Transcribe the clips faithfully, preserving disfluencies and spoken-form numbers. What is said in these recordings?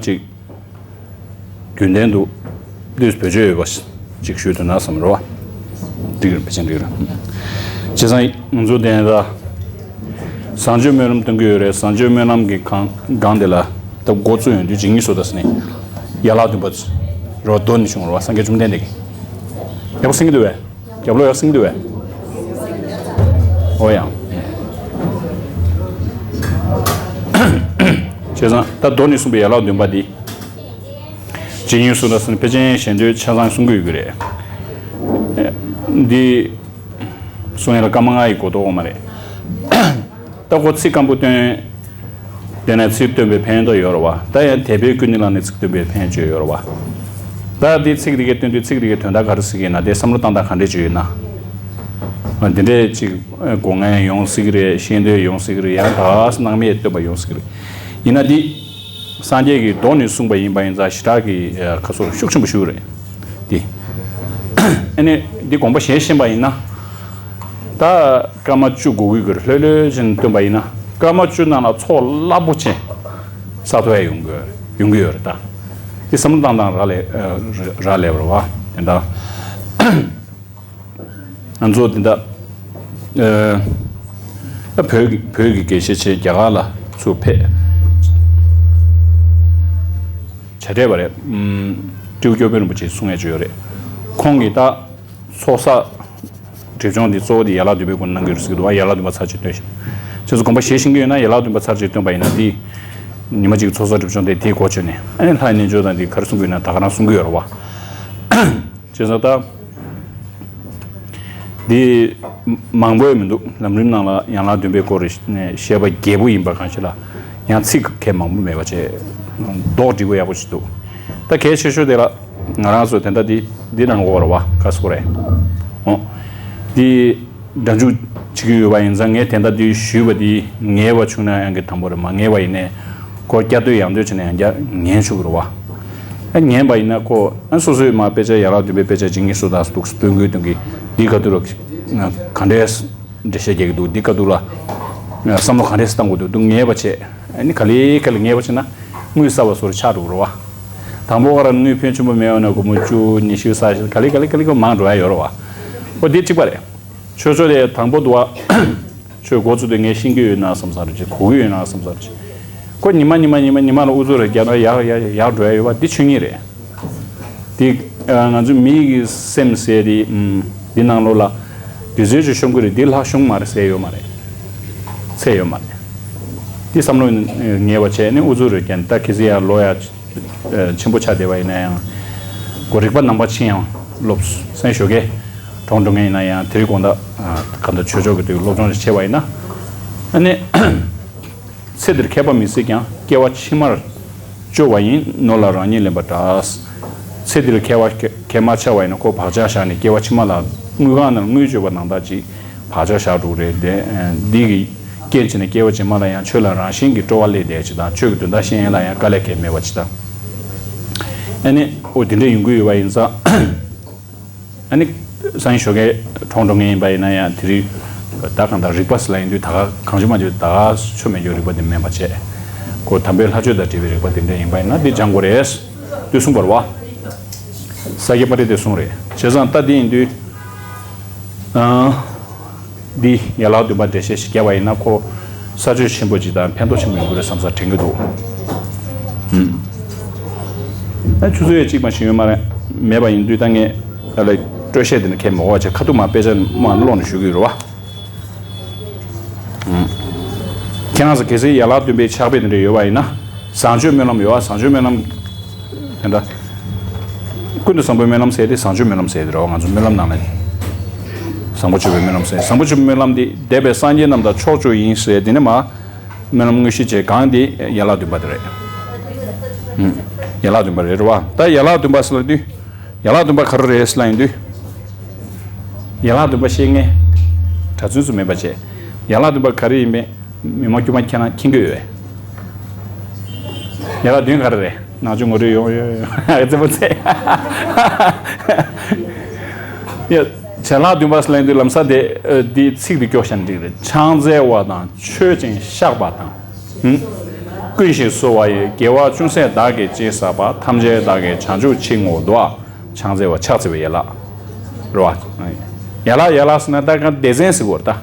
ཅིག་རྒྱུན་ལྡན་དུ་དུས་བེད་སྤྱོད་ཡོད་པ་ཅིག་ཞུས་འདུག་ན་བསམ་རོ། འགྲིག་རེད། ཕལ་ཆེར་འགྲིག་རེད། བྱས་ཙང་ང་ཚོ་དེ་ད་བཟང་སྤྱོད་སྨོན་ལམ་གཏོང་གི་ཡོད་རེད། བཟང་སྤྱོད་སྨོན་ལམ་གྱི་སྒང་སྒང་དེ་ལ་ད་འགོ་བཙུགས་ཡོང་དུས་ཇི་སྙེད་སུ་དང་ནི་ཡན་ལག་བདུན་པ་རོ་དོ་ནི་བྱུང་རོ། སངས་རྒྱས་བཅོམ་ལྡན་འདས་ཀྱིས་ཡག་པོ་གསན་གྱི་འདུག་བས། རྒྱབ་ལོགས་ཡག་གསན་གྱི་འདུག་བས། ཨོ་ཡང་། བྱས་ཙང་ད་མདོ་ནས་གསུངས་པའི་ཡན་ལག་བདུན་པ་འདི། ཇི་སྙེད་སུ་དང་ཕལ་ཆེར་ཞེ་འདོད་ཆ་ཚང་གསུང་གི་ཡོད་ཀྱི་རེད། འདི་གསུང་ཡ་ལ་སྐར་མ་ལྔ་ཡི་གོ་རྟོགས་ཡོད་མ་རེད། ད་ཁོ་ཚིག་སྐམ་པོ་བཏོན། དེ་ནས་ཚིག་བཏོན་པའི་ཕན་ཐོགས་ཡོད་རེད་བ། ད་ཡང་དད་པས་ཀུན་ནས་བསླངས་ནས་ཚིག་བཏོན་པའི་ཕན་ཆོད་ཡོད་རེད་བ། ད་འདི་ཚིག་འདི་གའི་བཏོན་དུས་ཚིག་འདི་གའི་དོན་དག་ག་རེ་ཟེར་གྱི་ཡིན་ན་དེ་བསམ་བློ་བཏང་སྟངས་ག་འདྲས་ཅིག་ཡོད་ན། འདི་འདྲས་ཅིག་སྒོ་ངའི་ཡོང་སྲིད་ཀྱི་རེད། ཤེས་འདོད་ཡོང་སྲིད་ཀྱི་རེད། ཡང་ད་སྣང་མེད་བསྟོད་པ་ཡོང་སྲིད་ཀྱི་རེད། ཡིན་ན་འདི་སངས་རྒྱས་ཀྱིས་མདོ་ནས་གསུངས་པ་ཡིན་པ་ཡིན་ཙང་ཞེ་དྲག་གི་ཁ་སོར་ཤུགས་ཆེན་པོ་ཞུ་གི་རེད། འདི་ཨ་ནི་འདི་དགོངས་པ་བཞེས་ཤེས་པ་ཡིན་ན། ད་སྐར་མ་བཅུ་དགུ་དགུའི་གུར་ལྷོད་ལྷོད་ཅིག་བཏོན་པ་ཡིན་ན་སྐར་མ་བཅུ་ནང་ལ་ཚོགས་རླབས་པོ་ཆེ་ས་ཐོབ་ཡ་ཡོང་གི་ཡོང་གི་ཡོད་རེད། ད་འདི་བསམ་བློ་བཏང་སྟངས་རག་ལས་རག་ལས་པ་རེད་བ། དེ་འདྲ་ང་ཚོ་དེ་འདྲ་ཨ་བོད་ཀྱི་བོད་ཀྱི་དགེ་བཤེས་ཆེ་རྒྱ་གར་ལ་ཚུར་ཕེབས། བྱ་བྲལ་བ་རེད། ཨུམ། སྤྲེའུ་སྐྱོར་དཔོན་རིན་པོ་ཆེ་གསུང་ཡ་ཅིག་ཡོད་རེད། ཁོང་གིས་ད་ཚོགས་བསགས་སྒྲིབ་སྦྱོང་འདི་གཙོ་བོ་དེ་ཡན་ལག་བདུན་པའི་སྒོ་ནས་གནང་གི་རེད་ཟེར་གྱི་འདུག་བ། ཡན་ལག་བདུན་པ་ཚར་གཅིག་བཏོན་ཤིང་། ཁྱེད་ཚོ་དགོངས་པ་བཞེས་ཤེས་ཀྱི་ཡོད་ན་ཡན་ལག་བདུན་པ་ཚར་གཅིག་བཏོན་པ་ཡིན་ན་འདི་ཉི་མ་གཅིག་ཚོགས་བསགས་སྒྲིབ་སྦྱོང་དེ་དེའི་སྒོ་ཆོད་ནས་ཨ་ནི་ལྷ་ཡི་རྣལ་འབྱོར་དང་འདི་ག་རེ་གསུང་གི་ཡོད་ན་ད་ག་རང་གསུང་གི་ཡོད་རེད་བ། བྱས་ཙང་ད། འདི་མང་པོ་ཡང་མི་འདུག་ལམ་རིམ་ནང་ལ་ཡན་ལག་བདུན་པའི་སྐོར་ནས་བཤད་པ་རྒྱས་པོ་ཡིན་པ་གང་ཞིག་ལ་ཡང་ཚིག་གལ་མང་པོ་མེད་པ་བྱས། མདོག་འགྲིག་པོ་ཡག་པོ་ཞིག་འདུག་ད་གལ་ཆེ་ཤོས་དེ་ལ་ང་རང་ཚོ་དེ་འདྲ་འདི་འདི་ནང་གོ་བ་རེད་བ། ག་སོ་རེད། འོ། འདི་སྒྲ་འཇུག་བྱེད་ཀྱི་ཡོད་པ་ཡིན་ཙང་ངས་དེ་འདྲ་འདི་ཞུས་པ་འདི་ངེས་པ་བྱུང་ན་ཡང་གི་དང་པོ་རེད། མ་ངེས་པ་ཡིན་ནས། ཁོ་བསྐྱར་ཟློས་ཡང་ཟློས་བྱས་ནས་ཡང་བསྐྱར་ཉན་ཆོག་གི་རེད་བ། ཨ་ཉན་པ་ཡིན་ན་ཁོ་ཨ་སོ་སོའི་མ་དཔེ་ཆ་ཡན་ལག་བདུན་པའི་དཔེ་ཆ་ཇི་སྙེད་སུ་དང་སུ་འདུག་སྟོན་དགོས་དོན་གྱི་འདི་ག་དུས་ལ་ག་འདྲས་འགྲེལ་བཤད་རྒྱག་གི་འདུག་འདི་ག་དུས་ལ་བསམ་བློ་ག་འདྲས་བཏང་དགོས་འདུག་འདུག་ངེས་པ་བྱས། ཨ་ནི་ག་ལེ་ག་ལེ་ངེས་པ་བྱས་ན་དངུལ་གསར་པ་སོར་ཆགས་འགྲོ་གི་རེད་བ། དང་པོ་ག་རང་དངུལ་ཕོན་ཆེན་པོ་མེད་པ་ན་སྒོར་མོ་བཅུ་ཉི་ཤུ་ས་ཞིག་ག་ལེ་ག་ལེ་ག་ལེ་ག་མང་འགྲོ་ཡ་ཡོད་རེད་བ། ཨོ་འདི་གཅིག་པ་རེད། ཆོས་ཕྱོགས་དེ་དང་པོ་འདུག་བ། ཆོས་འགོ་བཙུགས་དུས་ངས་ཤེས་ཀྱི་ཡོད་ན་བསམ་ས་རེད་ཅེས་གོ་གི་ཡོད་ན་བསམ་ས་རེད་ཅེས། ཁོ་ཉི་མ་ཉི་མ་ཉི་མ་ཉི་མ་ལ་ཨུ་ཚུགས་རེ་རྒྱག་ན་ཡག་ཡག་ཡག་འགྲོ་ཡ་ཡོད་པ་འདི་ཆོས་ཉིད་རེད། འདི་ང་ཚོ་མི་གི་སེམས་ཟེར་དེ་འདི་ནང་ལོགས་ལ་དུས་ཚོད་ཅིག་ཤོང་གི་རེད། འདི་ལྷག་ཤོང་མ་རེད་ཟེར་ཡོད་མ་རེད། ཚད་ཡོད་མ་རེད། འདི་བསམ་བློ་ངེས་པ་བྱས་ནས་ཨུ་ཚུགས་རེ་རྒྱག་ན་ད་གལ་སྲིད་ཡར་ལོ་ཡ། ཆེན་པོ་ཆགས་བསྡད་པ་ཡིན་ན་ཡང་། གོ་རིག་པ་ནང་པ་ཕྱིན་ཡང་སློབ་སེམས་ཞོག་གེ་གྲོང་འགྲོ་མཁན་ཡིན་ན་ཡང་དེ་རིང་དགོང་དག་གང་ལྟར་ཆོས་ཕྱོགས་ཀྱི་དུས་སློབ་སྦྱོང་ཞིག་བྱས་པ་ཡིན་ན། ཨ་ནི། ཚེ་འདིར་མཁས་པ་མི་སྲིད་ཀྱང་སྐྱེ་བ་ཕྱི་མར་སྐྱོ་བ་ཡིན་ནོར་ལ་རང་ཉིད་ལེན་པ་འདྲ། ཚེ་འདིར་མཁས་པ་མཁས་མ་ཆགས་པ་ཡིན་ན་ཁོ་བག་ཆགས་བཞག་ནས་སྐྱེ་བ་ཕྱི་མ་ལ་དངུལ་ཁང་ནང་དངུལ་བཅོལ་བ་ནང་ལྟར་ཅིག་བག་ཆགས་བཞག་འགྲོ་གི་རེད་དེ། འདི་གི་རྐྱེན་བྱས་ནས་སྐྱེ་བ་རྗེས་མ་ལ་ཡང་ཆོས་ལ་རང་བཞིན་གྱིས་སྤྲོ་བ་སླེབས་བསྡད་ཅིག་དང་ཆོས་ཀྱི་དོན་དག་ཤེས་ཡོན་ལ་ཡང་དཀའ་ལས་ཁག་མེད་པ་ཅིག་དང་། ཨ་ནི་ཨོ་དེ་འདྲ་ཡོང་གི་ཡོད་པ་ཡིན་ཙང་། ཨ་ནི་སང་ཉིན་ཞོགས་ཀས་གྲོངས་འགྲོ་མཁན་ཡིན་པ་ཡིན་ན་ཡང་དེ་རིང་ད་གང་ལྟར་རིག་པ་ཟེར་ལ་ཡིན་དུས་ད་ག་གང་བྱུང་མ་བྱུང་ད་ག་ཆོ་མེད་རྒྱུ་རིག་པ་དེ་མེད་པ་བྱས། ཁོ་དམ་པའི་ལྷ་ཆོས་དང་འབྲེལ་བའི་རིག་པ་དེ་འདྲ་ཡིན་པ་ཡིན་ན་འདི་སྦྱང་དགོས་རེད། དུས་གསུངས་པ་རེད་བ། ས་སྐྱ་པཎྜི་ཏས་གསུངས་རེད། བྱས་ཙང་ད་འདི་ཡིན་དུས། ཨང་། འདི་ཡན་ལག་བདུན་པ་འགྲེལ་བཤད་ཞིག་བརྒྱབ་པ་ཡིན་ན་ཁོ་ས་ཆོད་ཆེན་པོ་ཅིག་དང་ཕན་ཐོགས་ཆེན་པོ་ཡོང་གི་རེད་བསམ་ས་དྲན་གྱི་འདུག་ཨུམ། ཨ་ཆུ་ཚོད་ཡས་གཅིག་མ་ཞིག་ཡོད་མ་རེད། མེད་པ་ཡིན་དུས་ད་ངས་ཨ་ལ་སྤྲོ་བཤད་དེ་འདྲ་ཁས་མ་གོ་བ་བྱས་ཁ་ཐུག་མ་དཔེ་ཆ་མ་ཀློག་ནས་ཞུ་གི་ཡོད་རེད་བ། ཁྱེད་རང་ཚོ་གལ་སྲིད་ཡན་ལག་བདུན་པའི་ཕྱག་དཔེ་དེ་འདྲ་ཡོད་པ་ཡིན་ན། བཟང་སྤྱོད་སྨོན་ལམ་ཡོད་པ། བཟང་སྤྱོད་སྨོན་ལམ་དེ་འདྲ། ཀུན་ཏུ་བཟང་པོའི་སྨོན་ལམ་ཟེར་དེ་བཟང་སྤྱོད་སྨོན་ལམ་ཟེར་དེ་རེད་བ། ང་ཚོ་སྨོན་ལམ་ནང་ལ་བཟང་པོ་སྤྱོད་པའི་སྨོན་ལམ་ཟེར། བཟང་པོ་སྤྱོད་པའི་སྨོན་ལམ་དེ་འདས་པའི་སངས་རྒྱས་རྣམས་དང་ཕྱོགས་བཅུ་ཡིན་ཟེར་དེ་ནི་མ། སྨོན་ལམ་དངོས་གཞི་བྱས་གང་དེ་ཡན་ལག་བདུན་པ་དེ་རེད། ཡན་ལག་བདུན་པ་རེད་རེད་བ། ད་ཡན་ལག་བདུན་པ་ཟེར་ལ་དུས། ཡན་ལག་བདུན་པ་ག་རེ་རེད་ཟེར་ལ་ཡིན་དུས། ཡན་ལག་བདུན་པ་ཤེས་མཁན། གྲྭ་བཙུན་ཚོ་མེད་པ་བྱས། ཡན་ལག་བདུན་པ་ག་རེ་ཡིན་པས་མི་མང་དཀྱུས་མ་ཁྱེད་རང་མཁྱེན་གྱི་ཡོད་པས། ཡན་ལག་བདུན་ག་རེ་རེད། ནང་ཆོས་ངོ་སྤྲོད་ཡོང་ཡོང་ཡོང་ཨ་ཙི་པོ་ཚེ། ཡ། ཡན་ལག་བདུན་པ་ཟེར་ལ་ཡིན་དུས་ལམ་སང་དེ་འདི་ཚིག་འདི་སྐྱོར་བཞག་ན་འགྲིག་རེད། ཕྱག་འཚལ་བ་དང་མཆོད་ཅིང་བཤགས་པ་དང་། ཧུམ། ཀུན་ཤེས་གསོལ་བ་ཡི། དགེ་བ་ཅུང་ཟད་བདག་གིས་ཅི་བསགས་པ། ཐམས་ཅད་བདག་གིས་བྱང་ཆུབ་ཕྱིར་བསྔོ་འདུག་ཕྱག་འཚལ་བ་ཕྱག་འཚལ་བའི་ཡན་ལག་རེད་བ། ཡན་ལག་ཡན་ལག་ཟེར་ན་ད་ག་སྡེ་ཚན་ཟེར་དགོས་རེད་ད།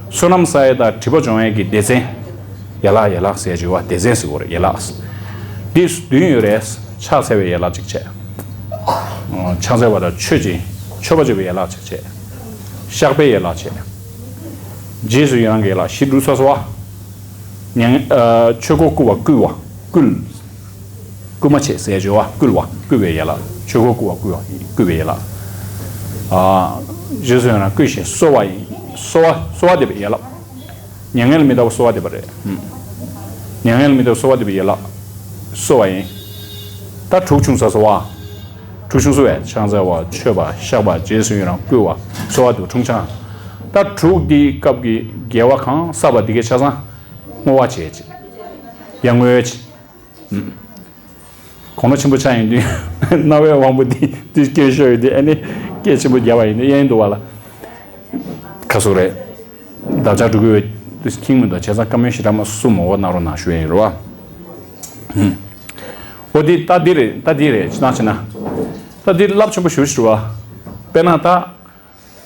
བསོད་ནམས་བསགས་ཡས་དང་སྒྲིབ་པ་སྦྱོང་ཡས་ཀྱི་སྡེ་ཚན། ཡན་ལག་ཡན་ལག་ཟེར་བྱས་པ་སྡེ་ཚན་ཟེར་དགོས་རེད་ཡན་ལག་འདི་བདུན་ཡོད་རེད། ཕྱག་འཚལ་བའི་ཡན་ལག་གཅིག་བྱས། ཕྱག་འཚལ་བ་དང་མཆོད་ཅིང་མཆོད་པ་བརྗོད་པའི་ཡན་ལག་གཅིག་བྱས། བཤགས་པའི་ཡན་ལག་བྱས། རྗེས་སུ་ཡི་རང་གི་ཡན་ལག་བཞི་འདུག་ཚར་སོང་བ། མྱ་ངན་ཨ། ཆོས་འཁོར་བསྐུལ་བ་བསྐུལ། བསྐུལ་མ་བྱེད་ཟེར་བརྗོད་པ་བསྐུལ་བ་བསྐུལ་བའི་ཡན་ལག་ཆོས་འཁོར་བསྐུལ་བ་བསྐུལ་བའི་ཡན་ལག་ཨ། རྗེས་སུ་ཡི་རང་བསྐུལ་ཞིང་གསོལ་བ་ཡི། གསོལ་བ་གསོལ་བ་འདེབས་པའི་ཡན་ལག་མྱ་ངན་ལས་མི་འདའ་བར་གསོལ་བ་འདེབས་པ་རེད། མྱ་ངན་ལས་མི་འདའ་བར་གསོལ་བ་འདེབས་པའི་ཡན་ལག་གསོལ་བ་ཡིན། ད་དྲུག་བྱུང་ཚར་སོང་བ། དྲུག་བྱུང་སོང་བས་ཕྱག་འཚལ་བ་མཆོད་པ་བཤགས་པ་རྗེས་སུ་ཡི་རང་བསྐུལ་བ་གསོལ་བ་འདེབས་པ་དྲུག་བྱུང་ཚར། ད་དྲུག་འདིའི་སྐབས་ཀྱི་དགེ་བ་གང་བསགས་པ་འདི་གའི་ཆ་ཚང་བསྔོ་བ་བྱས་ཅིག་ཡར་བསྔོས་ཅིག་དགོང་དྲོ་ཆེན་པོ་ཆགས་ཡོང་དུས་རྣ་བའི་དབང་པོ་འདི་འདི་སྐད་ཤོར་ཡོང་དུས་ཨ་ནི་སྐད་ཆེན་པོ་བརྒྱབ་པ་ཡིན་དུས་གཡས་འདུག་བ་ལ། ཁ་སོ་རེད། འདབ་ཆགས་འགྲོ་གི་ཡོད་དུས་ཁྱིང་མི་འདུག་བྱས་ཙང་བཀའ་མོལ་ཞེ་དྲག་མ་གསུང་མོ་བ་གནང་རོགས་གནང་ཞུ་ཡ་ཡིན་རོ་བ། འོ་འདི་ད་འདི་རེད་ད་འདི་རེད་ཅི་ན་ཅི་ན། ད་འདི་རླབས་ཆེན་པོ་ཞུ་ཞུ་བ། དཔེར་ན་ད།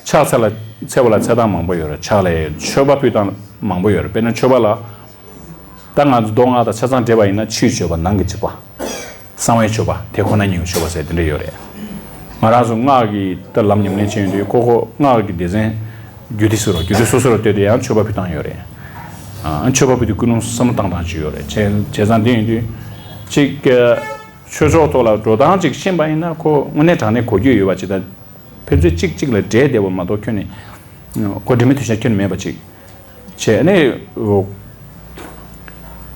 ཕྱག་འཚལ་ལ་འཚལ་བ་ལ་འཚལ་སྟངས་མང་པོ་ཡོད་རེད། ཕྱག་ལ་མཆོད་པ་ཕུལ་སྟངས་མང་པོ་ཡོད་རེད། དཔེར་ན་མཆོད་པ་ལ་ད་ང་ཚོ་མདོ་སྔགས་དང་ཆ་ཚང་འབྲེལ་བ་ཡིན་ན་ཕྱིའི་མཆོད་པ་ནང་གི་མཆོད་པ། གསང་བའི་མཆོད་པ་དེ་ཁོ་ན་ཉིད་ཀྱི་མཆོད་པ་ཟེར་དེ་འདྲ་ཡོད་རེད། ང་རང་ཚོ་སྔགས་ཀྱི་ད་ལམ་ཉམས་ལེན་བྱེད་ཡོང་དུས་ཁོ་ཁོ་སྔགས་ཀྱི་སྡེ་ཚན་རྒྱུད་སྡེ་སུ་རུ་རྒྱུད་སྡེ་སོ་སོ་རུ་བལྟས་ཏེ་ཡང་མཆོད་པ་ཕུལ་སྟངས་ཡོད་རེད། ཨ་མཆོད་པ་ཕུལ་དུས་ཀུན་སློང་བསམ་བློ་བཏང་སྟངས་ཅིག་ཡོད་རེད། བྱས་བྱས་ཙང་དེ་ཡིན་དུས་གཅིག་ཆོས་ཕྱོགས་ཐོག་ལ་འགྲོ་སྟངས་ཅིག་ཤེས་པ་ཡིན་ན་ཁོ་དངོས་གནས་དྲང་གནས་གོ་རྒྱུ་ཡོད་པ་ཅིག་དང་། ཕན་ཚུན་གཅིག་གཅིག་ལ་འབྲེལ་བསྡད་པ་མ་གཏོགས་ཁྱོན་ནས་གོ་འབྲེལ་མི་མཐུན་ཤ་ཁྱོན་ནས་མེད་པ་ཅིག་བྱས་ནས་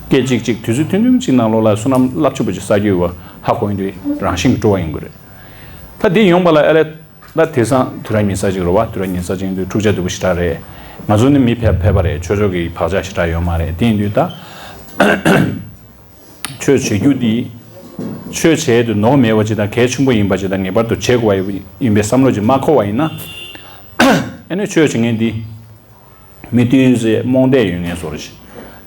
སྐད་ཅིག་ཅིག་དུས་ཚོད་ཐུང་ཐུང་ཅིག་ནང་ལོགས་ལ་བསོད་ནམས་རླབས་ཆེན་པོ་ཅིག་བསགས་རྒྱུ་ཡོད་པ་ཧ་གོ་ཡོང་དུས་རང་བཞིན་གྱིས་སྤྲོ་བ་ཡོང་གི་རེད། ད་འདི་ཡོང་པ་ལ་ཨ་ལས་ད་དེང་སང་དུས་རབས་ཉི་ཤུ་རྩ་གཅིག་རེད་བ། དུས་རབས་ཉི་ཤུ་རྩ་གཅིག་དུས་འཁྲུག་ཆ་དུས་པོ་ཞེ་དྲག་རེད། ང་ཚོ་ནི་མི་ཕལ་ཕལ་པ་རེད། ཆོས་ཕྱོགས་ཀྱི་བག་ཆགས་ཞེ་དྲག་ཡོད་མ་རེད། དེ་ཡིན་དུས་ད། ཆོས་བྱེད་རྒྱུ་འདི། ཆོས་བྱེད་དུ་ནོར་མེད་པ་ཅིག་དང་གལ་ཆེན་པོ་ཡིན་པ་ཅིག་དང་ངེས་པར་དུ་བྱེད་དགོས་པ་ཡིན་པའི་བསམ་བློ་ཅིག་མ་འཁོར་བ་ཡིན་ན། ཨ་ནི་ཆོས་བྱེད་མཁན་འདི། མི་ཏོག་ཙམ་རྨོངས་དད་ཡོད་མཁན་བཟོ་འདྲ་ཞིག་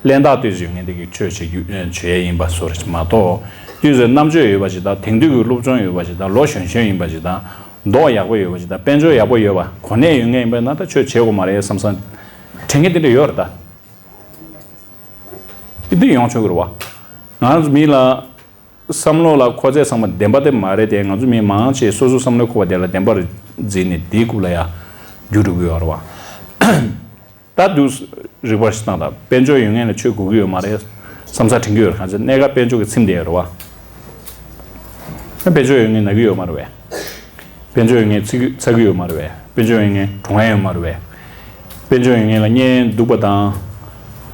གླེན་རྟགས་ཏོག་ཙམ་ཡོད་མཁན་དེ་གིས་ཆོས་བྱེད་རྒྱུ་བྱེད་ཡས་ཡིན་པ་བཟོ་འདྲ་ཞིག་མ་གཏོགས། ཏོག་ཙམ་རྣམ་དཔྱོད་ཡོད་པ་ཅིག་དང་དེང་དུས་ཀྱི་སློབ་སྦྱོང་ཡོད་པ་ཅིག་དང་ལོ་གཞོན་གཞོན་ཡིན་པ་ཅིག་དང་། མདོག་ཡག་པོ་ཡོད་པ་ཅིག་དང་དཔལ་འབྱོར་ཡག་པོ་ཡོད་པ་གོ་གནས་ཡོད་མཁན་ཡིན་པ་ན་ད་ཆོས་བྱེད་དགོས་མ་རེད་བསམ་བསམ། དྲན་མཁན་དེ་འདྲ་ཡོད་རེད་ད། དེ་འདི་ཡོང་ཆོག་གི་རེད་བ། ང་རང་ཚོ་མི་ལ་བསམ་བློ་ལ་མཁོ་ཚད་ཚང་མ་ལྡན་པ་དེ་མ་རེད་དེ། ང་ཚོ་མི་མང་ཆེ་སོ་སོའི་བསམ་བློའི་མཁོ་བ་དེ་ལ་བདེན་པར་འཛིན་ནས་དེའི་རྐུབ་ལ་ཡ་རྒྱུག་འགྲོ་གི་ཡོད་རེད་བ། ད་དུས་རིག་པ་ཞིག་བཏང་དང་དཔལ་འབྱོར་ཡོད་མཁན་ལ་ཆོས་དགོས་ཀྱི་ཡོད་མ་རེད་བསམ་ས་དྲན་གྱི་ཡོད་རེད། གང་ཚེ་གནས་སྐབས་དཔལ་འབྱོར་གྱིས་ཚིམ་བསྡད་ཡོད་རེད་བ། དཔལ་འབྱོར་ཡོད་མཁན་ན་གི་ཡོད་མ་རེད་བས། དཔལ་འབྱོར་ཡོད་མཁན་ཚིག་ཚ་གི་ཡོད་མ་རེད་བས། དཔལ་འབྱོར་ཡོད་མཁན་གྲོངས་ཡ་ཡོད་མ་རེད་བས། དཔལ་འབྱོར་ཡོད་མཁན་ལ་གཉེན་སྡུག་པ་དང་།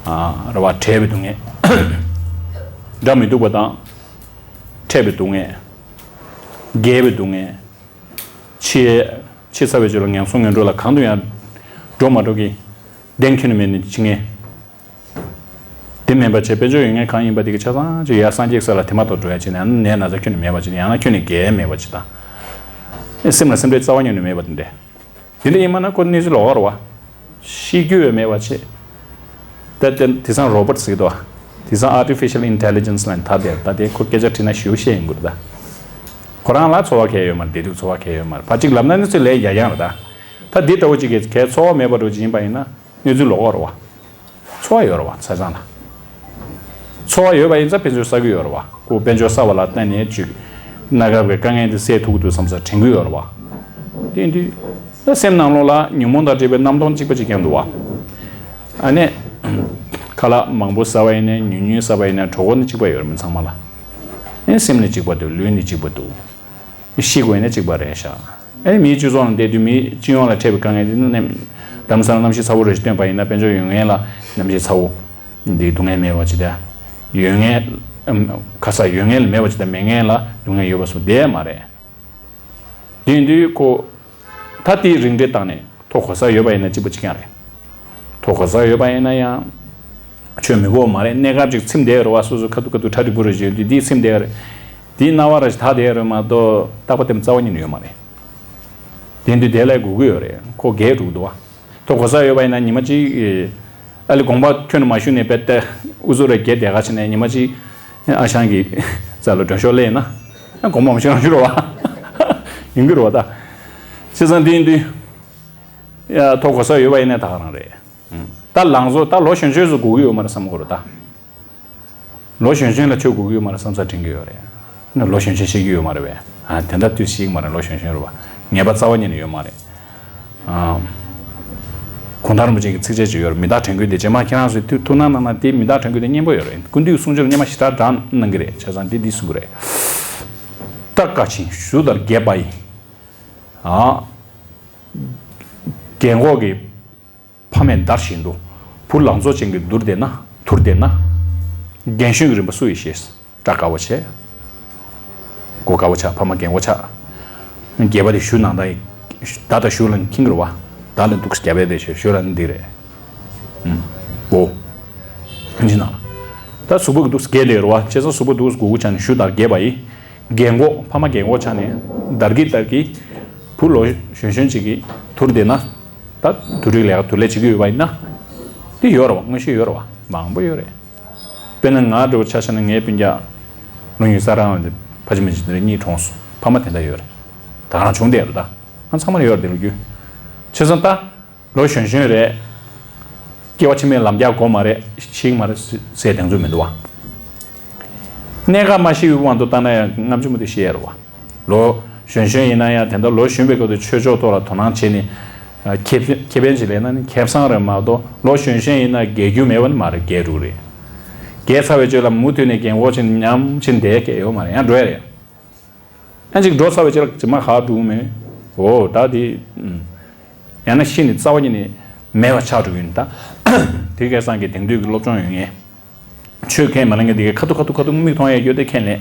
ཨ་རེད་བ། བྲལ་བའི་སྡུག་བསྔལ། དགྲ་མི་སྡུག་པ་དང་། འཕྲད་པའི་སྡུག་བསྔལ། རྒས་པའི་སྡུག་བསྔལ། འཆི་འཆི་ཚར་བའི་རྗེས་ལ་ངན་སོང་ངན་འགྲོ་ལ་གང་དུ་ཡང་འགྲོ་མ་འགྲོ་གི། གདེང་ཁྱོན་ནས་མེད་ནས་འཆི་ངེས། དེ་མིན་པ་བྱས་དཔལ་འབྱོར་ཡོད་མཁན་གང་ཡིན་པ་དེ་གི་ཆ་ཚང་ཅིག་ཡར་སངས་རྒྱས་ས་ལ་དེ་མ་གཏོགས་འགྲོ་ཡ་ཅིག་ནས་ནད་ན་ཚ་ཁྱོན་ནས་མེད་པ་ཅིག་ཡང་ན་ཁྱོན་ནས་རྒས་མེད་པ་ཅིག་དང་། སེམས་ལ་སེམས་ཁྲལ་རྩ་བ་ཉིད་ནས་མེད་པ་དེ་འདྲས། དེ་འདྲ་ཡིན་མ་ན་ཁོ་གནས་ཚུལ་ལོགས་ཀ་རེད་བ། ཤི་རྒྱུ་ཡོད་མེད་པ་བྱས། ད་དེ་དེང་སང་རོ་བོ་ཊི་ཟེར་གི་འདུག་བ། དེང་སང་ཨར་ཊི་ཕི་ཤལ་ཨིན་ཊེ་ལི་ཇེན་སི་ལ་ད་དེ་ད་དེ་ཁོ་སྐད་ཆ་དྲིས་ན་ཞིའུ་བཤད་ཡིན་དགོས་རེད་ད། ཁོ་རང་ལ་ཚོར་བ་གང་ཡང་ཡོད་མ་རེད། བདེ་སྡུག་ཚོར་བ་གང་ཡང་ཡོད་མ་རེད། ཕར་གཅིག་ལབ་ན་གནས་ཚུལ་ལས་ཡག་ཡག་རེད་ད། ད་འདི་ལྟ་བུ་གཅིག་གིས་གལ་ཚོར་བ་མེད་པ་འདྲ་བོ་ཅིག་ཡིན་པ་ཡིན་ན་གནས་ཚུལ་ལོགས་ཀ་རེད་བ། ཚོར་བ་ཡོད་རེད་བ་ཆ་ཚང་ལ། ཚོར་བ་ཡོད་པ་ཡིན་ཙང་དཔལ་འབྱོར་བསགས་ཀྱི་ཡོད་རེད་བ། ཁོ་དཔལ་འབྱོར་བསགས་པ་ལ་བརྟེན་ནས་ཅིག་གནས་སྐབས་ཀྱི་དཀའ་ངལ་འདི་སེལ་ཐུབ་ཀྱི་འདུག་བསམ་ས་དྲན་གྱི་ཡོད་རེད་བ། དེ་ཡིན་དུས་ད་སེམས་ནང་ལོགས་ལ་ཉོན་མོངས་དང་བཅས་པའི་རྣམ་རྟོག་གཅིག་པ་གཅིག་རྐྱང་འདུག་བ། ཨ་ནི། ཁ་ལག་མང་པོ་ཟ་བ་ཡིན་ནའི་ཉུང་ཉུང་ཟ་བ་ཡིན་ནའི་གྲོད་ཁོག་ནི་གཅིག་པ་ཡོད་རེད་མི་ཚང་མ་ལ། ཨེ་སེམས་ནི་གཅིག་པ་འདུག་ལུས་ནི་གཅིག་པ་འདུག་ཤི་དགོས་ན་གཅིག་པ་རེད་ཤག་ཨེ་མིའི་སྤྱི་ཚོགས་ནང་བསྡད་དུས་མིའི་སྤྱི་ཡོངས་ལ་འཕྲད་པའི་དཀའ་ངལ་དེ་ནི་ནམ་རྒྱུན་རྣམ་ཤེས་ཚ་བོ་རེ་ཞིག་བཏོན་པ་ཡིན་ན་དཔལ་འབྱོར་ཡོད་མཁན་ལ་རྣམ་ཤེས་ཚ་བོ་འདིའི་སྡུག་བསྔལ་མེད་པ་ཅིག་དང་། ཡོད་མཁན་ཁ་ས་ཡོད་མཁན་ལ་མེད་པ་ཅིག་དང་མེད་མཁན་ལ་སྡུག་བསྔལ་ཡོད་པ་སོགས་བསྡད་མ་རེད། དེ་ཡིན་དུས་ཁོ། ད་དེའི་རིགས་འགྲེ་བཏང་ནས་ཐོ་གོ་ས་ཡོད་པ་ཡིན་ན་གཅིག་པ་གཅིག་རྐྱང་རེད། ཐོ་གོ་ས་ཡོད་པ་ཡིན་ན་ཡང་། ཆོས་མི་གོ་བ་མ་རེད། གནས་སྐབས་ཅིག་ཚིམ་བསྡད་རེད་བ། སོ་སོ་ཁ་ཐུག་ཁ་ཐུག་གྲ་སྒྲིག་པོ་རེ་བྱས་དུས་འདིའི་ཚིམ་བསྡད་རེད། འདིའི་སྣང་བ་རེ་ཞིག་དག་བསྡད་རེད་མ་གཏོགས་རྟག་པ་དེ་རྩ་བ་ཉིད་ནས་ཡོད་མ་རེད། དེ་འདི་དེ་ལས་སྒུག་གི་ཡོད་རེད། ཁོ་རྒས་འགྲོ་གི་འདུག་བ། ཐོ་གོ་ས་ཡོད་པ་ཡིན་ན་ཉི་མ་གཅིག་ཨ་ལི་དགོངས་པ་ཁྱོན་ནས་མ་ཞུས་ནས་པད་ཏེ་ཨུ་ཚུགས་རེ་བརྒྱད་དེ་ག་ཕྱིན་ནས་ཉི་མ་གཅིག་ཨ་ཞང་གི་རྩ་ལ་མགྲོན་ཤོག་སླེབས་ན་ཨ་དགོངས་པ་མ་ཞུ་རང་ཞུ་རོགས་ཨ། ཡིན་གི་རོགས་ད། བྱས་ཙང་དེ་ཡིན་དུས་ཡ་ཐོ་གོ་ས་ཡོད་པ་ཡིན་ན་ད་ག་རང་རེད། ད་ལང་ཚོ་ད་ལོ་གཞོན་གཞོན་སུ་དགོས་ཀྱི་ཡོད་མ་རེད་བསམ་གི་རེད་ད། ལོ་གཞོན་གཞོན་ལ་ཆོས་དགོས་ཀྱི་ཡོད་མ་རེད་བསམ་ས་དྲན་གྱི་ཡོད་རེད། ཨ་ནི་ལོ་གཞོན་གཞོན་ཤེས་ཀྱི་ཡོད་མ་རེད་པས། ཨ་དེ་འདྲ་དུས་ཤེས་ཀྱི་མ་རེད། ལོ་གཞོན་གཞོན་རེད་པ། ངེས་པ་རྩ་བ་ཉིད་ནས་ཡོད་མ་རེད། ཨ་གུང་ཐང་རིན་པོ་ཆེ་གི་ཚིགས་བཅད་ཅིག་ཡོད་རེད། མི་རྟག་དྲན་སྐུལ་དེ་རྗེས་མ་ཁྱེད་རང་ཚོས་ཐུགས་ཐུགས་སྣང་གནང་ན་དེ་མི་རྟག་དྲན་སྐུལ་དེ་སྙན་པོ་ཡོད་རེད། ཀུན་འདུས་གསུང་ཆོས་ལ་སྙན་མ་ཞེ་དྲག་དྲངས་གནང་གི་རེད། བྱས་ཙང་དེ་འདི་གསུང་གི་རེད། སྐྲ་དཀར་ཆེན་གཞུ་ལྟར་རྒྱས་པ་ཡི། ཨ་རྒན་གོག་གི་ཕ་མས་འདར་བཞིན་དུ། བུ་ལང་ཚོ་ཅན་གྱིས་དུར་བསྡད་ན། དུར་བསྡད་ན། རྒན་གཞོན་གྱི་རིམ་པ་སུ་ཡིས་ཤེས། སྐྲ་དཀར་པོ་བྱས། མགོ་དཀར་པོ་ཆགས། ཕ་མ་རྒན་གོག་ཆགས། རྒྱས་པ་དེ་གཞུ་ནང་ད་ཡིན། མདའ་དང་གཞུ་ལ་འཁྱེར་གྱི་རེད་པ། མདའ་ལ་འདུག་སེ་རྒྱབ་པའི་དེ་བྱས་གཞུ་ལ་འདི་རེད། ཨུམ། མགོ། ཕན་ཆད་ནང་ལ། ད་གཟུགས་པོ་གི་འདུག་སེ་རྒྱས་བསྡད་ཡོད་རེད་པ། བྱས་ཙང་གཟུགས་པོ་འདུག་སེ་སྒུར་སྒུར་ཆགས་ནས་གཞུ་ལྟར་རྒྱས་པ་ཡིས། རྒན་གོག་ཕ་མ་རྒན་གོག་ཆགས་ནས་འདར་གྱིན་འདར་གྱིན། བུ་ལོ་གཞོན་གཞོན་ཅིག་གིས་དུར་བསྡད་ན། ད་དུར་ཁྲོད་ལས་ཀ་དུར་ལས་བྱེད་ཀྱི་ཡོད་པ་ཡིན་ན། དེ་ཡོད་རེད་པ། མངོན་ཤེས་ཡོད་རེད་པ། མང་པོ་ཡོད་རེད། དཔེར་ན་ང་འདྲ་བོ་ཆ་བཞག་ན་ངའི་སྤུན་ཀྱག་ལོ་ཉུང་ས་རང་དེ་ཕ་ཆེ་མ་ཆེ་དེ་གཉིས་གྲོངས་སོང་། ཕ་མ་དེ་འདྲ་ཡོད་རེད། ད་རང་བྱུང་བསྡད་རེད་ད། ང་ཚང་མར་ཡོད་རེད་དེ་ལོ་རྒྱུས། བྱས་ཙང་ད། ལོ་གཞོན་གཞོན་རེད། སྐྱེ་བ་ཕྱི་མའི་ལམ་རྒྱགས་དགོས་མ་རེད། ཤེས་ཀྱི་མ་རེད་ཟེར་དེང་ཚོད་མི་འདུག་བ། གནད་འགག་མ་ཤེས་པའི་དབང་དུ་བཏང་ན་ཡང་ལྔ་བཅུ་མ་གཏོགས་ཤེས་ཡ་རེད་བ། ལོ་གཞོན་གཞོན་ཡིན་ན་ཡང་དེ་འདྲ་ལོ་གཞོན་པའི་སྐབས་དུ་ཆོས་ཕྱོགས་ཐོག་ལ་དོ་སྣང་བྱས་ནས། ཁེ་ཁེ་ཕན་ཅིག་ལེན་ན་ནི་ཁེ་བཟང་རེད་མ་གཏོགས་ལོ་གཞོན་གཞོན་ཡིན་ན་རྒས་རྒྱུ་མེད་པ་ནི་མ་རེད། རྒས་འགྲོ་རེད། རྒས་ཚར་བའི་རྗེས་ལ་མུ་མཐུད་ནས་རྒན་གོག་ཅིག་ཉམས་ཅིག་བསྡད་མཁན་ཡོད་མ་རེད། ཡང་འགྲོ་ཡ་རེད། ཨ་ཅིག་འགྲོ་ཚར་བའི་རྗེས་ལ་ཇི་མ་ག་འགྲོ་གི་མེད། འོ་ད་དེ། ཡང་ན་ཤི་ནས་རྩ་བ་ཉིད་ནས་མེད་པ་ཆགས་འགྲོ་གི་ཡིན་ད། དེ་སྐལ་བཟང་གི་དེང་དུས་ཀྱི་སློབ་སྦྱོང་ཡོད་ངེས། ཆོས་ཁས་མ་ལེན་མཁན་དེ་གའི་ཁ་ཐུག་ཁ་ཐུག་ཁ་ཐུག་མིག་མཐོང་ཡས་རྒྱུ་དེ་ཁས་ལེན།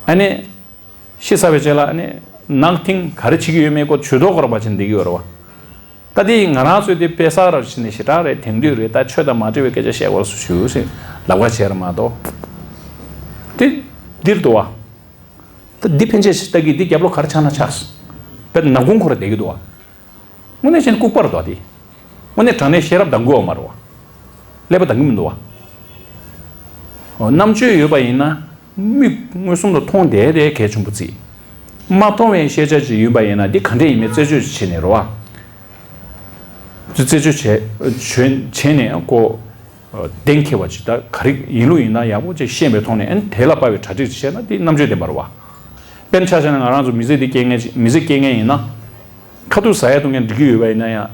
ཨ་ནི། ཤི་ཚར་བའི་རྗེས་ལ་ཨ་ནི། ནང་ཐིང་ག་རེ་བྱེད་ཀྱི་ཡོད་མེད་སྐོར་ཇུས་གཏོགས་སྐོར་བ་ཅིག་འདི་གི་ཡོད་རེད་བ། ད་དེ་ང་རང་ཚོའི་དེ་དཔེ་བསགས་རབས་བྱས་ནས་ཞེ་དྲག་རེད། དེང་དུས་རེད། ད་ཆོས་དང་མ་འབྲེལ་བའི་སྐད་ཆ་བཤད་དགོས་སུ་ཞུ་ཞེས་ལབ་ཁ་བྱས་ར་མ་གཏོགས། དེ་འདིར་འདུག་བ། ད་འདི་ཕན་ཆད་ཞིག་ལྟ་གི་འདི་རྒྱབ་ལོགས་ག་རེ་ཆགས་ན་ཆགས། དཔེ་ནག་ཁུང་ཁོ་ར་བསྡད་ཀྱི་འདུག་བ། དངོས་གནས་བྱས་ན་ལྐུགས་པ་རེད་དོ་དེ། དངོས་གནས་དྲང་གནས་ཤེས་རབ་དང་དགོས་བ་མ་རེད་བ། ཀླད་པ་འདང་གི་མི་འདུག་བ། འོ་རྣམ་དཔྱོད་ཡོད་པ་ཡིན་ན། མིག་མངོན་སུམ་དུ་མཐོང་བསྡད་དེ་གལ་ཆེན་པོ་བརྩི། མ་མཐོང་བའི་ཤེས་བྱ་ཅིག་ཡིན་པ་ཡིན་ན་འདི་ག་འདྲས་ཡིན་མིན་རྩད་གཅོད་ཅིག་བྱས་ནས་རེད་བ། རྩད་གཅོད་བྱས་བྱས་བྱས་ནས་ཀོ། གཏན་འཁེལ་བ་ཅིག་ད་ག་རེ་ཡིན་ལུགས་ཡིན་ན་ཡག་པོ་ཅིག་ཤེས་པའི་ཐོག་ནས་ཨ་ནི་དེ་ལ་དཔག་པའི་གྲ་སྒྲིག་ཅིག་བྱས་ན་དེ་རྣམ་དཔྱོད་ལྡན་པ་རེད་བ། དཔེར་ན་ཆ་བཞག་ན་ང་རང་ཚོ་མི་ཚེ་འདི་སྐྱེལ་མཁན་ཅིག་མི་ཚེ་སྐྱེལ་མཁན་ཡིན་ན། ཁ་ཐུག་ཟ་ཡ་བཏུང་མཁན་འགྲིག་གི་ཡོད་པ་ཡིན་ན་ཡང་།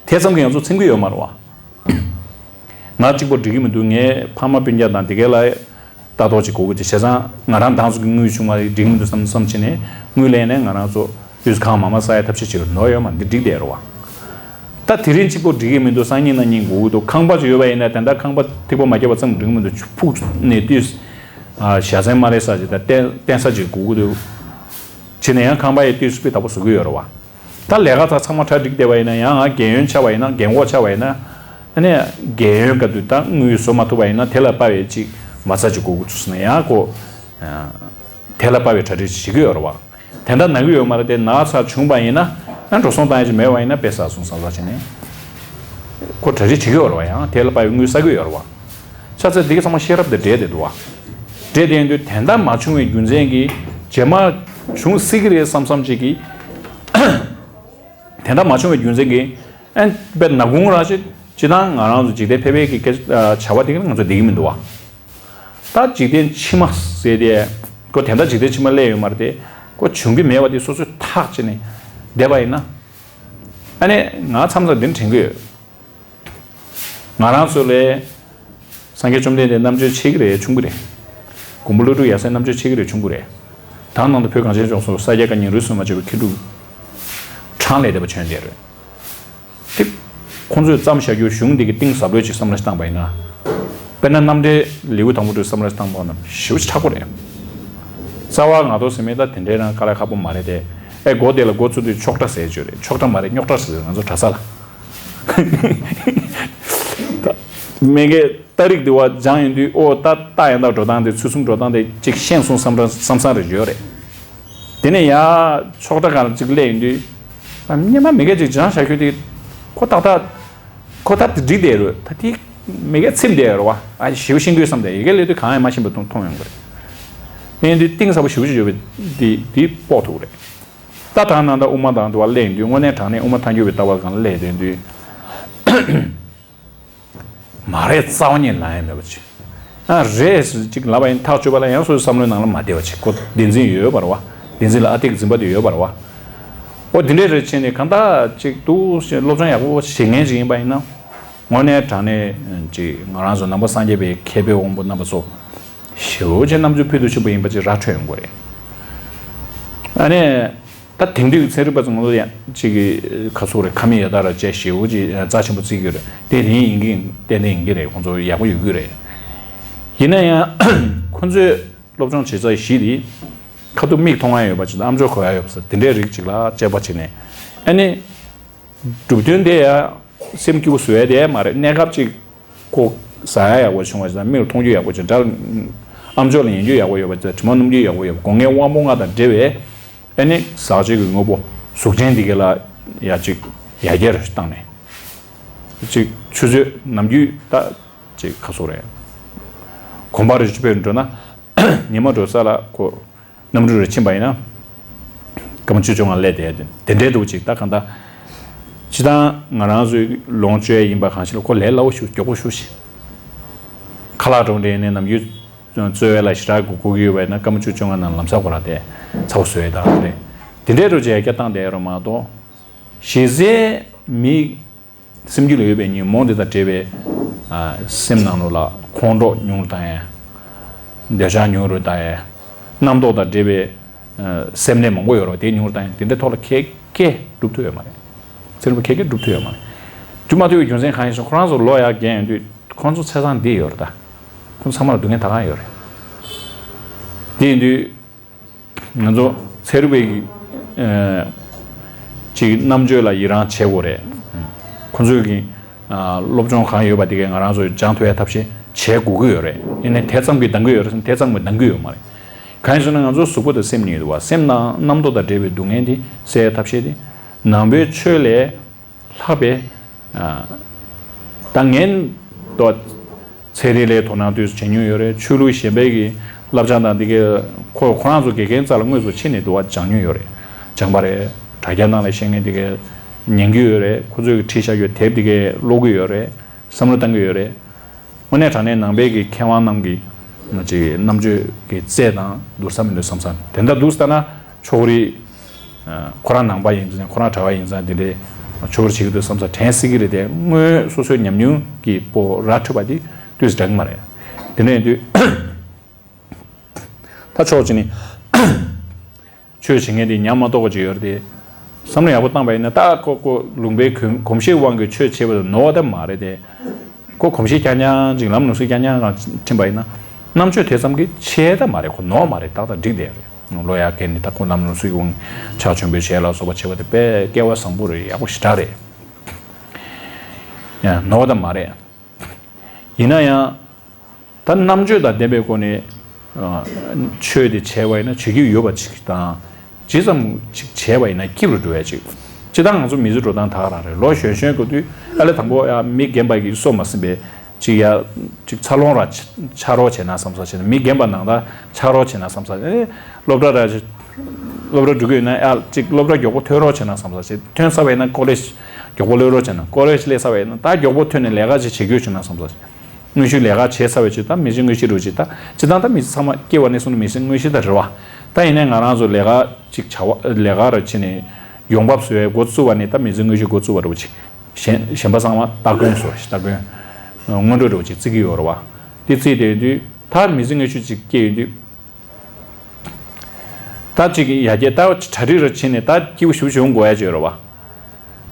དེ་ཙམ་གྱིས་ང་ཚོ་ཚིམ་གྱི་ཡོད་མ་རེད་བ། ང་གཅིག་པོ་འགྲིག་གི་མི་འདུག་ངའི་ཕ་མ་སྤུན་ཀྱག་དང་དེ་གའི་ལ་ལྟ་རྟོག་ཅིག་དགོས་ཀྱི་ཅིག་བྱས་ཙང་ང་རང་ཏང་ཙུའུ་གི་དངུལ་བྱུང་བ་རེད། འགྲིག་གི་མི་འདུག་བསམ་བསམ་བྱས་ནས་དངུལ་ལེན་ནས་ང་རང་ཚོ་དུས་གང་མང་མང་ཟ་ཡ་ཐབས་ཤེས་བྱེད་དགོས་ནོར་ཡོད་མ་འདི་འགྲིག་བསྡད་རེད་བ། ད་དེ་རིང་གཅིག་པོ་འགྲིག་གི་མི་འདུག་སང་ཉིན་གནངས་ཉིན་དགོས་ཀྱི་འདུག་ཁང་པ་ཅིག་ཡོད་པ་ཡིན་ན་དེ་འདྲ་ཁང་པ་ཐིག་པ་མ་བརྒྱབ་པ་ཙམ་འགྲིག་གི་མི་འདུག་ཕུགས་ནས་དུས་བཞའ་ཚན་མ་རེད་ས་ཅིག་དང་རྟེན་རྟེན་ས་ཅིག་དགོས་ཀྱི་འདུག་བྱས་ནས་ཡང་ཁང་པ་ཡི་དུས་སུ་དཔེ་ལྟ་བུ་བཟོ་གི་ཡོད་རེད་བ། ད་ལས་ཀ་ཚང་ཚང་མ་གྲ་སྒྲིག་བསྡད་པ་ཡིན་ན་ཡང་ང་རྒན་ཡོལ་ཆགས་པ་ཡིན་ན་རྒན་གོག་ཆགས་པ་ཡིན་ན། ཨ་ནི་རྒན་ཡོལ་སྐབས་དུས་ད་དངུལ་བཟོ་མ་ཐུབ་པ་ཡིན་ན་དེ་ལ་དཔག་པའི་ཅིག་མ་རྩ་ཅིག་དགོས་ཀྱི་འདུག་ཟེར་ན་ཡང་ཁོ། དེ་ལ་དཔག་པའི་གྲ་སྒྲིག་ཅིག་བྱེད་ཀྱི་ཡོད་རེད་བ། དེ་འདྲ་ན་གི་ཡོད་མ་རེད་དེ་ན་ཚ་བྱུང་པ་ཡིན་ན་ཨ་འགྲོ་སོང་བཏང་ཡ་ཅིག་མེད་པ་ཡིན་ན་དཔེ་ཟ་སོང་བསམ་བསམ་བྱས་ནས། ཁོ་གྲ་སྒྲིག་བྱེད་ཀྱི་ཡོད་རེད་བ། ཡང་དེ་ལ་དཔག་པའི་དངུལ་བསགས་ཀྱི་ཡོད་རེད་བ། ཆ་ཚང་འདི་ག་ཚང་མ་ཤེས་རབ་དང་འབྲེལ་ཏེ་འདུག་བ། འབྲེལ་ཏེ་ཡིན་དུས་དེ་འདྲ་མ་བྱུང་བའི་རྒྱུ་མཚན་གྱིས་རྗེས་མ་བྱུང་སྲིད་ཀྱི་རེད་བསམ་བསམ་ཅིག་གིས། དེ་འདྲ་མ་བྱུང་བའི་རྒྱུ་མཚན་གྱིས་ཨན་དཔེ་ནག་ཁུང་ར་ཅིག་སྤྱི་བཏང་ང་རང་ཚོ་འཇིག་རྟེན་ཕལ་པའི་གི་སྐད་བྱ་བ་དེ་ག་ང་ཚོ་བསྡད་ཀྱི་མི་འདུག་བ། ད་འཇིག་རྟེན་ཕྱི་མ་ཟེར་ཏེ་ཁོ་དེ་འདྲ་འཇིག་རྟེན་ཕྱི་མ་སླེབས་ཡོད་མ་རེད་དེ་ཁོ་བྱུང་གི་མེད་པ་དེ་སོ་སོས་ཐག་བཅད་ནས་བསྡད་པ་ཡིན་ན། ཨ་ནི་ང་མཚམས་མཚམས་འདི་འདྲ་དྲན་གྱི་ཡོད། ང་རང་ཚོ་ལས། སངས་རྒྱས་བཅོམ་ལྡན་འདས་རྣམ་དཔྱོད་ཆེ་གི་རེད་ཆུང་གི་རེད། མགོན་པོ་ཀླུ་སྒྲུབ་ཡབ་སྲས་རྣམ་དཔྱོད་ཆེ་གི་རེད་ཆུང་གི་རེད། ད་ནང་དུ་བོད་གངས་ཅན་ལྗོངས་སུ་ས་སྐྱ་བཀའ་རྙིང་རིས་སུ་མ་ཆད་པའི་མཁས་གྲུབ་གྲངས་ལས་འདས་པ་བྱོན་བསྡད་རེད། དེ། ཁོང་ཚོས་བརྩམས་བཞག་རྒྱུ་གཞུང་འདི་གི་གཏིང་ཟབ་ལོས་ཅིག་བསམ་བློ་ཞིག་བཏང་པ་ཡིན་ན། དཔེར་ན་རྣམ་འགྲེལ་ལེའུ་དང་པོ་དེ་བསམ་བློ་ཞིག་བཏང་པ་ན་ཞེ་པོ་ཅིག་དྲག་པོ་རེད། རྩ་བ་ང་ཚོ་ཟེར་མི་ད་དེ་འདྲའི་རང་དཀའ་ལས་ཁག་པོ་མ་རེད་དེ། ཨེ་མགོ་དེ་ལ་མགོ་བཙུགས་དུས་ཆོག་གྲྭ་ཟེར་བརྗོད་རེད། ཆོག་གྲྭ་མ་རེད་རྙོག་གྲྭ་ཟེར་ང་ཚོ་གྲྭ་ས་ལ། ད་མེ་གེ་ཏ་རིག་དེ་བ་སྦྱང་ཡོང་དུས་ཨོ་ད་ད་ཡང་དག་འགྲོ་སྟངས་དེ་ཚུལ་གསུམ་འགྲོ་སྟངས་དེ་ཅིག་ཤེས་སོང་བསམ་ར་བསམ་བསམ་རེ་ཡོད་རེད། དེ་ནས་ཡ་ཆོག་གྲྭ་སྒང་ལ་ཅིག་སླེབས་ཡོང་དུས་སྔོན་མ་མེ་གེ་ཅིག་སྦྱང་བཞག་ཁྱོད་དེ་ཁོ་ཏག་ཏག་ ཁོ་ད་དེ་འགྲིག་བསྡད་རེད། ད་དེ་མི་གས་ཚིམ་བསྡད་ཡོད་རེད་བ། ཨ་ཞེ་པོ་ཤེས་ཀྱི་ཡོད་བསམ་བསྡད། ཡི་གེ་ལས་དུས་གང་ཡང་མ་ཤེས་པ་མཐོང་མཐོང་ཡོང་གི་རེད། དེ་ཡིན་དུས་གཏིང་ཟབ་པོ་ཞེ་པོ་ཅིག་ཡོད་པའི་དེ་དེ་དཔོག་ཐུབ་རེད། ད་ད་ནང་ད་དབུ་མ་དང་དུ་བ་སླེབས་ཡོང་དུས་དངོས་གནས་དྲང་གནས་དབུ་མ་ཐལ་འགྱུར་བའི་ལྟ་བ་སྒང་སླེབས་ཡོང་དུས། མ་རེད། རྩ་བ་ཉིད་ལ་ཡང་མེད་པ་ཅིག་ཨ་རེད་ཅིག་ལབ་པ་ཡིན། ཐག་གཅོད་པ་ལ་ཡང་སོ་སོའི་བསམ་བློའི་ནང་ལ་མ་བསྡད་པ་ཅིག་ཁོ་བདེན་འཛིན་ཡོད་པ་རེད་བ། བདེན་འཛིན་ལ་ཨ་ཏིག་འཛིན་པ་དེ་ཡོད་པ་རེད་བ། ཨོ་དེ་འདྲས་རེད་བྱས་ནས་གང་ལྟར་ཅིག་འདུག་ཟེར་སློབ་སྦྱོང་ཡག་པོ་བྱེད་མཁན་ཅིག་ཡིན་པ་ཡིན་ན། དངོས་གནས་དྲང་གནས་ཅིག་ང་རང་ཚོ་ནང་པ་སངས་རྒྱས་པའི་མཁས་པའི་དབང་པོ་རྣམ་པ་ཚོ་ཞེ་པོ་ཅིག་རྣམ་འགྱུར་ཕུལ་དུ་ཕྱིན་པ་ཡིན་པ་ཅིག་ར་འཕྲོད་ཡོང་གི་རེད། ཨ་ནི། ད་དེང་དུས་ཚན་རིག་པ་ཚོ་ང་ཚོ་ཡང་གཅིག་གི་ཁ་སོ་རེད། ཁ་མིག་ཡར་ལྟ་ར་བྱས་ཞེ་པོ་ཅིག་རྩ་ཆེན་པོ་བརྩི་གི་རེད། དེ་དེ་ཡིན་གྱི་ཏན་ཏན་ཡིན་གྱི་རེད། ཁོང་ཚོ་ཡག་པོ་ཡོད་ཀྱི་རེད། ཡིན་ན་ཡང་ཁོང་ཚོའི་སློབ་སྦྱོང་བྱེད་ས་གཞི་དེ་ཁ་ཐུག་མིག་མཐོང་ཡ་ཡོད་པ་ཅིག་དང་ཨམ་ཅོག་གོ་ཡ་ཡོད་པ་དེ་འདྲའི་རིགས་ཅིག་ལ་དཔྱད་པ་བྱས་ནས། ཨ་ནི། གྲུབ་དོན་དེ་ཡང་སེམས་སྐྱིད་པོ་བཟོ་ཡ་དེ་ཡང་མ་རེད། གནས་སྐབས་ཅིག་ཁོ་ཟ་ཡ་ཡག་པོ་བྱུང་བ་ཞིག་དང་། མིག་ལ་མཐོང་རྒྱུ་ཡག་པོ་ཅིག་འདྲ། ཨམ་ཅོག་ལ་ཉན་རྒྱུ་ཡག་པོ་ཡོད་པ་ཅིག་དྲི་མ་སྣོམ་རྒྱུ་ཡག་པོ་ཡོད་པ། སྒོ་ལྔའི་དབང་པོ་ལྔ་དང་འབྲེལ་བའི་ཨ་ནི་ཟག་བཅས་ཀྱི་དངོས་པོ་གཟུགས་ཅན་འདི་ག་ལ་ཡ་ཅིག་ཡར་རྒྱས་བཏང་ནས། ཅིག་ཆུ་ཚོད་ནམ་རྒྱུན་ད་ཅིག་ཁ་སོ་རེད། གོམ་པ་རེ་བྱས་པའི་འགྲོ་ན། ཉི་མ་འགྲོ་ས་ལ་ཁོ། གནམ་གྲུ་རུ་ཕྱིན་པ་ཡིན་ན། སྐར་མ་བཅུ་བཅོ་ལྔ་སླེབས་བསྡད་དེ་དེ་འདྲའི་འདུག་ཅིག་ད་གང་ལྟར། སྤྱི་བཏང་ང་རང་ཚོའི་ལོངས་སྤྱོད་ཡིན་པ་གང་ཞིག་ལ་ཁོ་ལས་སླ་བོ་ཞིག་མགྱོགས་པོ་ཞིག་ཞིག་ཁ་ལག་འགྲོ་འདྲེན་ནས་ནམ་རྒྱུན་རྩོལ་བའི་ལ་ཞེ་དྲག་སྒུག་སྒུག་ཡོད་པ་ཡིན་ན། སྐར་མ་བཅུ་བཅོ་ལྔ་ནང་ལམ་སང་ཁོ་རང་དེ་ཚ་བོ་བཟོས་ཡོད་ད་རེད། དེ་འདྲའི་འདུག་ཅིག་ཡར་རྒྱས་བཏང་བསྡད་ཡོད་རེད་མ་གཏོགས། གཞི་རྩའི་མི། སེམས་རྒྱུད་ལ་ཡོད་པའི་ཉོན་མོངས་དེ་དང་འབྲེལ་བའི། ཨ། སེམས་ནང་ལོགས་ལ་ཁོང་ཁྲོ་ཉུང་རུ་བཏང་ཡ། འདོད་ཆགས་ཉུང་རུ་བཏང་ཡ། རྣམ་རྟོག་དང་འབྲེལ་བའི། ཨ། སེམས་ནད་མང་པོ་ཡོད་རེད་བ། དེ་ཉུང་རུ་བཏང་ཡ། དེ་འདྲའི་ཐོག་ལ་ཁེ་ཁེ་སྒྲུབ་ཐུབ་ཡོད་མ་རེད། ཚན་རིག་པ་ཁེ་ཁེ་སྒྲུབ་ཐུབ་ཡོད་མ་རེད། སྒྲུབ་མ་ཐུབ་པའི་རྒྱུ་མཚན་གང་ཡིན་ཟེར་ན། ཁོ་རང་ཚོ་ལོ་ཡར་རྒྱས་ཡོང་དུས་ཁོ་ཚོ་ཚེས་བཟང་འདི་ཡོད་རེད་ད། ཁོ་ཚང་མ་ལ་སྡུག་བསྔལ་ད་གང་ཡོད་རེད། དེ་ཡིན་དུས། ང་ཚོ་ཚན་རིག་པའི་གི། ཨ། ཅིག་རྣམ་དཔྱོད་ལ་ཡི་རང་བྱེད་དགོས་རེད། ཁོ་ཚོས་གི། ཨ། སློབ་སྦྱོང་གང་ཡོད་པ་དེ་གས་ང་རང་ཚོས་སྦྱང་ཐུབ་ཡ་ཐབས་ཤེས་བྱེད་དགོས་ཀྱི་ཡོད་རེད། ཡིན་ནའི་དེ་ཙམ་གྱིས་འདང་གི་ཡོད་རེད་ཟེར་ན་དེ་ཙམ་གྱིས་འདང་གི་ཡོད་མ་རེད། གང་ཡིན་ཟེར་ན་ང་ཚོ་གཟུགས་པོ་དང་སེམས་གཉིས་འདུག་བ། སེམས་ནང་རྣམ་རྟོག་དང་འབྲེལ་བའི་སྡུག་བསྔལ་དེ་སེལ་ཡ་ཐབས་ཤེས་དེ་ནང་པའི་ཆོས་ལས། ལྷག་པའི། ཨ། ད་ངན་ཏོ། ཚན་རིག་ལས་དོ་སྣང་དུས་སུ་བྱེད་མྱོང་ཡོད་རེད། ཆོས་ལུགས་གཞན་པའི་གི་བསླབ་བྱ་དང་འདི་གའི་ཁོ་ཁོ་རང་ཚོ་དགེ་རྒན་རྩ་ལ་དངོས་སུ་ཕྱིན་ནས་འདུག་བ་སྦྱང་མྱོང་ཡོད་རེད། སྦྱངས་པ་རེད། དྲ་རྒྱ་ནང་ལ་བཤད་མཁན་འདི་གའི་ཉན་གྱི་ཡོད་རེད། ཁོ་ཚོས་གི་བྲིས་བཞག་ཡོད་དེབ་འདི་གའི་ཀློག་གི་ཡོད་རེད། བསམ་བློ་བཏང་གི་ཡོད་རེད། དངོས་གནས་དྲང་གནས་ནང་པའི་གི་མཁས་དབང་རྣམས་ཀྱི་ཅིག་རྣམ་དཔྱོད་ཀྱི་རྩལ་དང་བསྡུར་ས་མི་འདུག་བསམ་ས་དེ་འདྲ་འདུག་ལྟ་ན། ཕྱོགས་རིས། ཁོ་རང་ནང་པ་ཡིན་ཙང་། ཁོ་རང་གྲྭ་པ་ཡིན་ཙང་། དེ་འདྲའི་ཕྱོགས་རིས་བྱེད་ཀྱི་འདུག་བསམ་ས་དྲན་སྲིད་ཀྱི་རེད་དེ། དངོས་སོ་སོའི་ཉམས་མྱོང་གི་པོ་ར་འཕྲོད་པ་དེ་ཏོག་ཙམ་འདྲ་གི་མ་རེད། དེ་འདྲ་ཡིན་དུས། ད་ཕྱོགས་གཅིག་ནས་ཆོས་བྱེད་མཁན་དེ་ཉམས་མ་རྟོགས་པ་ཅིག་ཡོད་རེད་དེ། བསམ་བློ་ཡག་པོ་བཏང་པ་ཡིན་ན། ད་ཁོ་ཁོ་ལུང་པའི་གོམས་གོམས་གཤིས་དབང་གིས་ཆོས་བྱེད་པ་དེ་ནོར་བ་ད་མ་རེད་དེ། ཁོ་གོམས་གཤིས་རྐྱང་རྐྱང་ཅིག་ལམ་ལུགས་སྲོལ་རྐྱང་རྐྱང་སྒང་ཕྱིན་པ་ཡིན་ན། རྣམ་དཔྱོད་དེ་ཙམ་གྱིས་ཆེ་ད་མ་རེད། ཁོ་ནོར་མ་རེད། ཏག་ཏག་འགྲིག་བསྡད་རེད། ལོ་ཡར་རྒས་ནས་ད་ཁོ་ལམ་ལུགས་སྲོལ་གྱི་དབང་ཕྱག་མཆོད་འབུལ་བྱས་ལ་སོགས་པ་བྱེད་པ་དེ་དཔེ་སྐལ་བ་བཟང་པོ་རེད། ཡག་པོ་ཞེ་དྲག་རེད། ཡང་ནོར་བ་ད་མ་རེད། ཡིན་ན་ཡང་། ད་རྣམ་དཔྱོད་དང་ལྡན་པའི་སྒོ་ནས། ཨ། ཆོས་དེ་བྱས་པ་ཡིན་ན་བྱེད་རྒྱུ་ཡོད་པ་ཅིག་དང་། ཇི་ཙམ་ཅིག་བྱས་པ་ཡིན་ན་སྐྱིད་རུ་འགྲོ་ཡ་ཅིག་སྤྱིར་བཏང་ང་ཚོ་མི་ཚེ་འགྲོ་སྟངས་ད་ག་རང་རེད། ལོ་གཞོན་གཞོན་གྱི་དུས་ཨ་ལས་དང་པོ་ཡ་མི་རྒན་པ་གིས་སོ་མ་ཟིན་པའི་ཅིག་ཡ་ཅིག་འཚར་ལོངས་ར་ཆ་རོགས་བྱས་ན་བསམ་ས་བྱས་ན། མི་རྒན་པ་ནང་ད་ཆ་རོགས་བྱས་ན་བསམ་ས་བྱས་ན། སློབ་གྲྭ་ར་སློབ་གྲྭ་འགྲོ་གི་ཡོད་ན་ཡ་ཅིག་སློབ་གྲྭ་མགྱོགས་པོ་ཐོན་རོགས་བྱས་ན་བསམ་ས་བྱས། ཐོན་ཚར་བ་ཡིན་ན་ཀོ་ལེཇ་མགྱོགས་པོ་སླེབས་རོགས་བྱས་ན། ཀོ་ལེཇ་སླེབས་ཚར་བ་ཡིན་ན་ད་མགྱོགས་པོ་ཐོན་ནས་ལས་ཀ་ཅིག་བྱེད་རྒྱུ་བྱུང་ན་བསམ་ས་བྱས། དངོས་གཞི་ལས་ཀ་བྱས་ཚར་བའི་ཆེད་དུ་མི་ཚེ་དངོས་གཞི་རུ་ཅིག་ད་སྤྱིར་བཏང་ད་མི་ཚེ་ཚང་མ་སྐྱེ་བ་ནས་བཟུང་ནས་མི་ཚེ་དངོས་གཞི་ད་རེད་བ། ད་ཡིན་ནའི་ང་རང་ཚོ་ལས་ཀ་ཅིག་བྱ་བ་ལས་ཀ་རུ་ཕྱིན་ནས་ཡོང་འབབ་བཟོ་བའི་འགོ་བཙུགས་པ་ནས་ད་མི་ཚེ་དངོས་གཞི་འགོ་བཙུགས་པ་རུ་ཅིག་གཞན་གཞན་པ་ཚང་མ་སྟ་གོན་བཟོ། སྟ་གོན་སྔོན་འགྲོ་རུ་ཅིག་བརྩི་གི་ཡོད་རེད་བ། དེ་བརྩིས་བསྡད་དུས་ད་མི་ཚེ་དངོས་གཞི་ཅིག་སྐྱེ་ཡོང་དུས། ད་ཅིག་ཡ་གྱལ་ད་གྲ་སྒྲིག་ར་བྱས་ནས་ད་སྐྱིད་པོ་ཞུ་བྱུང་དགོས་ཡ་ཅིག་ཡོད་རེད་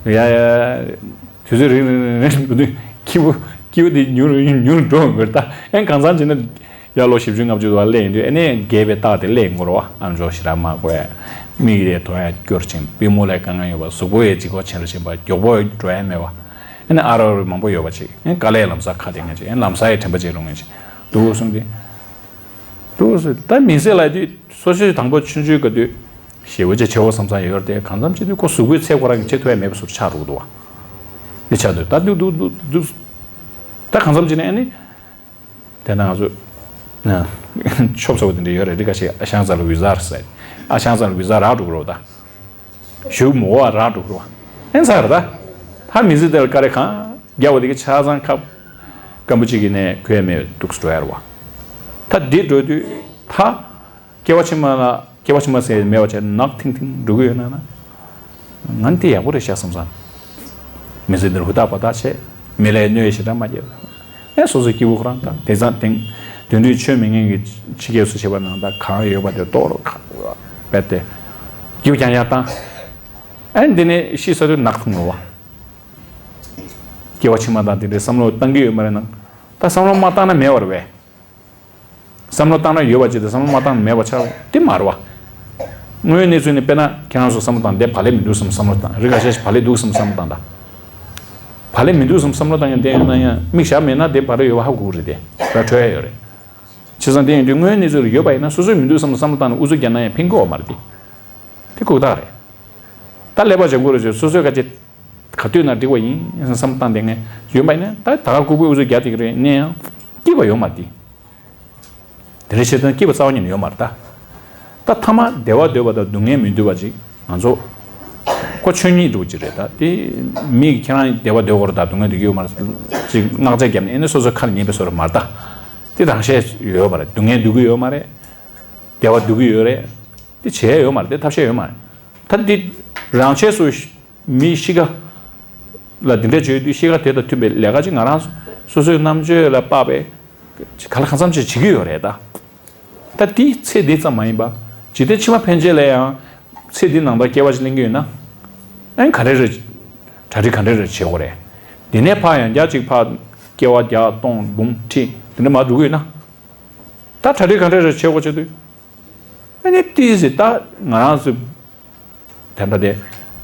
བ། ཡ་ཡ། དུས་ཚོད་རིང་རིང་རིང་རིང་འགྲོ་དུས་སྐྱིད་པོ་སྐྱིད་པོ་དེ་ཉུང་རུ་ཉུང་རུ་འགྲོ་འོང་གི་རེད། ད་ཨེ་གང་ཚང་བྱས་ན་ཡ་ལོ་བཞི་བཅུ་ལྔ་བཅུ་དུ་བ་སླེབས་ཡོང་དུས་ཨེ་ནས་རྒས་པའི་རྟགས་དེ་སླེབས་ཡོང་གི་རེད་བ། ཨམ་ཅོག་ཞེ་དྲག་མ་གོ་ཡ། མིག་དེ་དོ་ཡ་སྐྱོ་རུ་ཕྱིན། པུས་མོ་ལ་དཀའ་ངལ་ཡོད་པ། གཟུགས་པོ་ཡ་ལྗིད་ཁོག་ཆེ་རུ་ཕྱིན་པ། མགྱོགས་པོ་འགྲོ་ཡ་མེད་པ། ཨེ་ནས་ཨ་རོགས་རོགས་མང་པོ་ཡོད་པ་ཅིག་ཨེ་དཀའ་ལས་ལམ་སང་ཁ་གཏད་མཁན་ཅིག་ཨེ་ལམ་སང་ཡ་དྲན་པ་ཅིག་རུང་མཁན་ཅིག་འདུག་གསུངས་ཏེ། འདུག་ཟེར། ད་མི་ཚེ་ལ་དུས་སོ་སོའི་དང་པོ་ཆུང་ཆུང་གི་དུས་ཞེ་པོ་ཅིག་ཆེ་བོ་བསམ་ས་ཡོད་རེད་དེ། གང་འཚམ་ཅིག་དུས་ཁོ་གཟུགས་པོའི་ཚེ་ཁོ་རང་གི་ཆེ་ཐུབ་ཡ་མེད་པ་ཟུར་ཆགས་འགྲོ་གི་འདུག་བ། འདི་ཆགས་འདུག་ད་འདུག་འདུག་འདུག་འདུག་ད་གང་འཚམ་ཅིག་ནས་ཨ་ནི། དེ་ན་ང་ཚོ་ཆོབ་ཚ་བོ་དེ་འདྲ་ཡོད་རེད། རི་ཁ་ཤས་ཨ་ཞང་ཚ་ལ་བི་ཟ་རེད་ཟེར། ཨ་ཞང་ཚ་ལ་བི་ཟ་རག་འགྲོ་གི་རེད་ད། ཞུ་མོ་བ་རག་འགྲོ་གི་རེད་བ། ཨེན་ཚ་རེད་ད། ཧ་མི་ཟི་དེ་ལ་ཀ་རེ་གང་རྒྱ་བོ་དེ་གི་ཆ་ཚང་ཁ་སྐམ་པོ་གཅིག་གི་ནས་གོས་མེད་འདུག་སེ་འགྲོ་ཡ་རེད་བ། ད་འདི་འགྲོ་དུས་ད། སྐྱེ་བ་ཕྱི་མ་ལ་སྐྱེ་བ་ཕྱི་མ་ཟེར་མེད་པ་བྱས་ནག་ཐིང་ཐིང་འགྲོ་གི་ཡོད་ན་ན། ང་འདི་ཡག་པོ་རེད་ཤག་བསམ་བསམ། མི་ཚེ་འདིར་ཧུར་ཐག་བ་ཐག་བྱས། མི་ལ་གནོད་ཞེ་དྲག་མ་བརྒྱབ། ཨེ་སོ་སོའི་སྐྱེ་བོ་ཁོ་རང་དང་དེང་སང་དེང་དེང་དུས་ཆོས་མི་ཉན་གྱི་ཕྱི་རྒྱལ་སུ་བྱེད་པ་ནང་ད་གང་ཡོད་པ་དེ་གཏོར་རོགས་རྦད་དེ། སྐྱིད་པོ་རྐྱང་རྐྱང་བཏང་། ཨེ་འདི་ནས་ཤི་ས་དུས་ནག་ཐུང་ངོ་བ། སྐྱེ་བ་ཕྱི་མ་དང་དེ་འདྲའི་བསམ་བློ་བཏང་གི་ཡོད་མ་རེད་ན། ད་བསམ་བློ་མ་བཏང་ན་མེད་པ་རེད་པས། བསམ་བློ་བཏང་ན་ཡོད་པ་ཅིག་དང་བསམ་བློ་མ་བཏང་ན་མེད་པ་ཆགས་དེ་མ་རེད་བ། དངོས་ཡོད་གནས་ཚུལ་ནི་དཔེར་ན་ཁྱེད་རང་ཚོ་བསམ་བློ་བཏང་དེ་བག་ལེབ་མི་འདུག་བསམ་བསམ་བློ་བཏང་། རི་ཁ་ཤས་ཤིག་བག་ལེབ་འདུག་བསམ་བསམ་བློ་བཏང་དང་། བག་ལེབ་མི་འདུག་བསམ་བསམ་བློ་བཏང་ཡང་དེ་ཡོད་ན་ཡང་མིག་ཞར་མེད་ན་དེ་བག་ལེབ་ཡོད་པ་ཧ་གོ་གི་རེད་དེ། ར་འཕྲོད་ཡ་ཡོད་རེད། བྱས་ཙང་དེ་ཡིན་དུས་དངོས་ཡོད་གནས་ཚུལ་ལ་ཡོད་པ་ཡིན་ན་སོ་སོས་མི་འདུག་བསམ་བསམ་བློ་བཏང་ནས་ཨུ་ཚུགས་རྒྱག་ན་ཡང་ཕན་གི་ཡོད་མ་རེད་དེ། དེ་ཁུག་རྟགས་རེད། ད་ཀླད་པ་བྱ་འགུལ་རེ་བྱས་སོ་སོའི་ཁ་ཆེ། ག་དུས་ན་འགྲིག་པ་ཡིན་བསམ་བཏང་དེ་ངས་ཡོད་པ་ཡིན་ན་ད་ད་ག་ལྐུགས་པའི་ཨུ་ཚུགས་རྒྱག་དེ་གི་རེད་ནས་ཡང་སྐྱིད་པ་ཡོད་མ་རེད་དེ། དེ་འདྲ་བྱེད་དུས་སྐྱིད་པ་རྩ་བ་ཉིད་ནས་ཡོད་མ་རེད་ད། ད་ཐ་མ་བདེ་བ་འདོད་པ་དང་སྡུག་བསྔལ་མི་འདོད་པ་ཅིག་ང་ཚོ། ཁོ་ཆོས་ཉིད་འདྲ་བོ་ཅིག་རེད་ད་དེ། མིག་ཁྱེད་རང་བདེ་བ་འདོད་ཀྱི་རེད་ད་སྡུག་བསྔལ་འདོད་ཀྱི་ཡོད་མ་རེད་ཅིག་སྔགས་ཆས་བརྒྱབ་ནས་ཨེ་ནས་སོ་སོའི་ཁ་ལ་ཉན་པའི་བཟོ་འདྲ་མ་རེད་ད། དེ་རང་བཞིན་ཡོད་མ་རེད། སྡུག་བསྔལ་འདོད་ཀྱི་ཡོད་མ་རེད། བདེ་བ་འདོད་ཀྱི་ཡོད་རེད། དེ་བྱས་ཡོད་མ་རེད་དེ་ཐབས་ཤེས་ཡོད་མ་རེད། ད་འདི་རང་ཆས་སུ། མིའི་གཤིས་ཀ་ལ་འདི་འདྲ་བྱེད་དུས་གཤིས་ཀ་དེ་དང་མཐུན་པའི་ལས་ཀ་ཅིག་ང་རང་སོ་སོའི་རྣམ་དཔྱོད་ལ་དཔག་པའི་ག་ལ་གང་འཚམ་ཞིག་བྱེད་ཀྱི་ཡོད་རེད་ད། ད་འདི་ཚེ་འདི་ཙམ་མ་ཡིན་པ་འཇིག་རྟེན་ཕྱི་མ་ཕན་ཆད་ལ་ཡང་ཚེ་འདི་ནང་ལྟར་སྐྱེ་བ་ཞིག་ལེན་གྱི་ཡོད་ན། ཨན་ག་འདྲ་རེད། གྲ་སྒྲིག་ག་འདྲ་རེད་བྱེད་དགོས་རེད། འདི་ནས་ཕར་ཡང་བསྐྱར་ཅིག་ཕར་སྐྱེ་བ་བརྒྱ་སྟོང་འབུམ་ཁྲི་འདི་འདྲ་མར་འགྲོ་གི་ཡོད་ན། ད་གྲ་སྒྲིག་ག་འདྲ་རེད་བྱེད་དགོས་བྱེད་དུས། ཨ་ནི་ཏིས་ཟེར་ད་ང་རང་ཚོ། དེ་འདྲ་དེ།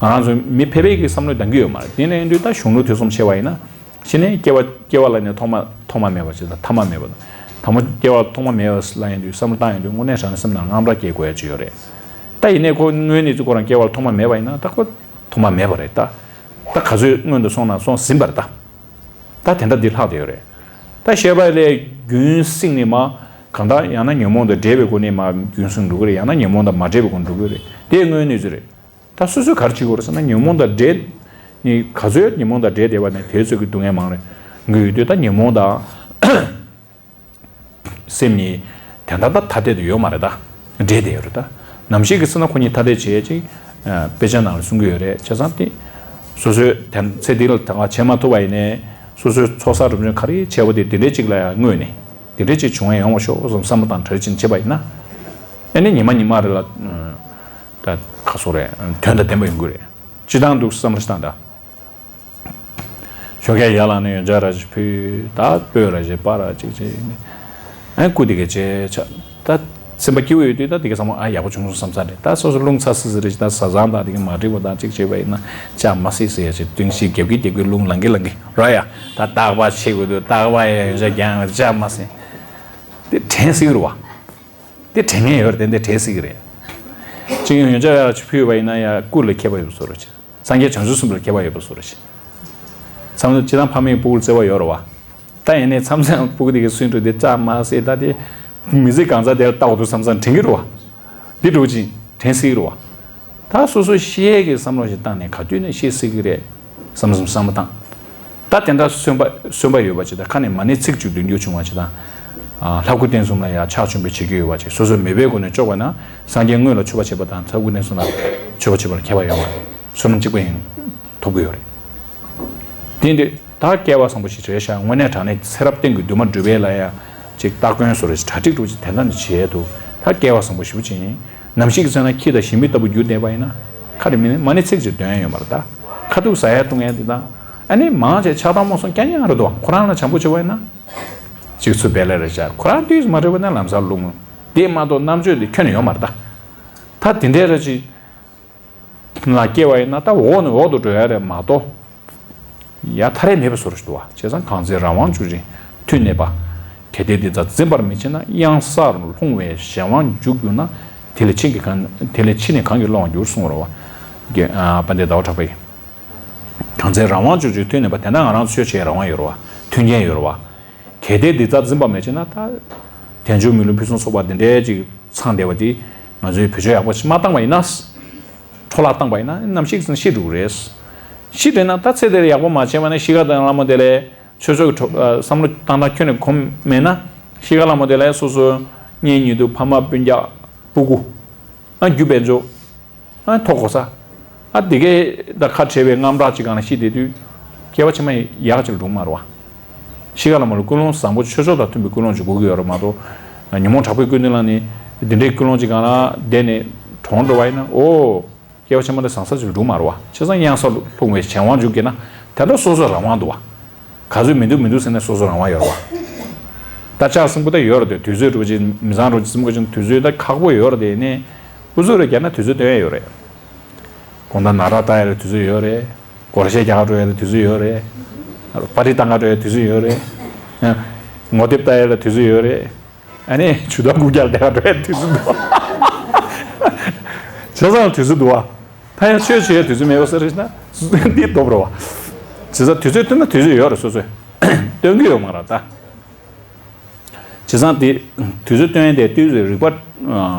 ང་རང་ཚོ་མི་ཕལ་པའི་གི་བསམ་བློ་གཏང་གི་ཡོད་མ་རེད། དེ་ནས་ཡིན་དུས་ད་གཞུང་ལུགས་དུས་གསུམ་ཕྱེ་བ་ཡིན་ན། ཕྱི་ནས་སྐྱེ་བ་སྐྱེ་བ་ལ་ནི་ཐོག་མ་ཐོག་མ་མེད་པ་ཞིག་དང་ཐ་མ་མེད་པ་དང་། དང་པོ་སྐྱེ་བ་ཐོག་མ་མེད་པ་ལ་ཡིན་དུས་བསམ་བློ་བཏང་ཡོང་དུས་དངོས་གནས་དྲང་གནས་སེམས་ནང་དངངས་སྐྲག་སྐྱེ་དགོས་ཡ་ཅིག་ཡོད་རེད། ད་ཡིན་ནའི་ཁོ་དངོས་གནས་ཚུལ་ཁོ་རང་སྐྱེ་བ་ལ་ཐོག་མ་མེད་པ་ཡིན་ན་ད་ཁོ་ཐོག་མ་མེད་པ་རེད་ད། ད་ག་ཚོད་སྔོན་དུ་སོང་ན་སོང་ཟིན་པ་རེད་ད། ད་དེ་འདྲ་འདི་ལྷག་བསྡད་ཡོད་རེད། ད་བཤད་པ་ལས་རྒྱུན་བསྲིངས་ནས་མ། གང་ལྟར་ཡང་ན་ཉོན་མོངས་དང་འདྲེས་པའི་སྒོ་ནས་མ་རྒྱུན་བསྲིངས་འགྲོ་གི་རེད། ཡང་ན་ཉོན་མོངས་དང་མ་འདྲེས་པའི་སྒོ་ནས་འགྲོ་གི་རེད། དེ་དངོས་གནས་ཚུལ་རེད། ད་སོ་སོས་ག་རེ་བྱེད་དགོས་རེད་ཟེར་ན་ཉོན་མོངས་དང་འདྲེས། ནི་ག་ཚོད་ཉོན་མོངས་དང་འདྲེས་བསྡད་པ་ནས་དེ་ཚོད་ཀྱི་སྡུག་བསྔལ་མང་རེད། འགོས་ཡོད་དུས་ད་ཉོན་མོངས་དང་། སེམས་ཉིད། དེ་འདྲ་ད་ཐ་དད་དུ་ཡོད་མ་རེད་ད། འདྲེས་བསྡད་ཡོད་རེད་ད། ནམ་ཞིག་གི་ཚེ་ན་ཁོ་གཉིས་ཐ་དད་བྱེད་ཅིག་དཔེ་ཆ་ནང་ལ་གསུང་གི་ཡོད་རེད་བྱས་ཙང་དེ། སོ་སོའི་དེ་ཚེ་འདི་ལ་ད་ག་བྱེད་མ་ཐུབ་པ་ཡིན་ནའི། སོ་སོའི་ཚོགས་བསགས་རུམ་བྱུང་ག་རེ་བྱས་པ་དེ་དེ་འདྲའི་ཅིག་ལ་ཡང་བསྔོས་ནས། དེ་འདྲའི་ཅིག་བྱུང་བ་ཡོང་བ་ཤོག་བསམ་བསམ་བློ་དང་གྲ་སྒྲིག་བྱེད་པ་ཡིན་ན། ཨ་ནི་ཉི་མ་ཉི་མ་རེ་ལ། ད་ག་སོགས་རེད། དོན་དང་ལྡན་པ་ཡོང་གི་རེད། སྤྱི་བཏང་འདུག་བསམ་བློ་ཞིག་བཏང་ད། ཞོགས་ཀས་ཡར་ལངས་ནས་ཡོན་ཆབ་ར་ཅིག་ཕུལ། ད་སྤོས་ར་ཅིག་སྤར་ར་ཅིག་བྱས་ནས། ཨ་སྐུ་དེ་ག་བྱས་ཆ། ད་སེམས་པ་སྐྱིད་པོ་ཡོད་དུས་ད་དེ་ག་བསམ་བློ་ཨ་ཡག་པོ་བྱུང་སོང་བསམ་ས་རེད། ད་སོ་སོ་རླུང་ཚ་སི་སི་རེད་ཅིག་ད་བཟའ་ཚང་དང་དེ་ག་མ་འགྲིག་པ་དང་ཅིག་བྱས་པ་ཡིན་ན་ཅག་མ་སྲིད་ཟེར་ཡ་ཅིག་དུང་ཞིག་རྒྱབ་ཀྱི་རྒྱབ་ཀྱི་རླུང་ལངས་ཀྱི་ལངས་ཀྱི་ར་ཡ། ད་རྟག་པར་བྱེད་དགོས་འདུག་རྟག་པར་ཡ་ཡོན་ཆབ་རྒྱག་ཅག་མ་སྲིད། དེ་དྲན་སྲིད་ཀྱི་རེད་བ། དེ་དྲན་མཁན་ཡོད་རེད། དེ་འདྲ་དྲན་སྲིད་ཀྱི་རེད། གཅིག་ཡོན་ཆབ་ཡར་ཕུལ་བ་ཡིན་ན་ཡང་སྐུ་ལ་མཁས་པ་ཡོད་པ་བཟོ་འདྲ་བྱེད། སངས་རྒྱས་བྱང་ཆུབ་སེམས་དཔའ་ལ་མཁས་པ་ཡོད་པ་བཟོ་འདྲ་བྱེད། མཚམས་མཚམས་སྤྱིར་བཏང་ཕ་མས་སྤུ་གུར་བརྩེ་བ་ཡོད་རེད་བ། ད་ཡིན་ནའི་མཚམས་མཚམས་སྤུ་གུ་དེ་གའི་སུན་འགྲོ་དེ་ཅག་མ་སྲིད་ད་དེ། མི་ཚེ་གང་ཚ་དེར་ལྟ་བ་འདུག་བསམ་བསམ་དྲན་གྱི་རེད་བ། འདི་འདྲ་བོ་ཅིག་དྲན་སྲིད་ཀྱི་རེད་བ། ད་སོ་སོ་ཤེས་ཀྱི་བསམ་བློ་ཞིག་བཏང་ནས་ག་དུས་ནས་ཤེས་སྲིད་ཀྱི་རེད། བསམ་བསམ་བསམ་བློ་བཏང་། ད་དེ་འདྲ་སོན་པ་སོན་པ་ཡོད་པ་ཅིག་དང་ཁ་ནས་མ་ཎི་ཚིག་གཅིག་འདོན་རྒྱུ་བྱུང་བ་ཅིག་དང་། ལྷ་སྐུ་རྟེན་གསུམ་ལ་ཡང་ཕྱག་མཆོད་འབུལ་བྱེད་ཀྱི་ཡོད་པ་ཅིག་སོ་སོའི་མོས་པའི་སྒོ་ནས་ཆོག་པ་ན་སངས་རྒྱས་དངོས་ལ་མཆོད་པ་བྱེད་པ་དང་ལྷ་སྐུ་རྟེན་གསུམ་ལ་མཆོད་པ་བྱེད་པ་ལ་ཁྱད་པར་ཡོད་མ་རེད། བསོད་ནམས་གཅིག་པ་ཡིན། ཐོབ་ཀྱི་ཡོད་རེད། དེ་འདི་ད་སྐལ་བ་བཟང་པོ་ཞིག་རེད་ཤག་དངོས་གནས་དྲང་གནས་ཚེ་རབས་གཏན་གྱི་འདུན་མ་སྒྲུབ་པའི་ལ་ཡང་ཅིག་སྟ་གོན་བཟོ་རེད། གྲ་སྒྲིག་འདྲ་བོ་ཅིག་དེ་འདྲ་ནས་བྱས་འདུག་ད་སྐལ་བ་བཟང་པོ་ཞེ་པོ་ཅིག་ཡིན། ནམ་ཞིག་གི་ཚེ་ན་ཁྱི་དང་ཞི་མི་ལྟ་བུ་གྱུར་བསྡད་པ་ཡིན་ན། ཁ་རེ་མི་ནི་མ་ཎི་ཚིག་ཅིག་འདོན་ཡ་ཡོད་མ་རེད་ད། ཁ་ཐུག་ཟ་ཡ་བཏུང་ཡ་འདི་དང་། ཨ་ནི་མང་ཆེ་ཆགས་སྡང་རྨོངས་གསུམ་རྐྱང་རྐྱང་རེད་འདུག་ཁོ་རང་ལ་བྱམས་པོ་བྱེད་པ་ཡིན་ན། ཅིག་ཚུར་བལ་ལ་རེ་བཞག་ཁོ་རང་དུས་མ་རེད་པ་ན་ལམ་སང་རླུང་། དེ་མ་གཏོགས་རྣམ་དཔྱོད་འདི་ཁྱོན་ནས་ཡོད་མ་རེད་ད། ད་དེ་འདྲའི་ར་ཅིག་ལ་སྐྱེ་བ་ཡིན་ན་ད་འོག་ནས་འོག་ཏུ་འགྲོ་ཡ་རེད་མ་གཏོགས། ཡ་ཐ་རེ་མེད་པའི་བཟོ་འདྲ་ཞིག་འདུག་བ། བྱས་ཙང་གང་ཚེ་རང་དབང་འབྱུང་ཞིང་མཐུ་གནས་པ། གལ་ཏེ་འདི་དག་འཛིན་པར་མི་བྱེད་ན། གཡང་སར་ལྷུང་བའི་གཞན་དབང་འཇུག་གྱུར་ན། དེ་ལས་ཕྱིན་གྱི་གང་དེ་ལས་ཕྱིན་ནས་གང་གིས་སློང་བར་འགྱུར་གསུངས་པ་རེད་བ། དགེ་ཨ་དཔལ་ལྡན་ཟླ་བ་གྲགས་པས། གང་ཚེ་རང་དབང་ཅིག་ཅིག་ཐོན་ནས་པ་དེ་ན་ང་རང་ཚོས་བྱེད་རང་དབང་ཡོད་རེད་བ། མཐུན་རྐྱེན་ཡོད་རེད་བ། གལ་ཏེ་འདི་ལྟར་འཛིན་པ་མེད་ཅེ་ན་ད། དལ་འབྱོར་མི་ལུས་ཕུན་སུམ་ཚོགས་པ་འདི་འདྲའི་ཅིག་ཚང་བསྡད་པ་འདི་ང་ཚོས་བེད་སྤྱོད་ཡག་པོ་ཞིག་མ་བཏང་བ་ཡིན་ན། འཕྲོ་བརླག་བཏང་བ་ཡིན་ན་ནམ་ཞིག་ཙམ་ཤི་འགྲོ་གི་རེད། ཤི་འདྲེན་ན་ད་ཚེ་འདིར་ཡག་པོ་མ་བྱས་པ་ན་ཤི་ཁ་དང་ལ་མོ་དེ་ལས་ཆོས་ཕྱོགས་ཀྱི་བསམ་བློ་བཏང་སྟངས་ཁྱོན་ནས་གོམས་མེད་ན། ཤི་ཁ་ལ་མོ་དེ་ལས་སོ་སོ་གཉེན་ཉེ་དུ་ཕ་མ་སྤུན་ཀྱག་སྤུ་གུ། ཨ་རྒྱུ་དཔལ་འབྱོར། ཨ་ཐོག་གོ་ས། ཨ་དེ་གས་ད་ཁ་བྲལ་བའི་དངངས་སྐྲག་ཅིག་སྒང་ལ་ཤི་བསྡད་དུས། སྐྱེ་བ་ཕྱི་མ་ཡག་ཅིག་ལ་འགྲོ་གི་མ་རེད་བ། ཤི་ཁ་ལ་མོ་ལ་ཀུན་སློང་བཟང་པོ་ཆོས་ཕྱོགས་དང་མཐུན་པའི་ཀུན་སློང་ཅིག་དགོས་ཀྱི་ཡོད་རེད་མ་གཏོགས། ཉོན་མོངས་དྲག་པོའི་ཀུན་ནས་ལངས་ནས་འདི་འདྲའི་ཀུན་སློང་ཅིག་སྒང་ལ་བསྡད་ནས་གྲོངས་འགྲོ་བ་ཡིན་ན་ཨོ། སྐྱེ་བ་ཕྱི་མ་དེ་བཟང་ས་ཅིག་ལ་འགྲོ་གི་མ་རེད་བ། བྱས་ཙང་གཡང་ས་ལྷུང་བའི་གཞན་དབང་འཇུག་གི་ན། དེ་འདྲ་སོ་སོ་རང་དབང་འདུག་བ། ག་ཚོད་མི་འདུག་མི་འདུག་ཟེར་ནས་སོ་སོ་རང་དབང་ཡོད་རེད་བ། ད་ལྕགས་སྲིན་པོ་ད་ཡོད་རེད་དེ། དུས་ཚོད་འགྲོ་ཅིག་མི་ཚང་འགྲོ་ཅིག་སྲིན་པོ་ཅིག་དུས་ཚོད་ད་ཁག་པོ་ཡོད་རེད་དེ་ནས། ཨུ་ཚུགས་རེ་རྒྱག་ན་དུས་ཚོད་སྟོན་ཡ་ཡོད་རེད། དགོང་དག་ནག་ཁྲ་ལྟ་ཡ་ལ་དུས་ཚོད་ཡོད་རེད། སྒོར་གཞས་རྒྱག་ག་འགྲོ་ཡ་ལ་དུས་ཚོད་ཡོད་རེད། པར་རིས་བཏང་ག་འགྲོ་ཡ་དུས་ཚོད་ཡོད་རེད། ངོ་དེབ་ལྟ་ཡ་ལ་དུས་ཚོད་ཡོད་རེད། ཨ་ནི་ཇུས་གཏོགས་འགུལ་སྐྱོད་ལ་བསྡད་ག་འགྲོ་ཡ་དུས་ཚོད་འདུག་བྱས་ཙང་དུས་ཚོད་འདུག་བ། ད་ཡང་ཆོས་བྱེད་ཡ་དུས་ཚོད་མེད་པ་ཟེར་ན་འདི་སྟོབས་རེད་བ། བྱས་ཙང་དུས་ཚོད་བཏོན་ན་དུས་ཚོད་ཡོད་རེད། སོ་སོས་སྟོན་གྱི་ཡོད་མ་རེད་ད། བྱས་ཙང་དེ་དུས་ཚོད་སྟོན་ཡས་དེ་དུས་ཚོད་རིག་པ།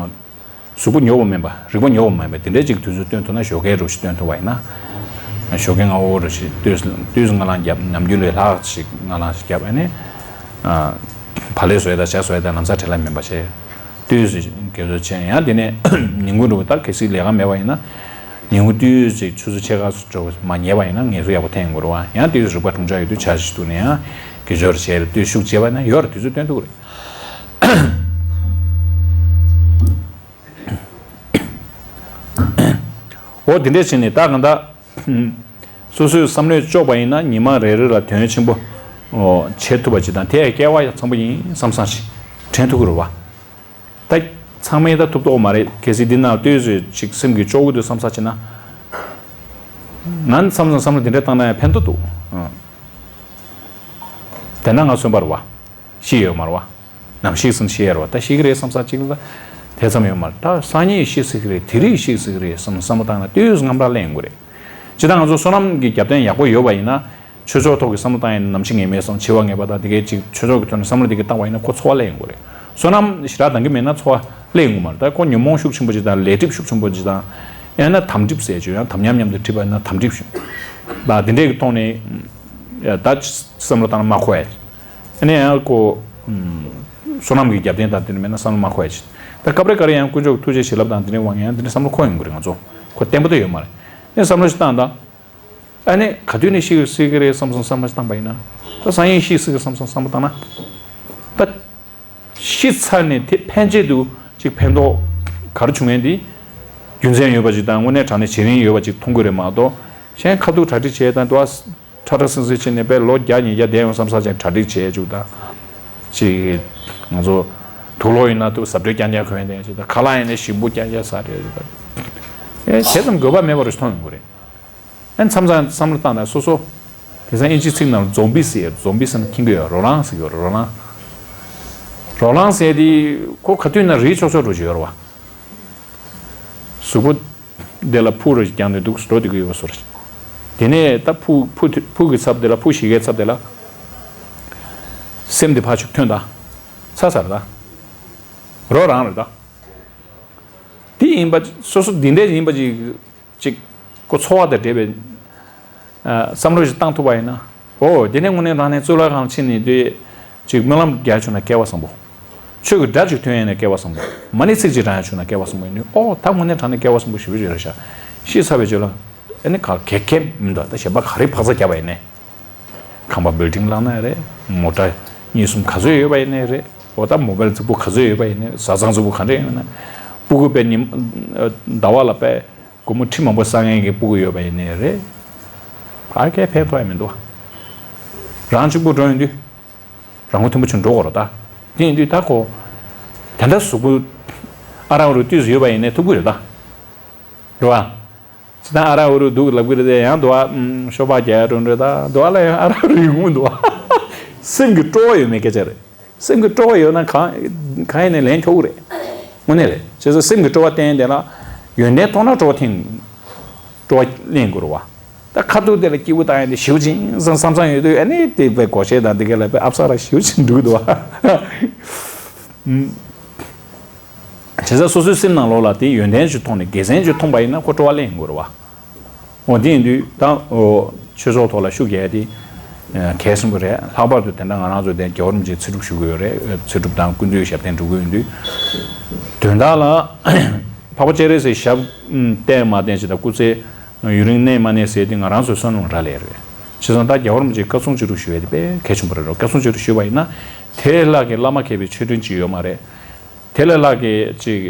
གཟུགས་པོ་ཉོབ་པོ་མིན་པ། རིག་པ་ཉོབ་པོ་མིན་པ་དེ་འདྲའི་ཅིག་དུས་ཚོད་སྟོན་ཐུབ་ན། ཞོགས་ཀའི་རོ་ཞིག་སྟོན་ཐུབ་པ་ཡིན་ན། ཞོགས་ཀའི་སྔ་པོ་རོ་ཞིག་ཏོག་ཙམ་སྔ་ལངས་རྒྱབ། ནམ་རྒྱུན་ལས་ལྷག་ཞིག་སྔ་ལངས་ཞིག་རྒྱབ། ཨ་ནི་བག་ལེབ་བཟོ་ཡས་དང་ཇ་བཟོ་ཡས་དང་ལམ་སང་བྲེལ་བ་མིན་པ་བྱས། ཏོག་ཙམ་དགེ་ཚོད་བྱས། ཡང་དེ་ནས་ཉིན་གུང་འགྲོ་ད་གལ་སྲིད་ལས་ཀ་མེད་པ་ཡིན་ན། ཉིན་གུང་ཏོག་ཙམ་ཆུ་ཚོད་ཕྱེད་ཀ་ཙམ་འགྲོ་མ་ཉལ་བ་ཡིན་ན་ངལ་གསོ་ཡག་པོ་ཐེབས་ཡོང་གི་རེད་བ། ཡང་ཏོག་ཙམ་རིག་པ་འཁྲུངས་ཆགས་ཡོད་དུས་ཇ་ཞིག་བཏུང་ནས་ཡང་དགེ་སྦྱོར་བྱས། ཏོག་ཙམ་ཤུགས་རྒྱབ་པ་ཡིན་ན་ཡོད་རེད། དུས་ཚོད་སྟོན་ཐུབ་ཀྱི་རེད། འོ་དེ་འདྲས་བྱས་ནས་ད་གང་ལྟར། སོ་སོའི་བསམ་བློས་ལྕོགས་པ་ཡིན་ན་ཉི་མ་རེ་རེ་ལ་དོན་ཆེན་པོ་བྱེད་ཐུབ་པ་ཅིག་དང་། དེ་ཡང་སྐལ་བ་ཡང་འཚམ་པོ་ཡིན་བསམ་བསམ་ཞིག་དྲན་ཐུབ་ཀྱི་རེད་བ། ད་ཚང་མས་ད་ཐུབ་ཐུབ་མ་རེད། གལ་སྲིད་འདི་ནང་ལ་ལྟོས་ཟེར་ཅིག་སེམས་ཀྱིས་ལྕོགས་ཀྱི་འདུག་བསམ་ས་ཅིག་ན། ང་མཚམས་མཚམས་བསམ་བློ་འདི་འདྲ་བཏང་ན་ཡང་ཕན་ཐོགས་འདུག་དེ་ན་ང་གསོན་པ་རེད་བ། ཤི་ཡོད་མ་རེད་བ། ནམ་ཞིག་ཙམ་ཤི་ཡ་རེད་བ། ད་ཤི་གི་རེད་བསམ་ས་ཅིག་ལ་དེ་ཙམ་ཡོད་མ་རེད། ད་སང་ཉིན་ཤི་སྲིད་གི་རེད། དེ་རིང་ཤི་སྲིད་གི་རེད་བསམ་བསམ་བློ་བཏང་ན་ལྟོས་ཟེར་དངངས་སྐྲག་སླེབས་ཡོང་གི་རེད། ཇི་ལྟར་ང་ཚོ་བསོད་ནམས་ཀྱི་རྒྱབ་རྟེན་ཡག་པོ་ཡོད་པ་ཡིན་ན། ཆོས་ཕྱོགས་ཐོག་གི་བསམ་བློ་བཏང་ཡིན་ན་ནམ་འཆི་ངེས་མེད་བསམ། འཆི་བ་ངེས་པ་དང་དེ་གའི་ཅིག་ཆོས་ཕྱོགས་ཀྱི་ཐོག་ནས་བསམ་བློ་དེ་གའི་བཏང་བ་ཡིན་ན་ཁོ་ཚོར་བ་སླེབས་ཡོང་གི་རེད། བསོད་ནམས་ཞེ་དྲག་འདང་གི་མེད་ན་ཚོར་བ་སླེབས་ཡོང་གི་མ་རེད། ད་ཁོ་ཉོན་མོངས་ཤུགས་ཆེན་པོ་ཅིག་དང་ལས་སྒྲིབ་ཤུགས་ཆེན་པོ་ཅིག་དང་། ཡང་ན་དམ་གྲིབ་ཟེར་ཅིག་ཡང་དམ་ཉམས་མཉམ་དུ་གྲིབ་པ་ཡིན་ན་དམ་གྲིབ་ཤུགས་དང་དེ་འདྲས་ཀྱི་ཐོག་ནས་ད་བསམ་བློ་བཏང་ན་མ་འཁོར་ཡ། ཨ་ནི་ཡང་ཁོ་བསོད་ནམས་ཀྱི་རྒྱབ་རྟེན་དང་དེ་འདྲ་མེད་ན་བསམ་བློ་མ་འཁོར་ཡ་ཅིག་ད་སྐབས་རེ་སྐབས་རེ་ཡང་དཀོན་མཆོག་གི་ཐུགས་རྗེ་བྱིན་རླབས་དང་དེ་འདྲའི་དབང་གིས་ཡང་དེ་འདྲ་བསམ་བློ་འཁོར་ཡོང་གི་རེད། ང་ཚོ་ཁོ་བརྟན་པོ་ད་ཡོད་མ་རེད། ཨ་ནི་བསམ་བློ་ཞིག་བཏང་དང་། ཨ་ནི་ག་དུས་ནས་ཤི་སྲིད་ཀྱི་རེད་བསམ་བསམ་བསམ་བློ་བཏང་པ་ཡིན་ན། ད་སང་ཉིན་ཤི་སྲིད་ཀྱི་བསམ་བསམ་བསམ་བློ་བཏང་ན། ད་ཤི་ཚར་ནས་དེ་ཕན་ཆད་དུ་ཅིག་ཕན་ཐོགས་ག་རེ་བྱུང་ཡས་འདི། རྒྱུ་མཚན་ཡོད་པ་ཅིག་དང་དངོས་གནས་དྲང་གནས་བྱེད་རིན་ཡོད་པ་ཅིག་མཐོང་གི་རེད་མ་གཏོགས། གཞན་ཁ་ཐུག་གྲ་སྒྲིག་བྱས་དང་དུ་བ་ཁྲ་ཁྲ་སིང་སིང་བྱས་ནས་དཔེ་ལོ་བརྒྱ་ཉིས་བརྒྱ་བསྡད་ཡོང་བསམ་ས་ཅིག་གྲ་སྒྲིག་བྱས་བཅུག་དང་། ཅིག་ང་ཚོ་དུག་ལོག་ཡིན་ན་དུ་གཟབ་སྤྲོས་རྐྱང་རྐྱང་གོན་བསྡད་ཅིག་དང་། ཁ་ལག་ཡིན་ན་ཞིམ་པོ་རྐྱང་རྐྱང་ཟ་རེད་ཅིག་དང་། ཨེ་དེ་ཙམ་དགོས་པ་མེད་པ་རུ་མཐོང་ཡོང་གི་རེད། ཨ་མཚམས་མཚམས་བསམ་བློ་བཏང་ན་སོ་སོ། དེང་སང་ཨིན་ཇི་ཚིག་ནང་ལ་ཛོམ་བི་ཟེར་ཡོད། ཛོམ་བི་ཟེར་ན་མཁྱེན་གྱི་ཡོད། རོ་ལངས་ཟེར་གྱི་ཡོད་རེད། རོ་ལངས། རོ་ལངས་ཟེར་དེ་ཁོ་ག་དུས་ན་རིལ་ཆོག་ཆོག་འགྲོ་གི་ཡོད་རེད་བ། གཟུགས་པོ་དེ་ལ་ཕུ་རུ་རྒྱང་ནས་འདུག་འགྲོ་བསྡད་ཀྱི་ཡོད་པ་བཟོ་རེད། དེ་ནས་ད་ཕུ་ཕུ་ཕུ་གི་ཚབ་དེ་ལ་ཕུ་གཞིས་ཀའི་ཚབ་དེ་ལ་སེམས་དེ་ཕར་ཅིག་ཐོན་ད། ཚ་ཚ་རེད་ད། རོ་རང་རེད་ད། དེ་ཡིན་པ་སོ་སོ་འདི་འདྲས་ཡིན་པ་ཅིག་ཅིག་ཁོ་ཚོར་བ་དང་འབྲེལ་བའི་ཨ་བསམ་བློ་ཞིག་བཏང་ཐུབ་པ་ཡིན་ན། ཨོ་དེ་ནས་དངོས་གནས་དྲང་གནས་གཙུག་ལག་ཁང་ཕྱིན་ནས་དེ་ཅིག་སྨོན་ལམ་རྒྱག་བྱུང་ན་སྐལ་བ་བཟང་པོ། ཆོས་ཀྱི་སྒྲ་ཅིག་ཐོན་ཡས་ན་སྐལ་བ་བཟང་པོ། མ་ཎི་ཚིག་ཅིག་བགྲང་ཡས་བྱུང་ན་སྐལ་བ་བཟང་པོ་ཡིན་དུས། ཨོ་ད་དངོས་གནས་དྲང་གནས་སྐལ་བ་བཟང་པོ་ཞེ་པོ་ཅིག་རེད་ཤག་ཤི་ཚར་བའི་རྗེས་ལ་ཨ་ནི་ག་གེ་གེ་མི་འདུག་ད་གཞན་པ་ག་རེ་འཕག་འཚག་བརྒྱབ་པ་ཡིན་ནའི། ཁང་པ་བིལ་ཌིང་བླངས་ན་ཡང་རེད། མོ་ཊ་གཉིས་གསུམ་ག་ཚོད་ཡོད་པ་ཡིན་ནའི་རེད། ཨོ་ད་མོ་བལ་རྫིག་པོ་ག་ཚོད་ཡོད་པ་ཡིན་ནའི། བཟའ་ཚང་རྫིག་པོ་ག་འདྲ་ཡོད་ན། སྤུ་གུ་དཔེ་ཉིན་ཟླ་བ་ལ་དཔེ་སྒོར་མོ་ཁྲི་མང་པོ་བསགས་མཁན་གྱི་སྤུ་གུ་ཡོད་པ་ཡིན་ནའི་རེད། ག་གེ་ཕན་ཐོགས་ཡ་མི་འདུག་རང་གཅིག་པུ་འགྲོ་ཡོང་དུས། རང་མགོ་ཐོན་པོ་བྱུང་འགྲོ་དགོས་རེད་ད། དེ་ཡིན་དུས་ད་ཁོ། དེ་འདྲ་གཟུགས་པོ་ཨ་རག་རུ་ཏོག་ཙམ་ཡོད་པ་ཡིན་ནའི་ཐུབ་ཀྱི་རེད་ད། རེད་བ། ཇི་ལྟར་ཨ་རག་འུ་རུ་འདུག་ལབ་ཀྱི་རེད་དེ། ཡང་འདུག་ཨ། ཤོ་སྦག་རྒྱག་ཡ་འགྲོ་འདྲ་ད། འདུག་ཨ་ལ་ཡང་ཨ་རག་འུ་རུ་ཡོང་གི་འདུག་ཨ། སེམས་ཀྱི་སྤྲོ་བ་ཡོད་མེད་སྐད་ཆ་རེད། སེམས་ཀྱི་སྤྲོ་བ་ཡོད་ན་གང་གང་ཡིན་ནའི་ལེན་ཆོག་གི་རེད། དངོས་གནས་རེད། བྱས་ཙང་སེམས་ཀྱི་སྤྲོ་བ་བསྟན་དེ་ལ་ཡོན་ཏན་མཐོང་ན་སྤྲོ་བ་ཐེངས་སྤྲོ་བ་ལེན་དགོས་རེད་བ། ད་ཁ་ཐུག་དེ་ལ་སྐྱིད་པོ་བཏང་ཡ་དེ་ཞེ་པོ་ཅིག་བསམ་བསམ་བསམ་ཡོད་དུས། ཨ་ནི་དེ་བས་སྒོར་གཞས་དང་དེ་ག་ལ་བས་ཨབ་ས་ར་ཞེ་པོ་ཅིག་འགྲོ་གི་འདུག་བ། བྱས་ཙང་སོ་སོའི་སེམས་ནང་ལོགས་ལ་དེ་ཡོན་ཏན་ཅིག་མཐོང་ནས་དགེ་མཚན་ཅིག་མཐོང་པ་ཡིན་ན་ཁོ་སྤྲོ་བ་ལེན་དགོས་རེད་བ། འོ་དེ་ཡིན་དུས་ད་འོ་ཆོས་ཕྱོགས་ཐོག་ལ་ཤུགས་རྒྱག་ཡ་དེ་གལ་ཆེན་པོ་རེད། ལྷག་པར་དུ་དེ་འདྲ་ང་རང་ཚོ་དེ་རྒྱལ་བ་རིན་པོ་ཆེ་ཚེ་སྒྲུབ་ཞུ་གི་ཡོད་རེད། ཚེ་སྒྲུབ་དང་ཀུན་འདུས་ཞབས་བརྟན་སྒྲུབ་ཀྱི་ཡོད་དུས། དོན་དག་ལ་འཕགས་པ་སྤྱན་རས་གཟིགས་ཞབས་བརྟན་མ་བརྟན་ཞིག་དང་སྐུ་ཚེ་ཡུན་རིང་གནས་མ་གནས་ཟེར་དེ་ང་རང་ཚོའི་བསམ་བློ་རག་ལས་རེད། བྱས་ཙང་ད་རྒྱལ་བ་རིན་པོ་ཆེའི་བཀའ་གསུང་ཅི་རུ་ཞུ་ཡ་དེ་དཔེ་གལ་ཆེན་པོ་རེད་རོ། བཀའ་གསུང་ཅི་རུ་ཞུས་པ་ཡིན་ན་དེ་ལས་ལྷག་གི་བླ་མ་མཁས་པའི་ཆོས་སྒྲོན་ཅིག་ཡོད་མ་རེད། དེ་ལས་ལྷག་གི་ཅིག་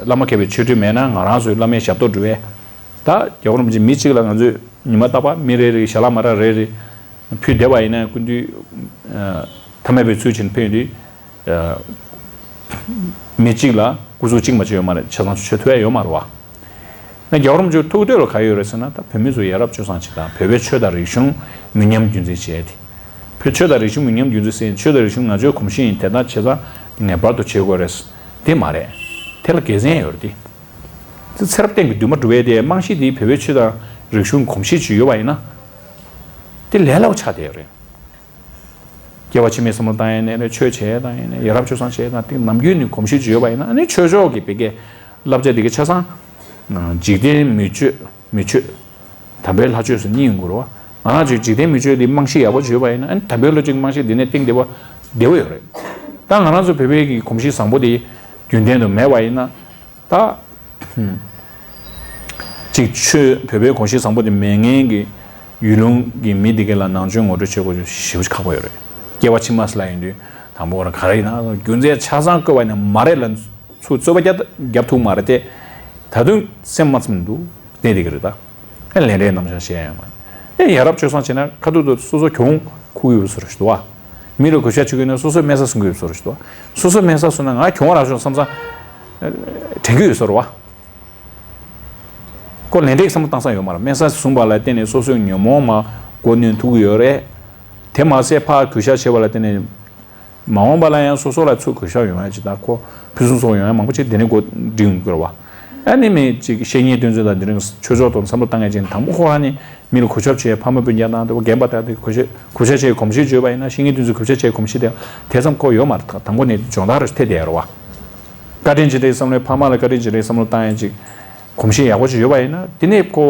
བླ་མ་མཁས་པའི་ཆོས་སྒྲོན་མེད་ན་ང་རང་ཚོའི་བླ་མའི་ཞབས་ཏོག་སྒྲུབ་པས། ད་རྒྱལ་བ་རིན་པོ་ཆེ་མི་གཅིག་ལ་ང་ཚོས་ཉི་མ་རྟག་པར་མི་རེ་རེ་ཞལ་ལག་མ་རག་རེ་རེ་ཕུལ་བསྡད་པ་ཡིན་ན་ཀུན་འདུས་ཐ་མལ་པའི་ཚུལ་བྱས་ནས་ཕུལ་དུས། མི་གཅིག་ལ་སྐུ་གཟུགས་གཅིག་མ་གཅིག་ཡོད་མ་རེད། ཆ་ཚང་ཆོས་ཐུབ་ཡ་ཡོད་མ་རེད་བ། ན་རྒྱལ་བ་རིན་པོ་ཆེའི་ཐུགས་འདོད་ལ་ག་ཡོད་རེད་ཟེར་ན། ད་བོད་མི་ཚོ་ཡ་རབས་སྤྱོད་བཟང་ཅིག་དང་བོད་པའི་ཆོས་དང་རིག་གཞུང་མི་ཉམས་རྒྱུན་འཛིན་བྱས་ཏེ། བོད་ཆོས་དང་རིག་གཞུང་མི་ཉམས་རྒྱུན་འཛིན་ཟེར་ཆོས་དང་རིག་གཞུང་ང་ཚོའི་གོམས་གཤིས་ཡིན། དེ་དག་བྱས་ཙང་ངེས་པར་དུ་བྱེད་དགོས་རེད། དེ་མ་རེད། དེ་ལ་དགེ་མཚན་ཡོད་རེད་དེ། དེ་ཚེ་རབས་གཏན་གྱི་འདུན་མ་སྒྲུབ་པའི་དེ་རྨང་གཞི་དེ་བོད་པའི་ཆོས་དང་རིག་གཞུང་གོམས་གཤིས་ཅིག་ཡོད་པ་ཡིན་ན། དེ་ལས་སླ་བོ་ཆགས་བསྡད་ཡོད་རེད། སྐྱེ་བ་ཕྱི་མའི་བསམ་བློ་བཏང་ཡས་ནས་རེད། ཆོས་བྱས་བཏང་ཡས་ནས་ཡ་རབས་སྤྱོད་བཟང་བྱས་བཏང་དེ་ནམ་རྒྱུན་ནས་གོམས་གཤིས་ཅིག་ཡོད་པ་ཡིན་ན། ཨ་ནི་ཆོས་ཕྱོགས་ཀྱི་བི་ཀའི་བསླབ་བྱ་འདི་གའི་ཆ་ཚང་། འཇིག་རྟེན་མི་ཆོས་མི་ཆོས། དམ་པའི་ལྷ་ཆོས་སུ་གཉིས་ཡོང་དགོས་རེད་བ། ང་རང་ཚོའི་འཇིག་རྟེན་མི་ཆོས་འདི་རྨང་གཞི་ཡག་པོ་ཅིག་ཡོད་པ་ཡིན་ན། ཨ་ནི་དམ་པའི་ལྷ་ཆོས་ཀྱི་རྨང་གཞི་འདི་ནས་གཏིང་བདེ་བ་བདེ་བོ་ཡོད་རེད། ད་ང་རང་ཚོ་བོད་པའི་གི་གོམས་གཤིས་བཟང་པོ་འདི་རྒྱུན་ལྡན་དུ་མེད་པ་ཡིན་ན། ད། ཅིག་ཆོས་བོད་པའི་གོམས་གཤིས་བཟང་པོ་དེ་མེད་མཁན་གྱི་ཡུལ་ལུང་གི་མི་དེ་ག་ལ་ནང་ཆོས་ངོ་སྤྲོད་བྱེད་དགོས་ཞེ་པོ་ཅིག་ཁག་པོ་ཡོད་རེད། སྐྱེ་བ་ཕྱི་མ་ཟེར་ལ་ཡིན་དུས་དང་པོ་རང་ག་རེ་ཡིན་ན་རྒྱུ་མཚན་ཆ་ཚང་བཀོད་པ་ཡིན་ན་མ་རེད་ལ། ཚུར་རྩོད་པ་རྒྱབ་རྒྱབ་ཐུབ་མ་རེད་དེ། ད་དུང་སེམས་མ་ཚིམ་འདུག་གནས་དེ་ག་རེད་ད། ཨ་ལན་རེ་རྣམ་གཞག་བཤད་ཡོད་མ་རེད། ཨེ་ཡ་རབས་སྤྱོད་བཟང་བྱས་ན་ཁ་ཐུག་ཏུ་སོ་སོ་གྱོང་ཁུག་ཡོད་བཟོ་འདྲ་ཞིག་འདུག་བ། མི་ལ་གུས་ཞབས་བྱེད་དགོས་ན་སོ་སོས་དམན་ས་བཟུང་གི་ཡོད་བཟོ་འདྲ་ཞིག་འདུག་བ། སོ་སོས་དམན་ས་བཟུང་ན་ང་གྱོང་རག་ཤོག་བསམ་ས་དྲན་གྱི་ཡོད་བཟོ་འདྲ་བ། ཁོ་ལན་རེ་བསམ་བློ་བཏང་ས་ཡོད་མ་རེད། དམན་ས་བཟུང་བ་ལ་བརྟེན་ནས་སོ་སོའི་ཉོན་མོངས་མ་མགོ་གནོན་ཐུབ་ཀྱི་ཡོད་རེད། དེ་མ་ཟད་ཕར་གུས་ཞབས་བྱས་པ་ལ་བརྟེན་ནས། མ་འོངས་པ་ལ་ཡང་སོ་སོ་ལ་ཚུར་གུས་ཞབས་ཡོང་ཡ་ཅིག་དང་ཁོ་ཕུན་སུམ་ཚོགས་ཡོང་ཡ་མང་པོ་ཅིག་དེ་ནས་འགོ་འགྲིག་ཡོང་གི་རེད་བ། ཨ་ནི་མི་ཅིག་བཤེས་གཉེན་བསྟེན་ཚུལ་དང་དེ་རིང་ཆོས་ཕྱོགས་ཐོག་བསམ་བློ་བཏང་ཡ་ཅིག་དང་པོ་ཁོ་རང་ནི་མི་ལ་གུས་ཞབས་བྱས། ཕ་མ་སྤུན་ཀྱག་དང་དེ་བ་རྒན་པ་དང་དེ་གུས་ཞབས་གུས་ཞབས་བྱས་གོམས་གཤིས་བརྗོད་པ་ཡིན་ན་བཤེས་གཉེན་བསྟེན་ཚུལ་གུས་ཞབས་བྱས་གོམས་གཤིས་དེ་དེ་ཙམ་ཁོ་ཡོད་མ་རེད། དང་པོ་ནས་སྦྱོང་བརྡར་ཐེབས་བསྡད་ཡོད་རེད་བ། བཀའ་དྲིན་རྗེས་དྲན་བསམ་བློའི་ཕ་མ་ལ་བཀའ་དྲིན་རྗེས་དྲན་བསམ་བློ་བཏང་ཡ་ཅིག་གོམས་གཤིས་ཡག་པོ་ཅིག་ཡོད་པ་ཡིན་ན་དེ་ནས་ཁོ།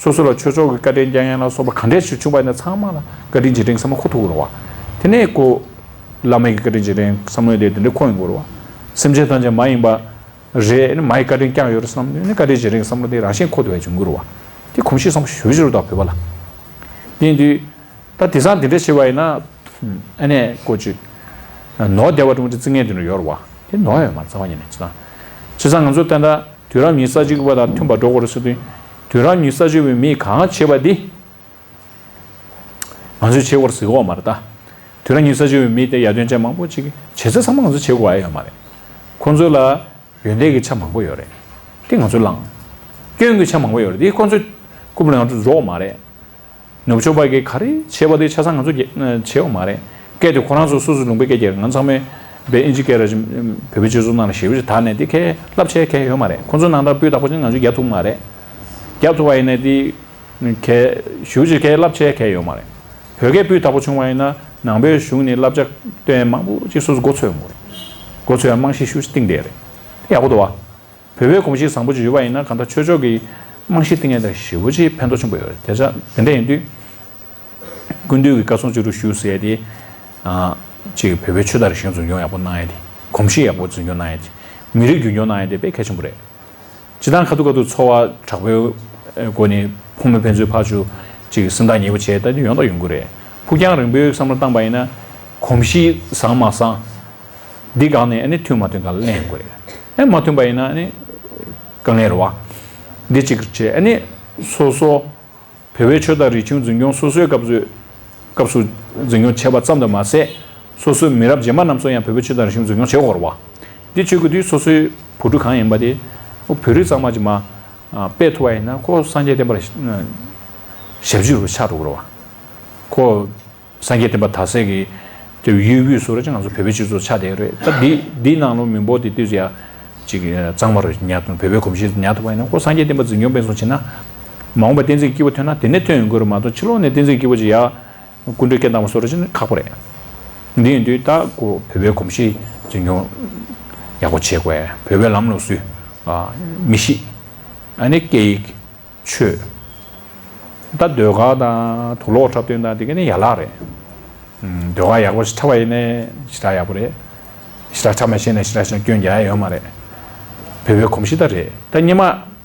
སོ་སོ་ལ་ཆོས་ཕྱོགས་ཀྱི་བཀའ་དྲིན་བསྐྱང་ཡ་ལ་སོགས་པ་ག་འདྲས་ཞིག་བྱུང་བ་ཡིན་ན་ཚང་མ་ལ་བཀའ་དྲིན་རྗེས་དྲན་བསམ་བློ་འཁོར་ཐུབ་ཀྱི་རེད་བ། དེ་ནས་ཁོ་བླ་མའི་བཀའ་དྲིན་རྗེས་དྲན་བསམ་བློ་དེ་དེ་འདྲས་འཁོར་ཡོང་གི་རེད་བ། སེམས་ཅན་ཐམས་ཅད་མ་ཡིན་པ་རེད། ཨ་ནི་མ་ཡི་བཀའ་དྲིན་བསྐྱངས་ཡོད་རེད་བསམ་ནས་ཨ་ནི་བཀའ་དྲིན་རྗེས་དྲན་བསམ་བློ་དེ་རང་བཞིན་འཁོར་ཐུབ་པ་བྱུང་གི་རེད་བ། དེ་གོམས་གཤིས་བཟང་པོ་ཞེ་པོ་ཅིག་རེད་ད་བོད་པ་ལ། དེ་ཡིན་དུས། ད་དེང་སང་དེ་འདྲ་བྱས་པ་ཡིན་ན། ཨ་ནི་ཀོ་ཅིག་ནོར་བདེ་བ་ཀྲུང་ཅིག་རྩི་མཁན་དེ་འདྲ་ཡོད་རེད་བ། དེ་ནོར་ཡོད་མ་རེད་རྩ་བ་ཉིད་ནས་ཅི་དང་། བྱས་ཙང་ང་ཚོ་ད་ལྟ་དུས་རབས་ཉི་ཤུ་རྩ་གཅིག་པ་དང་མཐུན་པར་འགྲོ་དགོས་རེད་ཟེར་དུས། དུས་རབས་ཉི་ཤུ་རྩ་གཅིག་པའི་མིས་གང་བྱས་པ་འདི་ང་ཚོས་བྱེད་དགོས་རེད་ཟེར་གྱི་ཡོད་མ་རེད་ད། དུས་རབས་ཉི་ཤུ་རྩ་གཅིག་པའི་མི་དེ་ཡར་ཐོན་ཅན་མང་པོ་ཅིག་གིས་བྱེད་ཚད་ཚང་མ་ང་ཚོས་བྱེད་དགོས་ཨ་ཡོད་མ་རེད། ཁོང་ཚོ་ལ་ཡོན་ཏན་གྱི་ཆ་མང་པོ་ཡོད་རེད། དེ་ང་ཚོས་བླངས། སྐྱོན་གྱི་ཆ་མང་པོ་ཡོད་རེད། དེ་ཁོང་ཚོས་རྐུབ་ལ་ང་ཚོ་འཛུགས་མ་རེད། ནུབ་ཕྱོགས་པ་གིས་ག་རེ་བྱས་པ་དེ་ཆ་ཚང་ང་ཚོ་རྒྱ་བྱས་ཡོད་མ་རེད། སྐད་དེ་ཁོ་རང་ཚོ་སོ་སོའི་ལུང་པའི་སྐད་རྒྱག་ང་ཚང་མས་བའི་ཨིན་ཇི་སྐད་ར་བོད་པའི་སྤྱི་ཚོགས་ནང་ལ་ཞེ་པོ་ཅིག་དར་ནས་དེ་ཁས་བསླབ་བྱ་གང་ཡང་ཡོད་མ་རེད། ཁོ་ཚོ་ནང་ལྟར་སྤུས་དག་པོ་ཅིག་ང་ཚོས་རྒྱག་ཐུབ་མ་རེད། རྒྱག་ཐུབ་པ་ཡིན་ན་དེ་གས་ཞེ་པོ་ཅིག་གས་བསླབ་བྱ་གང་ཡང་ཡོད་མ་རེད། བོད་སྐད་སྤུས་དག་པོ་བྱུང་བ་ཡིན་ན་ནང་པའི་གཞུང་ནས་བསླབ་བྱ་སྟོན་མང་པོ་ཅིག་སོ་སོ་མགོ་ཚོས་ཡོང་གི་རེད། མགོ་ཚོས་ཡ་རྨང་གཞི་ཞེ་པོ་ཅིག་བཏིང་བསྡད་རེད། དེ་ཡག་པོ་འདུག་བ། བོད་པའི་གོམས་གཤིས་བཟང་པོ་ཅིག་ཡོད་པ་ཡིན་ན་གང་ལྟར་ཆོས་ཕྱོགས་ཀྱི་རྨང་གཞི་བཏིང་ཡ་དང་ཞེ་པོ་ཅིག་ཕན་ཐོགས་ཆེན་པོ་ཡོད་རེད། དེ་ཆ་དེ་འདྲ་ཡིན་དུས། ཀུན་འདུས་ཀྱི་བཀའ་གསུང་ཅི་རུ་ཞུ་ཟེར་ཡ་དེ། ཨ། ཅིག་བོད་པའི་ཆོས་དང་རིག་གཞུང་འཛིན་སྐྱོང་ཡག་པོ་གནང་ཡ་དེ། གོམས་གཤིས་ཡག་པོ་འཛིན་སྐྱོང་གནང་ཡ་དེ། མི་རིགས་རྒྱུན་སྐྱོང་གནང་ཡ་དེ་དཔེ་གལ་ཆེན་པོ་རེད། སྤྱིར་བཏང་ཁ་ཐུག་ཁ་ཐུག་འཚོ་བ་དྲག་པོའི་སྒོ་ནས་ཕོ་མོ་ཕན་ཚུན་ཕར་ཚུར་ཅིག་སེམས་ཐག་ཉེ་པོ་བྱས་ད་དེ་ཡོང་དང་ཡོང་གི་རེད། ཕུགས་རྒྱང་རིང་པོའི་བསམ་བློ་བཏང་པ་ཡིན་ན། གོམས་གཤིས་བཟང་མ་བཟང་། འདི་སྒང་ནས་ཨ་ནི་མཐུན་མ་མཐུན་སྒང་ལ་གླེང་དགོས་རེད། ཨ་མ་མཐུན་པ་ཡིན་ན་ཨ་ནི་དཀའ་ངལ་རེད་བ། འདི་གཅིག་བྱས་ཨ་ནི་སོ་སོ་བོད་པའི་ཆོས་དང་རིག་གཞུང་འཛིན་སྐྱོང་སོ་སོའི་སྐབས་སུ་སྐབས་སུ་འཛིན་སྐྱོང་བྱས་པ་ཙམ་དུ་མ་ཟད། སོ་སོའི་མི་རབས་རྗེས་མ་རྣམས་ཚོ་ཡང་བོད་པའི་ཆོས་དང་རིག་གཞུང་འཛིན་སྐྱོང་བྱེད་དགོས་རེད་བ། འདི་བྱེད་དགོས་དུས་སོ་སོའི་བུ་ཕྲུག་གང་ཡིན་པ་དེ་བོད་རིགས་གཙང་མ་ཅིག་མ་སྤེལ་ཐུབ་པ་ཡིན་ན་ཁོ་སངས་རྒྱས་བསྟན་པ་ལ་ཞབས་ཕྱི་རུ་ཆགས་འགྲོ་གི་རེད་བ། ཁོ། སངས་རྒྱས་བསྟན་པ་དར་སའི་གི་དེ་ཡུལ་དབུས་སུ་རེད་ཅེས་ང་ཚོ་བོད་པའི་སྤྱི་ཚོགས་ཆགས་བསྡད་རེད། ད་འདི་འདིའི་ནང་ལོགས་མི་འབོར་དེ་ཏོག་ཙམ་ཡ་ཅིག་གཙང་མ་རུ་ཉར་ཐུབ། བོད་པའི་གོམས་གཤིས་ཉར་ཐུབ་པ་ཡིན་ན་ཁོ་སངས་རྒྱས་བསྟན་པ་འཛིན་སྐྱོང་སྤེལ་གསུམ་བྱེད་ན་ མ་འོངས་པ་བསྟན་འཛིན་སྐྱིད་པོ་ཐོན་ན་དེ་ནས་ཐོན་ཡོང་གི་རེད་མ་གཏོགས་ཕྱི་ལོགས་ནས་བསྟན་འཛིན་སྐྱིད་པོ་ཅིག་ཡ་སྐུ་མགྲོན་སྐད་བཏང་བ་བཟོ་འདྲ་ཅིག་ནི་ཁག་པོ་རེད། འདི་ཡིན་དུས་ད་ཁོ་བོད་པའི་གོམས་གཤིས་འཛིན་སྐྱོང་ཡག་པོ་བྱེད་དགོས། བོད་པའི་ལམ་ལུགས་སྲོལ། ཨ། མི་གཤིས། ཨ་ནི་སྐད་ཡིག་ཆོས། ད་ཟློས་གར་དང་དུག་ལོག་འཁྲབ་སྟོན་དང་དེ་ག་ནི་ཡན་ལག་རེད། ཨུམ། ཟློས་གར་ཡག་པོ་ཞིག་འཁྲབ་པ་ཡིན་ནའི་ཞེ་དྲག་ཡག་པོ་རེད། ཞེ་དྲག་འཁྲབ་མ་ཤེས་ནའི་ཞེ་དྲག་ཞེ་དྲག་སྐྱོན་རྒྱག་ཡ་ཡོད་མ་རེད། བོད་པའི་གོམས་གཤིས་ད་རེད། ད་སྔོན་མ་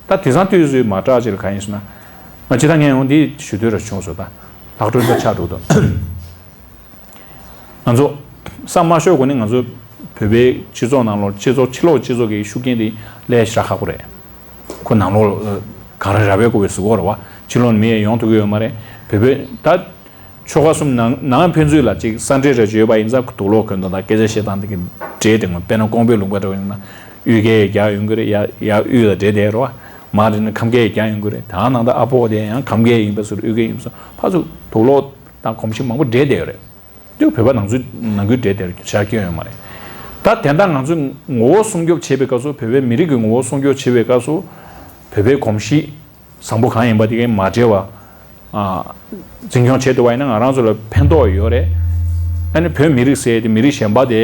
ད་དེང་སང་དུས་ཚོད་མ་དྲག་ཅིག་ལ་གང་ཡིན་ཟེར་ན། ང་ཅི་ད་ངས་ཡང་འདི་ཞུ་འདོད་ར་བྱུང་སོང་། ད་ལྷག་འཕྲོ་ད་ཆགས་འགྲོ་འདུག་ང་ཚོ་བསམ་མ་ཤོར་གོང་ནས་ང་ཚོ་བོད་པའི་སྤྱི་ཚོགས་ནང་ལོགས་སྤྱི་ཚོགས་ཕྱི་ལོགས་སྤྱི་ཚོགས་ཀྱི་ཤུགས་རྐྱེན་དེ་ལས་ཞེ་དྲག་ཁག་པོ་རེད། ཁོ་ནང་ལོགས་གངས་རི་ར་བས་བསྐོར་བའི་གཟུགས་པོ་རེད་བ། ཕྱི་ལོགས་ནས་མི་ཡང་ཡོང་ཐུབ་ཀྱི་ཡོད་མ་རེད། བོད་པའི་ད་ཆོལ་ཁ་གསུམ་ནང་ནང་ཕན་ཚུན་ལ་ཅིག་ས་འབྲེལ་རེ་བྱོས་པ་ཡིན་ཙང་དུག་ལོག་གོན་སྟངས་དང་སྐད་ཆ་བཤད་སྟངས་དེ་གི་འདྲེས་དེ་ངོ་། དཔེར་ན་ཀོང་པོའི་ལུང་པ་འདྲ་བ་ཡིན་ན་དབུས་སྐད་རྒྱག་ཡོང་གི་རེད། ཡ་ཡ་དབུས་ལ་འདྲེས་བསྡད་རེད་བ། མར་དེ་ནས་ཁམས་སྐད་རྒྱག་ཡོང་གི་རེད། ད་ནང་ད་ཨ་ཕོ་དེ་ཡང་ཁམས་སྐད་ཡིན་པ་སོར་དབུས་སྐད་ཡིན་པ་སོར་ཕར་ཚུར་དུག་ལོག་དང་གོམས་གཤིས་མང་པོ་འདྲེས་བསྡད་ཡོད་རེད། དེ་བོད་པ་ནང་ཚུད་ནང་ཁུལ་འདྲེས་དེར་ཤར་སྐྱོན་ཡོད་མ་རེད། ད་དེ་འདྲ་ང་ཚོས་ངོ་བོ་སྲུང་སྐྱོབ་བྱེད་པའི་སྐབས་སུ། བོད་པའི་མི་རིགས་ཀྱི་ངོ་བོ་སྲུང་སྐྱོབ་བྱེད་པའི་སྐབས་སུ། བོད་པའི་གོམས་གཤིས་བཟང་པོ་གང་ཡིན་པ་དེ་གའི་མ་འདྲེས་པ། ཨ། འཛིན་སྐྱོང་བྱེད་ཐུབ་པ་ཡིན་ན་ང་རང་ཚོ་ལ་ཕན་ཐོགས་ཡོད་རེད། ཨ་ནི་བོད་མི་རིགས་ཟེར་དེ་མི་རིགས་གཞན་པ་དེ།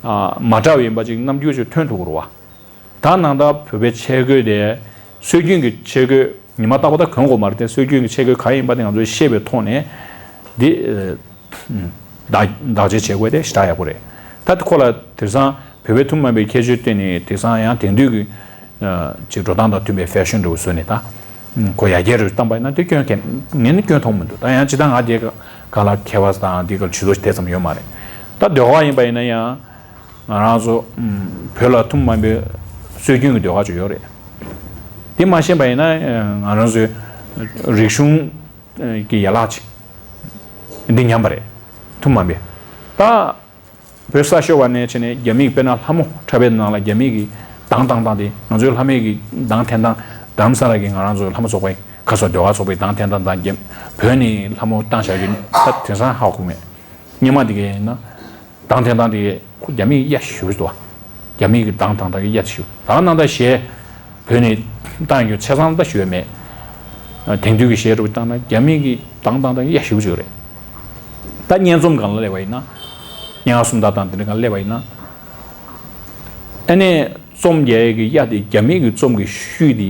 ཨ། མ་འདྲ་བ་ཡིན་པ་ཅིག་རྣམ་འགྱུར་ཅིག་ཐོན་ཐུབ་ཀྱི་རེད་བ། ད་ནང་ལྟར་བོད་པའི་ཆས་གོས་དེ། སྲོལ་རྒྱུན་གྱི་ཆས་གོས་ཉི་མ་རྟག་པར་ད་གོན་དགོས་མ་རེད་དེ། སྲོལ་རྒྱུན་གྱི་ཆས་གོས་གང་ཡིན་པ་དེ་ང་ཚོས་ཤེས་པའི་ཐོག་ནས་འདི། ཨ། བདག་བདག་གཅེས་བྱེད་དགོས་དེ་ཞེ་དྲག་ཡག་པོ་རེད། ད་ཁོ་ལ་དེང་སང་བོད་པའི་ཐུན་མོང་མ་ཡིན་པའི་ཁྱད་ཆོས་བསྟན་ནས་དེང་སང་ཡང་དེང་དུས་ཀྱི། ཨ། ཅིག་འགྲོ་སྟངས་དང་མཐུན་པའི་ཕེ་ཤོན་འདྲ་བོ་བཟོས་ནས་ད། ཨ། ཁོ་ཡར་རྒྱས་རུ་བཏང་པ་ཡིན་ན་དེ་སྐྱོན་གལ་ངས་ནི་སྐྱོན་མཐོང་མི་འདུག་ད་ཡང་ཅི་ད་ང་དེ་ག་ལ་མཁས་པ་དང་འདི་ག་ལ་ཇུས་གཏོགས་དེ་ཙམ་ཡོད་མ་རེད། ད་ཟློས་གར་ཡིན་པ་ཡིན་ན་ཡང་། ང་རང་ཚོ་བོད་ལ་ཐུན་མོང་མ་ཡིན་པའི་སྲོལ་རྒྱུན་གྱི་ཟློས་གར་ཅིག་ཡོད་རེད། དེ་མ་ཤེས་པ་ཡིན་ན་ང་རང་ཚོའི་རིག་གཞུང་གི་ཡན་ལག་ཅིག་འདི་ཉམས་པ་རེད། ཐུན་མོང་མ་ཡིན་པའི། ད་བོད་ས་ཤོར་བ་ནས་བྱས་ནས་རྒྱ་མིས་དཔེར་ན་ལྷ་མོ་འཁྲབ་པའི་ནང་ལ་རྒྱ་མིས་ཀྱི་གདངས་བཏང་སྟངས་དེ། ང་ཚོའི་ལྷ་མོའི་གི་གདངས་འཐེན་སྟངས། རྡ་རམ་ས་ལ་གི་ང་རང་ཚོའི་ལྷ་མོ་ཚོགས་པའི་ཁ་སོ་ཟློས་གར་ཚོགས་པའི་གདངས་འཐེན་སྟངས་དང་རྒྱ་བོད་ནས་ལྷ་མོ་བཏང་བཞག་རྒྱུ་ད་དེང་སང་ཧ་གོ་མེད། སྔོན་མ་དེ་གའི་ཡིན་ན། གདངས་འཐེན་སྟངས་དེ་ཁོ་རྒྱ་མིས་གཡའ་ཞུ་འདུག་རྒྱ་མིས་ཀྱི་གདངས་དང་དག་གི་གཡའ་ཞུ། ད་ནང་ད་གཞས་བོད་ནས་བཏང་རྒྱུ་ཆ་ཚང་ད་ཞུ་ཡ་མེད། དེང་དུས་ཀྱི་གཞས་རུ་བཏང་ན་རྒྱ་མིས་ཀྱི་གདངས་དང་དག་གི་གཡའ་ཞུ་ཅིག་རེད། ད་སྙན་རྩོམ་སྒང་ལ་སླེབས་པ་ཡིན་ན། སྙན་ངག་སུམ་རྟགས་དང་དེ་འདྲ་སྒང་སླེབས་པ་ཡིན་ན། ཨ་ནི་རྩོམ་རྒྱག་ཡས་ཀྱི་གཡའ་དེ་རྒྱ་མིས་ཀྱི་རྩོམ་གྱི་ཤུལ་དེ་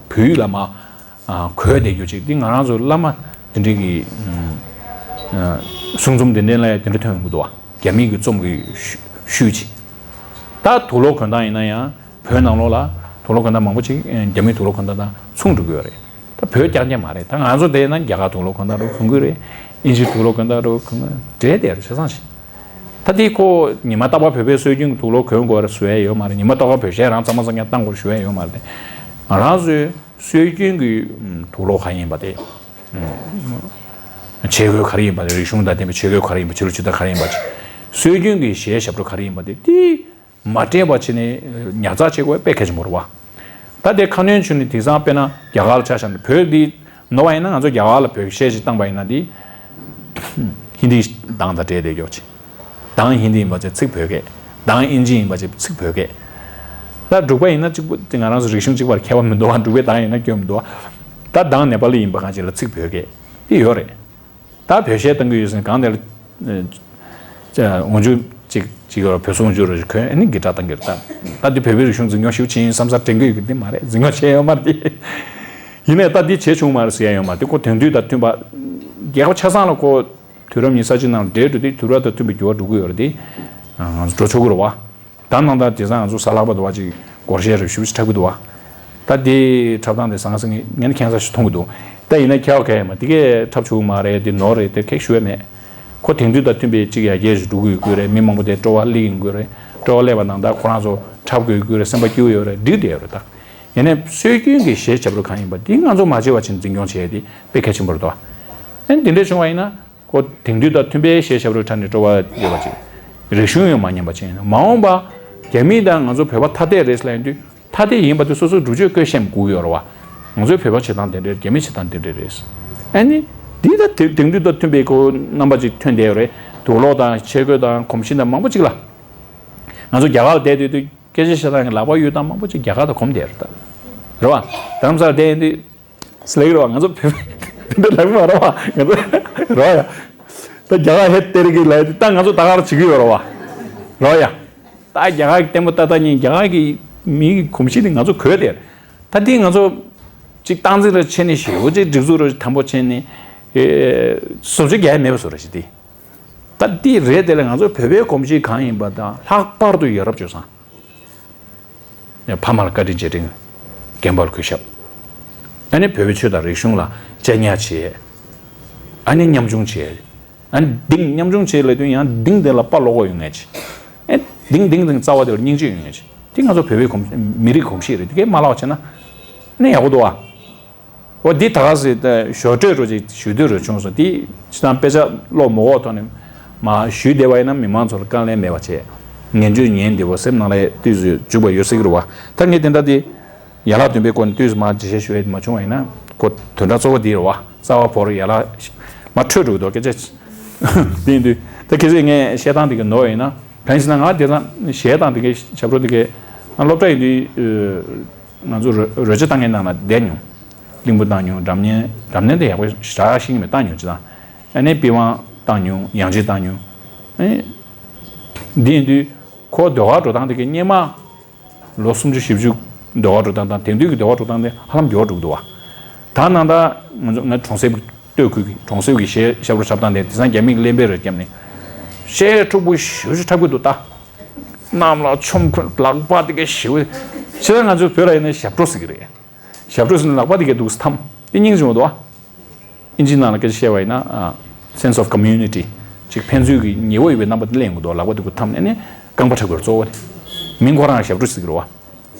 བོད་ཡིག་ལ་མ། ཨ། གོ་བསྡད་རྒྱུ་ཅིག་འདི་ང་རང་ཚོ་བླ་མ་དེ་འདྲའི་གི། ཨ། གསུང་རྩོམ་དེ་འདྲའི་ལ་ཡང་དེ་འདྲ་ཐོན་ཡོང་གི་འདུག་བ། རྒྱ་མིའི་གི་རྩོམ་གི་ཤུ་ཤུལ་ཅིག་ད་དུག་ལོག་གོན་སྟངས་ཡིན་ན་ཡང་བོད་ནང་ལོགས་ལ་དུག་ལོག་གོན་སྟངས་མང་པོ་ཅིག་རྒྱ་མིའི་དུག་ལོག་གོན་སྟངས་དང་མཚུངས་འགྲོ་གི་ཡོད་རེད། ད་བོད་རྐྱང་རྐྱང་མ་རེད། ད་ང་ཚོ་དེ་ན་རྒྱ་གར་དུག་ལོག་གོན་སྟངས་རུ་གོན་གི་རེད། ཨིན་ཇིའི་དུག་ལོག་གོན་སྟངས་རུ་གོན་གི་རེད། དེ་རེད་ཆ་ཚང་ཞིག་ད་དེ་ཁོ་ཉི་མ་རྟག་པར་བོད་པའི་སྲོལ་རྒྱུན་གི་དུག་ལོག་གོན་དགོས་རེད་བཟོ་ཡ་ཡོད་མ་རེད། ཉི་མ་རྟག་པར་བོད་གཞས་རང་ཚང་མ་ཚང་ཀྱང་བཏང་དགོས་རེད་ཞུ་ཡ་ཡོད་མ་རེད། ང་རང་ཚོའི་སྲོལ་རྒྱུན་གྱི་དུག་ལོག་ག་ཡིན་པ་དེ། ཆས་གོས་ག་རེ་ཡིན་པ་དེ། རིག་གཞུང་དང་ལྡན་པའི་ཆས་གོས་ག་རེ་ཡིན་པ། ཆོས་ལུགས་སྤྱི་ཟླ་ག་རེ་ཡིན་པ། སྲོལ་རྒྱུན་གྱི་གཞས་ཞབས་བྲོ་ག་རེ་ཡིན་པ་དེ། དེ་མ་དྲན་པ་བྱས་ནས་ཉར་ཚགས་བྱེད་དགོས་དཔེ་གལ་ཆེན་པོ་རེད་བ། ད་དེ་ཁ་སྣོན་བྱུང་ནས་དེང་སང་དཔེར་ན་རྒྱ་གར་ལ་ཆ་བཞག་ན། བོད་འདི་ནོར་བ་ཡིན་ན་ང་ཚོ་རྒྱ་གར་ལ་བོད་གཞས་ཞིག་བཏང་པ་ཡིན་ན་དེ། ཧིན་དིའི་གདངས་དང་འདྲེས་བསྡད་ཀྱོག་ཅིག་གདངས་ཧིན་དི་ཡིན་པ་ཅིག་ཚིག་བོད་སྐད། གདངས་ཨིན་ཇི་ཡིན་པ་ཅིག་ཚིག་བོད་སྐད། ད་འབྲུག་པ་ཡིན་ན་གཅིག་པུ་དེ་ང་རང་ཚོ་རིག་གཞུང་གཅིག་པར་ཁྱད་པར་མི་འདུག་བ། འབྲུག་པའི་གདངས་ཡིན་ན་སྐྱོན་མི་འདུག་བ། ད་གདངས་ནེ་པ་ལི་ཡིན་པ་གང་ཅིག་ལ་ཚིག་བོད་སྐད་དེ་ཡོད་རེད། ད་བོད་གཞས་གཏང་གི་ཡོད་ཟིན་གང་དེ་ལ། ཨ། འོག་འཇུག་ཅིག་ཅིག་ཡོད་ར། བོད་སོག་འོག་འཇུག་ར་ཞིག་གོན། ཨ་ནི་གི་ཏྲ་གཏང་གི་རེད། ད་ད་དེ་བོད་པའི་རིག་གཞུང་འཛིན་སྐྱོང་ཞིབ་ཕྱིན་བསམ་ས་དྲན་གི་ཡོད་གི་དེ་མ་རེད། འཛིན་སྐྱོང་བྱས་ཡོད་མ་རེད་དེ། ཡིན་ནའི་ད་འདི་བྱས་བྱུང་མ་རེད་ཟེར་ཡ་ཡོད་མ་རེད། དེ་ཁོ་དེང་དུས་དང་མཐུན་པ། རྒྱལ་ཁབ་ཆ་ཚང་ལ་ཁོ་དུས་རབས་ཉི་ཤུ་རྩ་གཅིག་ནང་འདྲེས་འགྲོ་དུས་དུས་རབས་དང་མཐུན་པའི་འགྱུར་བ་འགྲོ་གི་ཡོད་རེད་དེ། ང་ཚོ་འགྲོ་ཆོག་གི་རེད་བ། ད་ནང་ལྟར་དེང་སང་ང་ཚོ་གཟའ་ལྷག་པ་དུ་བ་ཅིག་སྒོར་གཞས་རེ་ཞུ་ཞིག་འཁྲབ་གི་འདུག་བ། ད་དེ་འཁྲབ་སྟངས་དེ་ཟང་ཟིང་ངས་ནི་ཁྱད་མཚར་ཞིག་མཐོང་གི་འདུག་ད་ཡིན་ན་ཁྱེད་ཀ་ཡ་མ་དེ་གས་འཁྲབ་ཆོག་གི་མ་རེད། དེ་ནོར་རེད། དེ་ཁེག་ཞུ་ཡ་མེད། ཁོ་དེང་དུས་དང་མཐུན་པའི་ཅིག་ཡར་རྒྱས་ཞིག་འགྲོ་གི་ཡོད་ཀྱི་རེད། མི་མང་པོ་དེ་སྤྲོ་བ་སླེབས་ཡོང་གི་རེད། སྤྲོ་བ་སླེབས་པ་ནང་ད་ཁོ་རང་ཚོ་འཁྲབ་དགོས་ཀྱི་རེད། སེམས་པ་སྐྱིད་པོ་ཡོད་རེད། འགྲིག་བསྡད་ཡོད་རེད། ད་ཡིན་ནའི་སྲོལ་རྒྱུན་གྱི་གཞས་ཞབས་བྲོ་གང་ཡིན་པ་དེ་ང་ཚོ་མ་བརྗེད་པ་བྱས་ནས་འཛིན་སྐྱོང་བྱས་ཏེ་དཔེ་གལ་ཆེན་པོ་རེད་དོ། ཨ་ནི་དེ་འདྲ་བྱུང་བ་ཡིན་ན། ཁོ་དེང་དུས་དང་མཐུན་པའི་གཞས་ཞབས་བྲོ་འཁྲབ་ནས་སྤྲོ་བ་ཡོད་པ་ཅིག་རིག་གཞུང་ཡང་མ་ཉམས་པ་ཅིག་ཡིན་ན། མ་འོངས་པ་རྒྱ་མི་དང་ང་ཚོ་བོད་པ་ཐ་དད་རེད་ལབ་ཡོང་དུས། ཐ་དད་ཡིན་པ་དེ་སོ་སོའི་སྒྲུབ་བྱེད་བཀོད་ཤེས་དགོས་ཡོད་རེད་བ། ང་ཚོའི་བོད་པ་བྱེད་སྟངས་དེ་འདྲ་རེད། རྒྱ་མི་བྱེད་སྟངས་དེ་འདྲ་རེད། ཨ་ནི། འདི་ད་དེ་དེང་དུས་དང་མཐུན་པའི་ཁོ་རྣམ་པ་ཅིག་ཐོན་བསྡད་ཡོད་རེད། དུག་ལོག་དང་ཆས་གོས་དང་གོམས་གཤིས་དང་མང་པོ་ཅིག་ལ། ང་ཚོ་རྒྱ་གར་ལ་བསྡད་དུས་དུས་སྐད་ཆ་བཤད་སྟངས་ཀྱི་ལག་པ་གཡུག་སྟངས་མང་པོ་ཅིག་རྒྱ་གར་དང་གོམས་བསྡད་ཡོད་རེད་ད། རེད་བ། རྡ་རམ་ས་ལ་བསྡད་ཡོང་དུས། སླེབས་རོགས། ང་ཚོ་བོད་པའི་འདི་འདྲ་ལབ་མ་རོགས། ང་ཚོ་རོགས་ཡ། ད་རྒྱ་གར་ཧེ་སྟེར་གི་ལབ་དེ་ད་ང་ཚོ་ད་ག་རང་བྱེད་ཀྱི་ཡོད་རོགས། རོགས་ཡ། ད་རྒྱ་གར་གྱི་ལྟད་མོ་ལྟ་ལྟ་ཉིན་རྒྱ་གར་གྱི་མི་གི་གོམས་གཤིས་དེ་ང་ཚོ་གོ་དེ། ད་དེ་ང་ཚོ་ཅིག་སྟངས་འཛིན་ར་བྱས་ནས་ཞེ་པོ་ཅིག་སྒྲིག་འཛུགས་ར་དམ་པོ་བྱས་ནས་བཟོ་བཅོས་རྒྱག་ཡ་མེད་པ་བཟོ་ར་ཞིག་དེ། ད་དེ་རེད། དེ་ལ་ང་ཚོ་བོད་པའི་གོམས་གཤིས་གང་ཡིན་པ་དང་ལྷག་པར་དུ་ཡ་རབས་སྤྱོད་བཟང་། ཕ་མར་བཀའ་དྲིན་རྗེས་དྲན། རྒན་པར་གུས་ཞབས། ཨ་ནི་བོད་པའི་ཆོས་དང་རིག་གཞུང་ལ་གཅེས་ཉར་བྱེད། ཨ་ནི་ཉམ་ཆུང་བྱེད། ཨ་ནི་གདིང་ཉམ་ཆུང་བྱེད་ལབ་དུས་ཡང་གདིང་དེ་ལ་དཔའ་བློ་ཁོག་ཡོད་མཁན་ཅིག་ཨེ་གདིང་གདིང་དང་རྩ་བ་དེ་ལ་སྙིང་རྗེ་ཡོད་མཁན་ཅིག་དེ་ང་ཚོ་བོད་པའི་གོམས་མི་རིགས་གོམས་གཤིས་རེད། དེ་གས་མ་བརླག་པ་བྱས་ན་ནི་ཡག་པོ་འདུག་ཨ། འོ་འདི་ད་ག་ཟེ་ཞོ་སྤྲོད་རོ་ཅིག་ཞུ་འདོད་རོ་བྱུང་སོང་། དེ་ཅི་དང་དཔེ་ཆ་ཀློག་མ་འོག་ཐོག་ནས་མ་ཞུས་བསྡད་པ་ཡིན་ན་མི་མང་ཚོ་ལ་དཀའ་ལས་མེད་པ་བྱས། ངན་བྱུས་ངན་འདི་བོ་སེམས་ནང་ལ་དུས་སུ་འཇུག་པ་ཡོད་སྲིད་ཀྱི་རེད་བ། ད་ངས་དེ་འདྲ་དེ་ཡན་ལག་བདུན་པའི་སྐོར་ནས་དུས་སུ་མ་འགྲེལ་བཤད་ཞུ་ཡ་མ་བྱུང་བ་ཡིན་ན་ཁོ་དོན་དག་གཙོ་བོ་འདི་རེད་བ། རྩ་བ་བོར་ཡན་ལག་མ་འཕྲོད་འགྲོ་གི་འདུག་སྐད་ཆ་དེ་ཡིན་དུས་ད་གལ་སྲིད་ངས་བཤད་སྟངས་དེ་གི་ནོར་ཡིན་ན་གང་ཡིན་ཟེར་ན། ང་དེ་ཙང་གཞས་དང་དེ་གའི་ཞབས་བྲོ་དེ་གའི་སློབ་གྲྭ་ཡིན་དུས། ང་ཚོ་རོལ་རོལ་ཆ་བཏང་མཁན་ནང་ལ་བསྡད་མྱོང་། གླིང་བུ་བཏང་མྱོང་། སྒྲ་སྙན། སྒྲ་སྙན་དེ་ཡག་པོ་ཞེ་དྲག་ཤེས་ཀྱི་མེད། བཏང་མྱོང་ཅི་དང་། ཨ་ནི་པི་ཝང་བཏང་མྱོང་། ཡང་ཅིན་བཏང་མྱོང་། ཨ་ནི་འདི་ཡིན་དུས་ཁོ་ཟློས་གར་འགྲོ་སྟངས་དེ་གི་སྔོན་མ་ལོ་སུམ་ཅུ་བཞི་བཅུ་ཟློས་གར་འགྲོ་སྟངས་དང་དེང་དུས་ཀྱི་ཟློས་གར་འགྲོ་སྟངས་དེ་ཧ་ལམ་འགྱུར་བ་འགྲོ་གི་འདུག་བ། ད་ནང་ད་ང་ཚོ་ང་གྲོང་གསེབ་ཀྱི་སྟོད་ཁུལ་གྱི་གྲོང་གསེབ་ཀྱི་གཞས་ཞབས་བྲོ་འཁྲབ་སྟངས་དེ་དེང་སང་རྒྱ་མི་གི་གླེན་པས་རེད་བརྒྱབ་ནས་གཞས་འཁྲུག་པོ་ཞེ་པོ་ཅིག་འཁྲབ་ཀྱི་འདུག་ད། གནམ་ལ་ཆོམ་ཁུ་ལག་པ་དེ་ག་ཞེ་པོ། ཕྱི་ལ་ང་ཚོའི་བོད་ལ་ཡིན་ན་ཞབས་བྲོ་ཟེར་གི་རེད། ཞབས་བྲོ་ཟེར་ན་ལག་པ་དེ་ག་འདུག་སེ་འཐམ། དེ་སྙིང་རྗེ་མོ་འདུག་ཨ། ཨིན་ཇི་ནང་ལ་སྐད་ཆ་བཤད་པ་ཡིན་ན་ཨ། Sense of community། ཅིག་ཕན་ཚུན་གྱི་ཉེ་བོ་ཡོད་པའི་རྣམ་པ་དེ་ལེན་དགོས་འདུག་ལག་པ་དེ་ག་འཐམ་ནས་ནི་རྐང་པ་འཁྲབ་དགོས་རེད་གཙོ་བོ་དེ། མིང་ཁོ་རང་ཞབས་བྲོ་ཟེར་གི་རེད་བ།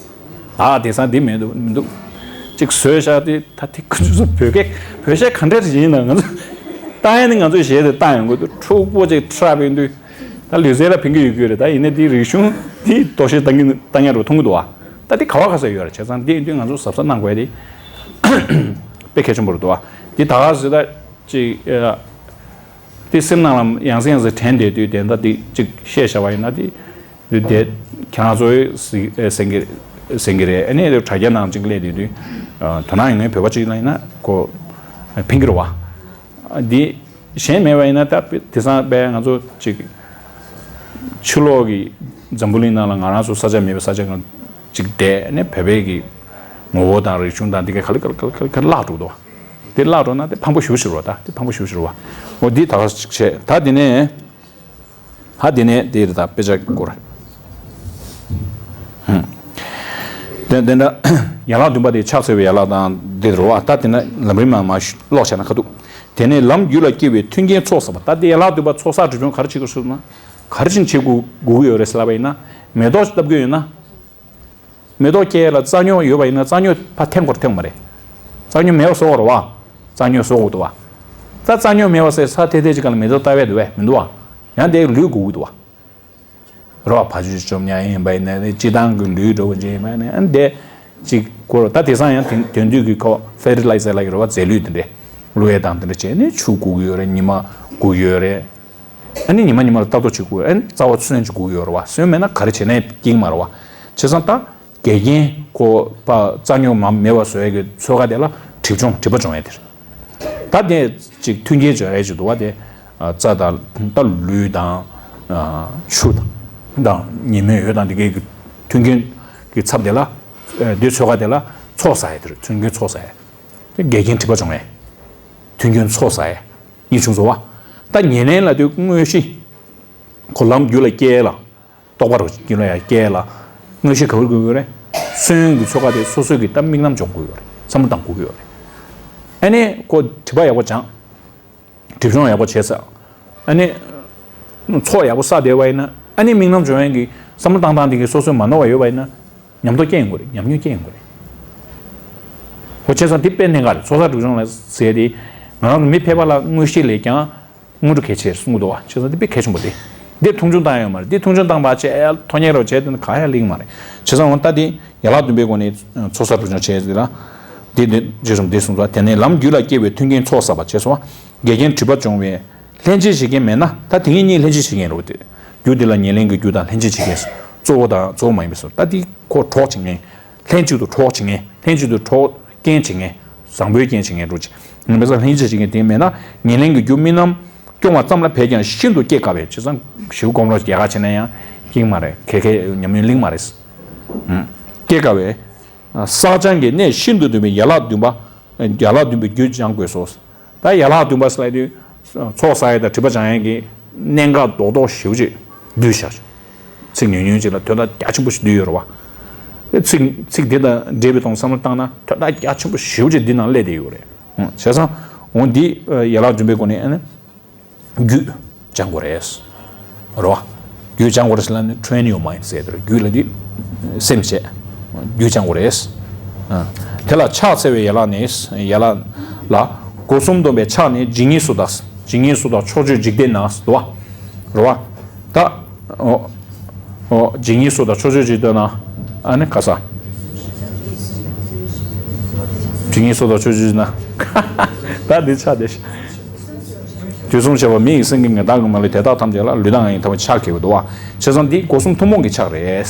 ཨ་དེང་སང་འདི་མི་འདུག་མི་འདུག་ཅིག་བཟོས་བཞག་དེ་ད་དེ་ཁོ་ཚོ་བོད་སྐད་བོད་གཞས་ག་འདྲ་ཞིག་ཡིན་ན་ང་ཚོ་བཏང་ཡ་ནི་ང་ཚོ་གཞས་དེ་བཏང་ཡོང་གི་འདུག་འཁྲུག་པོ་ཅིག་འཁྲབ་ཡོང་དུས་ད་ལུས་རྩལ་ལ་ཕན་གི་ཡོད་གི་རེད། ད་ཡིན་ནའི་དེ་རིག་གཞུང་དེ་དོ་ཤེས་བཏང་གི་བཏང་ཡ་རུ་མཐོང་གི་འདུག་བ། ད་དེ་ག་བ་ག་ས་ཡོད་རེད། བྱས་ཙང་དེ་ཡིན་དུས་ང་ཚོ་གཟབ་གཟབ་གནང་དགོས་ཡ་དེ་དཔེ་གལ་ཆེན་པོ་རེད་འདུག་བ། དེ་ད་ག་ཟེར་ད་ཅིག་དེ་སེམས་ནང་ལ་ཡང་སེ་ཡང་སེ་དྲན་བསྡད་དུས་དེ་འདྲ་དེ་ཅིག་བཤད་བཞག་པ་ཡིན་ན་དེ། དེ་དེ་ཁྱེད་རང་ཚོའི་གཟིགས་ཨེ་གསན་གི་གསན་གི་རེད། ཨ་ནི་དྲ་རྒྱ་ནང་ཅིག་སླེབས་དུས་དུས་དོ་སྣང་ཡོད་མཁན་བོད་པ་ཅིག་ལ་ཡིན་ན་ཁོ་ཕན་གི་རེད་བ། འདི་གཞན་མེད་པ་ཡིན་ན་ད་དེ་སང་དཔེ་ང་ཚོ་ཅིག་ཕྱི་ལོགས་ཀྱི་འཛམ་བུ་གླིང་ནང་ལ་ང་རང་ཚོ་ས་ཆ་མེད་པའི་ས་ཆ་ནང་ཅིག་བསྡད་ནས་བོད་པའི་གི་ངོ་བོ་དང་རིག་གཞུང་དང་འདི་ག་ག་ལེ་ག་ལེ་ག་ལེ་ག་ལེ་བརླག་འགྲོ་གི་འདུག་བ། དེ་བརླག་འགྲོ་ན་དེ་ཕངས་པོ་ཞེ་པོ་ཞིག་རེད་བ། ད་དེ་ཕངས་པོ་ཞེ་པོ་ཞིག་རེད་བ། འོ་འདི་ད་ག་ཅིག་བྱས། ད་འདི་ནས། ཧ་དེ་ནས་དེ་རེད། ད་དཔེ་ཆ་སྐོར། ཧུམ། དེ་དེ་འདྲ་ཡན་ལག་བདུན་པ་དེ་ཕྱག་འཚལ་བའི་ཡན་ལག་དང་དེ་རེད་བ། ད་དེ་ན་ལམ་རིམ་མ་མ་ཀློག་བྱས་ན་ཁ་ཐུག་དེ་ནས་ལམ་རྒྱུད་ལ་སྐྱེ་བའི་མཐུན་རྐྱེན་ཚོགས་བསགས་པ། ད་དེ་ཡན་ལག་བདུན་པ་ཚོགས་བསགས་སྒྲིབ་སྦྱོང་ག་རེ་བྱེད་དགོས་ཟེར་ན། ག་རེ་བྱེད་དགོས་དགོས་ཀྱི་ཡོད་རེད་ཟེར་ལབ་པ་ཡིན་ན། མེ་ཏོག་བཏབ་ཀྱི་ཡོད་ན། མེ་ཏོག་སྐྱེ་ལ་རྩ་སྨྱུག་ཡོད་པ་ཡིན་ན་རྩ་སྨྱུག་ཕར་འཐེན་དགོས་རེད། འཐེན་དགོས་མ་རེད། རྩ་སྨྱུག་མེད་པ་བཟོ་དགོས་རེད་བ། རྩ་སྨྱུག་བཟོ་དགོས་འདུག་བ། ད་རྩ་སྨྱུག་མེད་པ་ཟེར་ས་ཐེ་ཐེ་ཅིག་ག་ལ་མེ་ཏོག་བཏབ་པས་འདུག་བས་མི་འདུག་བ། ཡང་དེ་ལུད་དགོས་ཀྱི་འདུག་བ། རེད་བ། ཕ་ཆུ་བཅོམ་ཉ་ཡིན་པ་ཡིན་ན་སྤྱི་བཏང་གི་ལུད་འགྲོ་བ་ཅིག་ཡིན་པ་ཡིན་ན་ཨ་འདི་ཅིག་དགོས་རེད། ད་དེང་སང་ཡང་དེང་དེང་དུས་ཀྱི་ཁོ་ཕེར་ཊི་ལའི་ཛར་ལབ་ཀྱི་རེད་བ། རྫས་ལུད་དེ་འདྲས་བླུག་ཡས་དང་དེ་འདྲས་བྱས་ནས་ཆུ་དགོས་ཀྱི་ཡོད་རེད། ཉི་མ་དགོས་ཀྱི་ཡོད་རེད། ཨ་ནི་ཉི་མ་ཉི་མ་ལ་ལྟ་རྟོག་བྱེད་དགོས། ཨ་ནི་རྩ་བ་སོན་ཅིག་དགོས་ཀྱི་ཡོད་རེད་བ། སོན་མེད་ན་ག་རེ་བྱས་ནའི་སྐྱིད་མ་རེད་བ། བྱས་ཙང་ད་འགལ་རྐྱེན་ཁོ་པ་རྩ་སྨྱུག་མ་མེད་པ་བཟོ་ཡས་ཀྱི་ཚོད་ཀ་དེ་ལ་གྲིབ་སྦྱོང་སྒྲིབ་པ་སྦྱོང་ཡས་དེ་རེད། ད་དེ་ཅིག་མཐུན་རྐྱེན་སྦྱོང་ཡས་ཅིག་འདུག་བ། དེ་རྩྭ་དང་ད་ལུད་དང་ཆུ་དང་ཉི་མའི་འོད་དང་དེ་གའི་གི་མཐུན་རྐྱེན་གྱི་ཚབ་དེ་ལ་དེ་ཚོད་ཀ་དེ་ལ་ཚོགས་བསགས་ཡས་དེ་རེད། མཐུན་རྐྱེན་ཚོགས་བསགས་ཡས། དེ་འགལ་རྐྱེན་སྒྲིབ་པ་སྦྱོང་ཡས། མཐུན་རྐྱེན་ཚོགས་བསགས་ཡས། གཉིས་བྱུང་སོང་བ། ད་ཉེར་ལེན་ལབ་དུས་དངོས་གཞི། ཁོ་ལམ་རྒྱུད་ལ་སྐྱེ་ལ། རྟོགས་པ་རུ་རྒྱུད་ལ་ཡང་སྐྱེ་ལ། དངོས་གཞི་ག་བར་དགོས་ཀྱི་ཡོད་རེད། སོན་གྱི་ཚོད་ཀ་དེ་སོ་སོའི་གི་ད་དམིགས་རྣམ་སྦྱོང་དགོས་ཀྱི་ཡོད་རེད། བསམ་བློ་བཏང་དགོས་ཀྱི་ཡོད་རེད། ཨ་ནི་ཁོ་དྲི་བ་ཡག་པོ་སྦྱང་། སྒྲིབ་སྦྱོང་ཡག་པོ་བྱས་ཚར། ཨ་ནི། ཚོགས་ཡག་པོ་བསགས་བསྡད་པ་ཡིན་ན་ཨ་ནི་དམིགས་རྣམ་སྦྱོང་ཡས་ཀྱི་བསམ་བློ་བཏང་སྟངས་དེ་གི་སོ་སོའི་མ་ནོར་བ་ཡོད་པ་ཡིན་ན། ཉམས་རྟོགས་སྐྱེ་ཡོང་གི་རེད། ཉམས་མྱོང་སྐྱེ་ཡོང་གི་རེད། ཁོ་བྱས་ཙང་དེ་དཔེ་གནད་འགག་རེད། ཚོགས་བསགས་སྒྲིབ་སྦྱོང་ལ་ཟེར་དེ། ང་རང་ཚོ་མི་ཕལ་པ་ལ་དངོས་གཞི་ལས་ཀྱང་། དངོས་གྲུབ་གལ་ཆེར་གསུངས་འདུག་བ། བྱས་ཙང་འདི་དཔེ་གལ་ཆེན་པོ་རེད། འདི་མཐོང་ཆུང་བཏང་ཡོད་མ་རེད། འདི་མཐོང་ཆུང་བཏང་པ་བྱས་ཨེ་ཐོ་རྙེད་རོགས་བྱས་དེ་ནི་ག་ཡང་ལེགས་མ་རེད། བྱས་ཙང་འོ་ད་འདི་ཡན་ལག་བདུན་པའི་སྒོ་ནས་ཚོགས་བསགས་སྒྲིབ་སྦྱོང་བྱས་ཟེར་ལ། འདི་འདི་རྗེས་སུ་འདི་གསུངས་སོ། དེ་ནས་ལམ་རྒྱུད་ལ་སྐྱེ་བའི་མཐུན་རྐྱེན་ཚོགས་བསགས་པ་བྱས་སོ། འགལ་རྐྱེན་སྒྲིབ་པ་སྦྱོང་བའི་ལྷན་སྐྱེས་བྱེད་མཁན་མེད་ན་ད་དེ་ངེད་གཉིས་ལྷན་སྐྱེས་བྱེད་མཁན་རེད་དེ། རྒྱུ་འདི་ལ་ཉེར་ལེན་གྱི་རྒྱུ་དང་ལྷན་སྐྱེས་བྱེད་མཁན་གཙོ་བོ་དང་གཙོ་བོ་མ་ཡིན་པའི་སོ། ད་འདི་ཁོ་གྲོགས་བྱེད་མཁན། ལྷན་ཅིག་ཏུ་གྲོགས་བྱེད་མཁན། ལྷན་ཅིག་ཏུ་གྲོགས་རྐྱེན་བྱེད་མཁན། བཟང་པོའི་རྐྱེན་བྱེད་མཁན་འགྲོ་ཅིག་ངན་པའི་ས་ལྷན་ཅིག་བྱེད་མཁན་དེ་མེད་ན། ཉེར་ལེན་གྱི་རྒྱུ་རྨི་ལམ་སྐྱོང་བ་ཙམ་ལ་བས་ཀྱང་ཤིན་ཏུ་སྐྱེ་དཀའ་བས། བྱས་ཙང་ཞིའུ་གོམ་ལོག་རྒྱལ་ཁ་བྱེད་ན་ཡང་སྐྱིད་མ་རེད། ཁེ་ཁེ་ཉམས་མྱོང་གླེང་མ་རེད། སྐྱེ་དཀའ་བས། བསགས་སྦྱང་གི་གནད་ཤིན་ཏུ་འདུན་པའི་ཡན་ལག་བདུན་པ། ཡན་ལག་བདུན་པའི་རྒྱུད་སྦྱང་དགོས་སོ། ད་ཡན་ལག་བདུན་པ་ཟེར་ལབ་དུས། ཚོགས་བསགས་ཡས་དང་སྒྲིབ་པ་སྦྱང་ཡས་ཀྱི་གནད་འགག་རྡོག་རྡོག་ཞེ་པོ་ཅིག་བསྡུས་བཞག་ཚིག་ཉུང་ཉུང་ཅིག་ལ་དོན་དག་རྒྱ་ཆེན་པོ་ཞིག་བསྡུས་ཡོད་རེད་བ། ཚིག་ཚིག་འདི་དང་འབྲེལ་བའི་ཐོག་བསམ་བློ་བཏང་ན་དོན་དག་རྒྱ་ཆེན་པོ་ཞེ་པོ་ཅིག་འདི་ནང་སླེབས་བསྡད་ཡོད་རེད། བྱས་ཙང་འོ་འདི་ཡན་ལག་བདུན་པའི་སྒོ་ནས་ཨ་ནི། རྒྱུད་སྦྱང་དགོས་རེད། རེད་བ། རྒྱུད་སྦྱང་དགོས་རེད་ཟེར་ལབ་ནས་train your mind ཟེར་དེ་རེད། རྒྱུད་ལ་འདི་སེམས་བྱས། རྒྱུད་སྦྱང་དགོས་རེད། དེ་ལ་ཕྱག་འཚལ་བའི་ཡན་ལག་ནི། ཡན་ལག་ལ། སྒོ་གསུམ་སྡོམ་པའི་ཕྱག་ནི་ཇི་སྙེད་སུ་དག་ཇི་སྙེད་སུ་དག་ཕྱོགས་བཅུའི་འཇིག་རྟེན་ན་འདུག་བ། རེད་བ། ད། འོ། འོ་ཇི་སྙེད་སུ་དག་ཕྱོགས་བཅུའི་འཇིག་རྟེན་ན། ཨ་ནི་ག་ས། ཇི་སྙེད་སུ་དག་ཕྱོགས་བཅུའི་ན། ད་འདི་ཆ་དེ། དུས་གསུམ་གཤེགས་པ་མི་ཡི་སེང་གེ་ངས་བདག་གི་མ་ལུས་དེ་དག་ཐམས་ཅད་ལ་ལུས་དང་ངག་ཡིད་ཐམས་ཅད་ཕྱག་བགྱིའོ་འདུག་བ། བྱས་ཙང་འདི་སྒོ་གསུམ་ཐུན་མོང་གི་ཕྱག་རེད།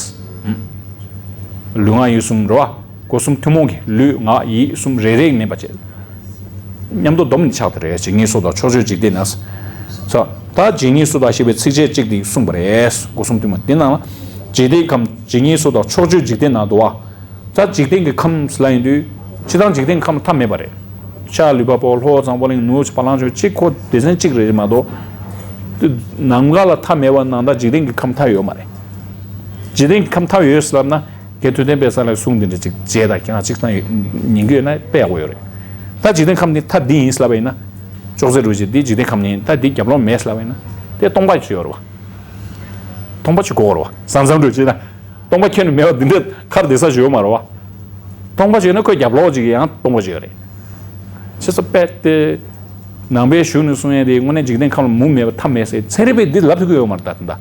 ལུས་ངག་ཡིད་གསུམ་རེད་བ། སྒོ་གསུམ་ཐུན་མོང་གི་ལུས་ངག་ཡིད་གསུམ་རེ་རེ་ནས་བྱས། མཉམ་དུ་བསྡོམས་ནས་ཕྱག་དེ་རེད། ཇི་སྙེད་སུ་དག་ཕྱོགས་བཅུའི་འཇིག་རྟེན་ན། ས། ད་ཇི་སྙེད་སུ་དག་ཞེས་པའི་ཚིགས་བཅད་གཅིག་འདི་གསུངས་པ་རེད། སྒོ་གསུམ་ཐུན་མོང་དེ་ནང་ལ། འཇིག་རྟེན་ཁམས་ཇི་སྙེད་སུ་དག་ཕྱོགས་བཅུའི་འཇིག་རྟེན་ན་འདུག་བ། ད་འཇིག་རྟེན་གྱི་ཁམས་ལ་ཡིན་དུས། སྤྱིར་བཏང་འཇིག་རྟེན་ཁམས་མཐའ་མེད་པ་རེད། ཤར་ལུས་འཕགས་པོ། ལྷོ་འཛམ་བུ་གླིང་། ནུབ་བ་ལང་སྤྱོད། གཅིག་ཁོ་སྡེ་ཚན་གཅིག་རེད་མ་གཏོགས། ནམ་མཁའ་ལ་མཐའ་མེད་པ་ནང་ལྟར་འཇིག་རྟེན་གྱི་ཁམས་མཐའ་ཡོད་མ་རེད། འཇིག་རྟེན་གྱི་ཁམས་མཐའ་ཡོད་ཟེར་ལབ་ན། རྒན་ཐུབ་བསྟན་དཔལ་ས་ལའི་གསུང་འདི་འདྲ་ཅིག་བྱས་དང་ཁྱེད་རང་གཅིག་ཐང་ཉན་གྱི་ཡོད་ན་དཔེ་ཡག་པོ་ཡོད་རེད། ད་འཇིག་རྟེན་ཁམས་ནི་མཐའ་འདི་ཡིན་ཟེར་ལབ་པ་ཡིན་ན། ཅོག་ཙེ་རུ་ཅིག་འདི་འཇིག་རྟེན་ཁམས་ནི་མཐའ་འདི་རྒྱབ་ལོགས་མེད་ཟེར་ལབ་པ་ཡིན་ན། དེ་སྟོང་པ་ཅིག་ཡོད་རེད་བ། སྟོང་པ་ཅིག་དགོས་རེད་བ། ས་མཚམས་རུ་ཅིག་ན། སྟོང་པ་ཁྱོན་ནས་མེད་པ་འདི་འདྲ་ཁར་བསྡད་ས་ཞིག་ཡོད་མ་རེད་བ། སྟོང་པ་ཞིག་ཡོད་ན་ཁོའི་རྒྱབ་ལོགས་ཅིག་ཡང་སྟོང་པ་ཞིག་ཡོད་རེད། ཅེས་སོགས་དཔེ་དེ། ནང་པའི་གཞུང་ནས་གསུང་ཡས་དེ་དངོས་གནས་འཇིག་རྟེན་ཁམས་ལ་མུ་མེད་པ་མཐའ་མེད་ཟེར་ཚན་རིག་པས་འདི་ལབ་ཐུབ་ཀྱི་ཡོད་མ་རེད་ད་ད།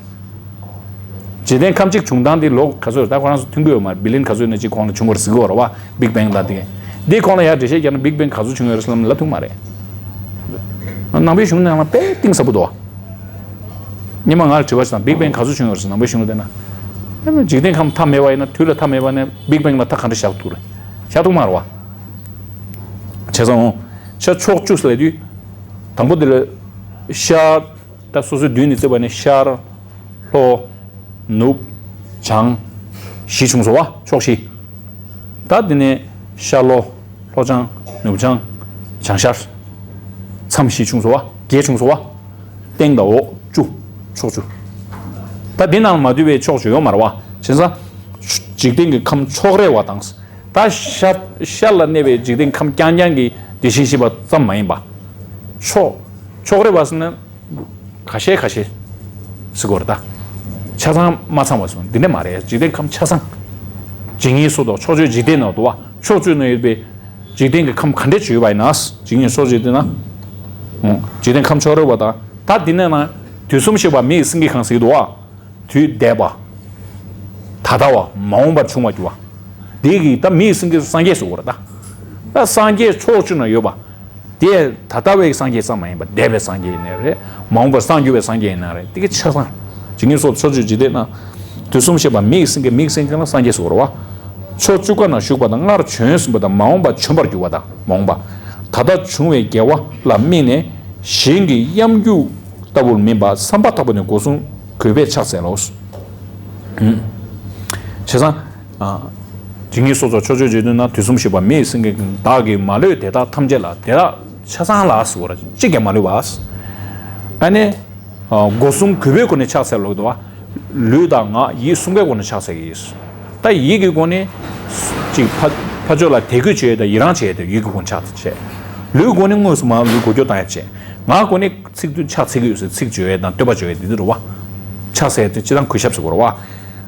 འཇིག་རྟེན་ཁམས་གཅིག་བྱུང་སྟངས་འདི་ལོ་ག་ཚོད་རེད་ད་ཁོ་རང་ཚོ་ཐོན་གྱི་ཡོད་མ་རེད། བི་ལིན་ག་ཚོད་ནས་གཅིག་གོང་ལ་བྱུང་བ་རེད་ཟེར་གྱི་ཡོད་རེད་བ། Big Bang ལབ་དེ། འདི་གོང་ལ་ཡར་འགྲེལ་བཤད་རྒྱག་ན་Big Bang ག་ཚོད་བྱུང་ཡོད་རེད་ཟེར་ལབ་ན་ལབ་ཐུབ་མ་རེད། ནང་པའི་གཞུང་ནང་ལ་དཔེ་གཏིང་ཟབ་པོ་འདུག་བ། སྔོན་མ་ང་ལ་དྲི་བ་ཞིག་དང་། Big Bang ག་ཚོད་བྱུང་ཡོད་རེད་ཟེར་ནང་པའི་གཞུང་ལ་བལྟས་ན། ཨ་ནི་འཇིག་རྟེན་ཁམས་མཐའ་མེད་པ་ཡིན་ན། དུས་ལ་མཐའ་མེད་པ་ནས་Big Bang ལ་མཐའ་ག་འདྲ་བཞག་ཐུབ་རེད། བཞག་ཐུབ་མ་རེད་བ། བྱས་ཙང་འོང་། ཤར་ཕྱོགས་བཅུ་ཟེར་ལབ་དུས། དང་པོ་འདི་ལ། ཤར། ད་སོ་སོའི་མདུན་ནས་བརྩིས་པ་ནས་ཤར། ལྷོ། ནུབ། བྱང་། བཞི་བྱུང་སོང་བ། ཕྱོགས་བཞི། ད་འདི་ནས་ཤར་ལྷོ། ལྷོ་བྱང་། ནུབ་བྱང་། བྱང་ཤར། མཚམས་བཞི་བྱུང་སོང་བ། བརྒྱད་བྱུང་སོང་བ། སྟེང་དང་འོག་བཅུ། ཕྱོགས་བཅུ། ད་འདི་ནང་མ་འདུས་པའི་ཕྱོགས་བཅུ་ཡོད་མ་རེད་བ། བྱས་ཙང་། འཇིག་རྟེན་གྱི་ཁམས་ཕྱོགས་རེ་བ་དང་། ད་ཤར་ཤར་ལ་གནས་པའི་འཇིག་རྟེན་ཁམས་རྐྱང་རྐྱང་གི་དེ་བཞིན་གཤེགས་པ་ཙམ་མ་ཡིན་པ། ཕྱོགས། ཕྱོགས་རེ་བ་ཟེར་ན། ཁ་ཤས་ཁ་ཤས། ཟེར་དགོས་རེད་ད། ཆ་ཚང་མ་ཚང་བ་སོང་འདི་འདྲ་མ་རེད། འཇིག་རྟེན་ཁམས་ཆ་ཚང་། ཇི་སྙེད་སུ་དག་ཕྱོགས་བཅུའི་འཇིག་རྟེན་ན་འདུག་བ། ཕྱོགས་བཅུ་ན་ཡོད་པའི། འཇིག་རྟེན་གྱི་ཁམས་ག་འདྲས་བྱུང་ཡོད་པ་ཡིན་ན། ཇི་སྙེད་སུ་དག་འཇིག་རྟེན་ན། འོང་། འཇིག་རྟེན་ཁམས་ཕྱོགས་རེ་བ་དང་། ད་འདི་ནས་ན། དུས་གསུམ་གཤེགས་པ་མི་ཡི་སེང་གེ་གང་ཟེར་གྱི་འདུག་བ། དུས་འདས་པ། ད་ལྟ་བ། མ་འོངས་པར་འབྱུང་བར་འགྱུར་བ། འདི་གི་ད་མི་ཡི་སེང་གེ་སངས་རྒྱས་ཟེར་དགོས་རེད་ད། ད་སངས་རྒྱས་ཕྱོགས་བཅུ་ན་ཡོད་པ། དེ་ད་ལྟ་བའི་སངས་རྒྱས་ཙམ་མ་ཡིན་པར་འདས་པའི་སངས་རྒྱས་ཡིན་ནའི་རེད། མ་འོངས་པར་སངས་རྒྱས་པའི་སངས་རྒྱས་ཡིན་ནའི་རེད། དེ་གི་ཆ་ཚང་། ཇི་སྙེད་སུ་དག་ཕྱོགས་བཅུའི་འཇིག་རྟེན་ན། དུས་གསུམ་གཤེགས་པ་མི་ཡི་སེང་གེ་མི་ཡི་སེང་གེ་ལ་སངས་རྒྱས་ཟེར་བ་རེད་བ། ཕྱོགས་བཅུ་ཀ་ན་བཞུགས་པ་དང་སྔར་བྱོན་ཟིན་པ་དང་མ་འོངས་པ་བྱོན་པར་འགྱུར་བ་དང་མ་འོངས་པ། ད་ལྟ་བྱུང་བའི་དགེ་བ་ལ་དམིགས་ནས་གཞན་གྱི་གཡམ་རྒྱུག་ལྟ་བུར་མིན་པ་བསམ་པ་ཐག་པ་ནས་སྒོ་གསུམ་གུས་པས་ཕྱག་འཚལ་ལོ། བྱས་ཙང་། ཇི་སྙེད་སུ་དག་ཕྱོགས་བཅུའི་འཇིག་རྟེན་ན། དུས་གསུམ་གཤེགས་པ་མི་ཡི་སེང་གེ་གང་། བདག་གི་མ་ལུས་དེ་དག་ཐམས་ཅད་ལ། དེ་དག་ཆ་ཚང་ལ་ཟེར་བ་རེད། གཅིག་ཀྱང་མ་ལུས་པ། ཨ་ནི། སྒོ་གསུམ་གུས་པའི་སྒོ་ནས་ཕྱག་འཚལ་ལོ་འདུག་བ། ལུས་དང་ངག་ཡིད་གསུམ་ཀའི་སྒོ་ནས་ཕྱག་འཚལ་གྱི་ཡིན། ད་ཡིད་ཀྱི་སྒོ་ནས། གཅིག་ཕ་ཕ་ཕྱོགས་ལ་དད་གུས་བྱེད་ཡས་དང་ཡི་རང་བྱེད་ཡས་དེ་ཡིད་ཀྱི་སྒོ་ནས་ཕྱག་འཚལ་བྱས། ལུས་སྒོ་ནས་དངོས་སུ་མ་ལུས་འགུལ་སྐྱོད་བཏང་ཡས་བྱས། ངག་སྒོ་ནས་ཚིག་ཏུ་ཕྱག་འཚལ་གྱི་ཡོད་ཟེར་ཚིག་བརྗོད་ཡས་དང་བསྟོད་པ་བརྗོད་ཡས་དེ་འདི་རེད་བ། ཕྱག་འཚལ་དེ་སྤྱིར་བཏང་གུས་ཞབས་ཟེར་དགོས་རེད་བ།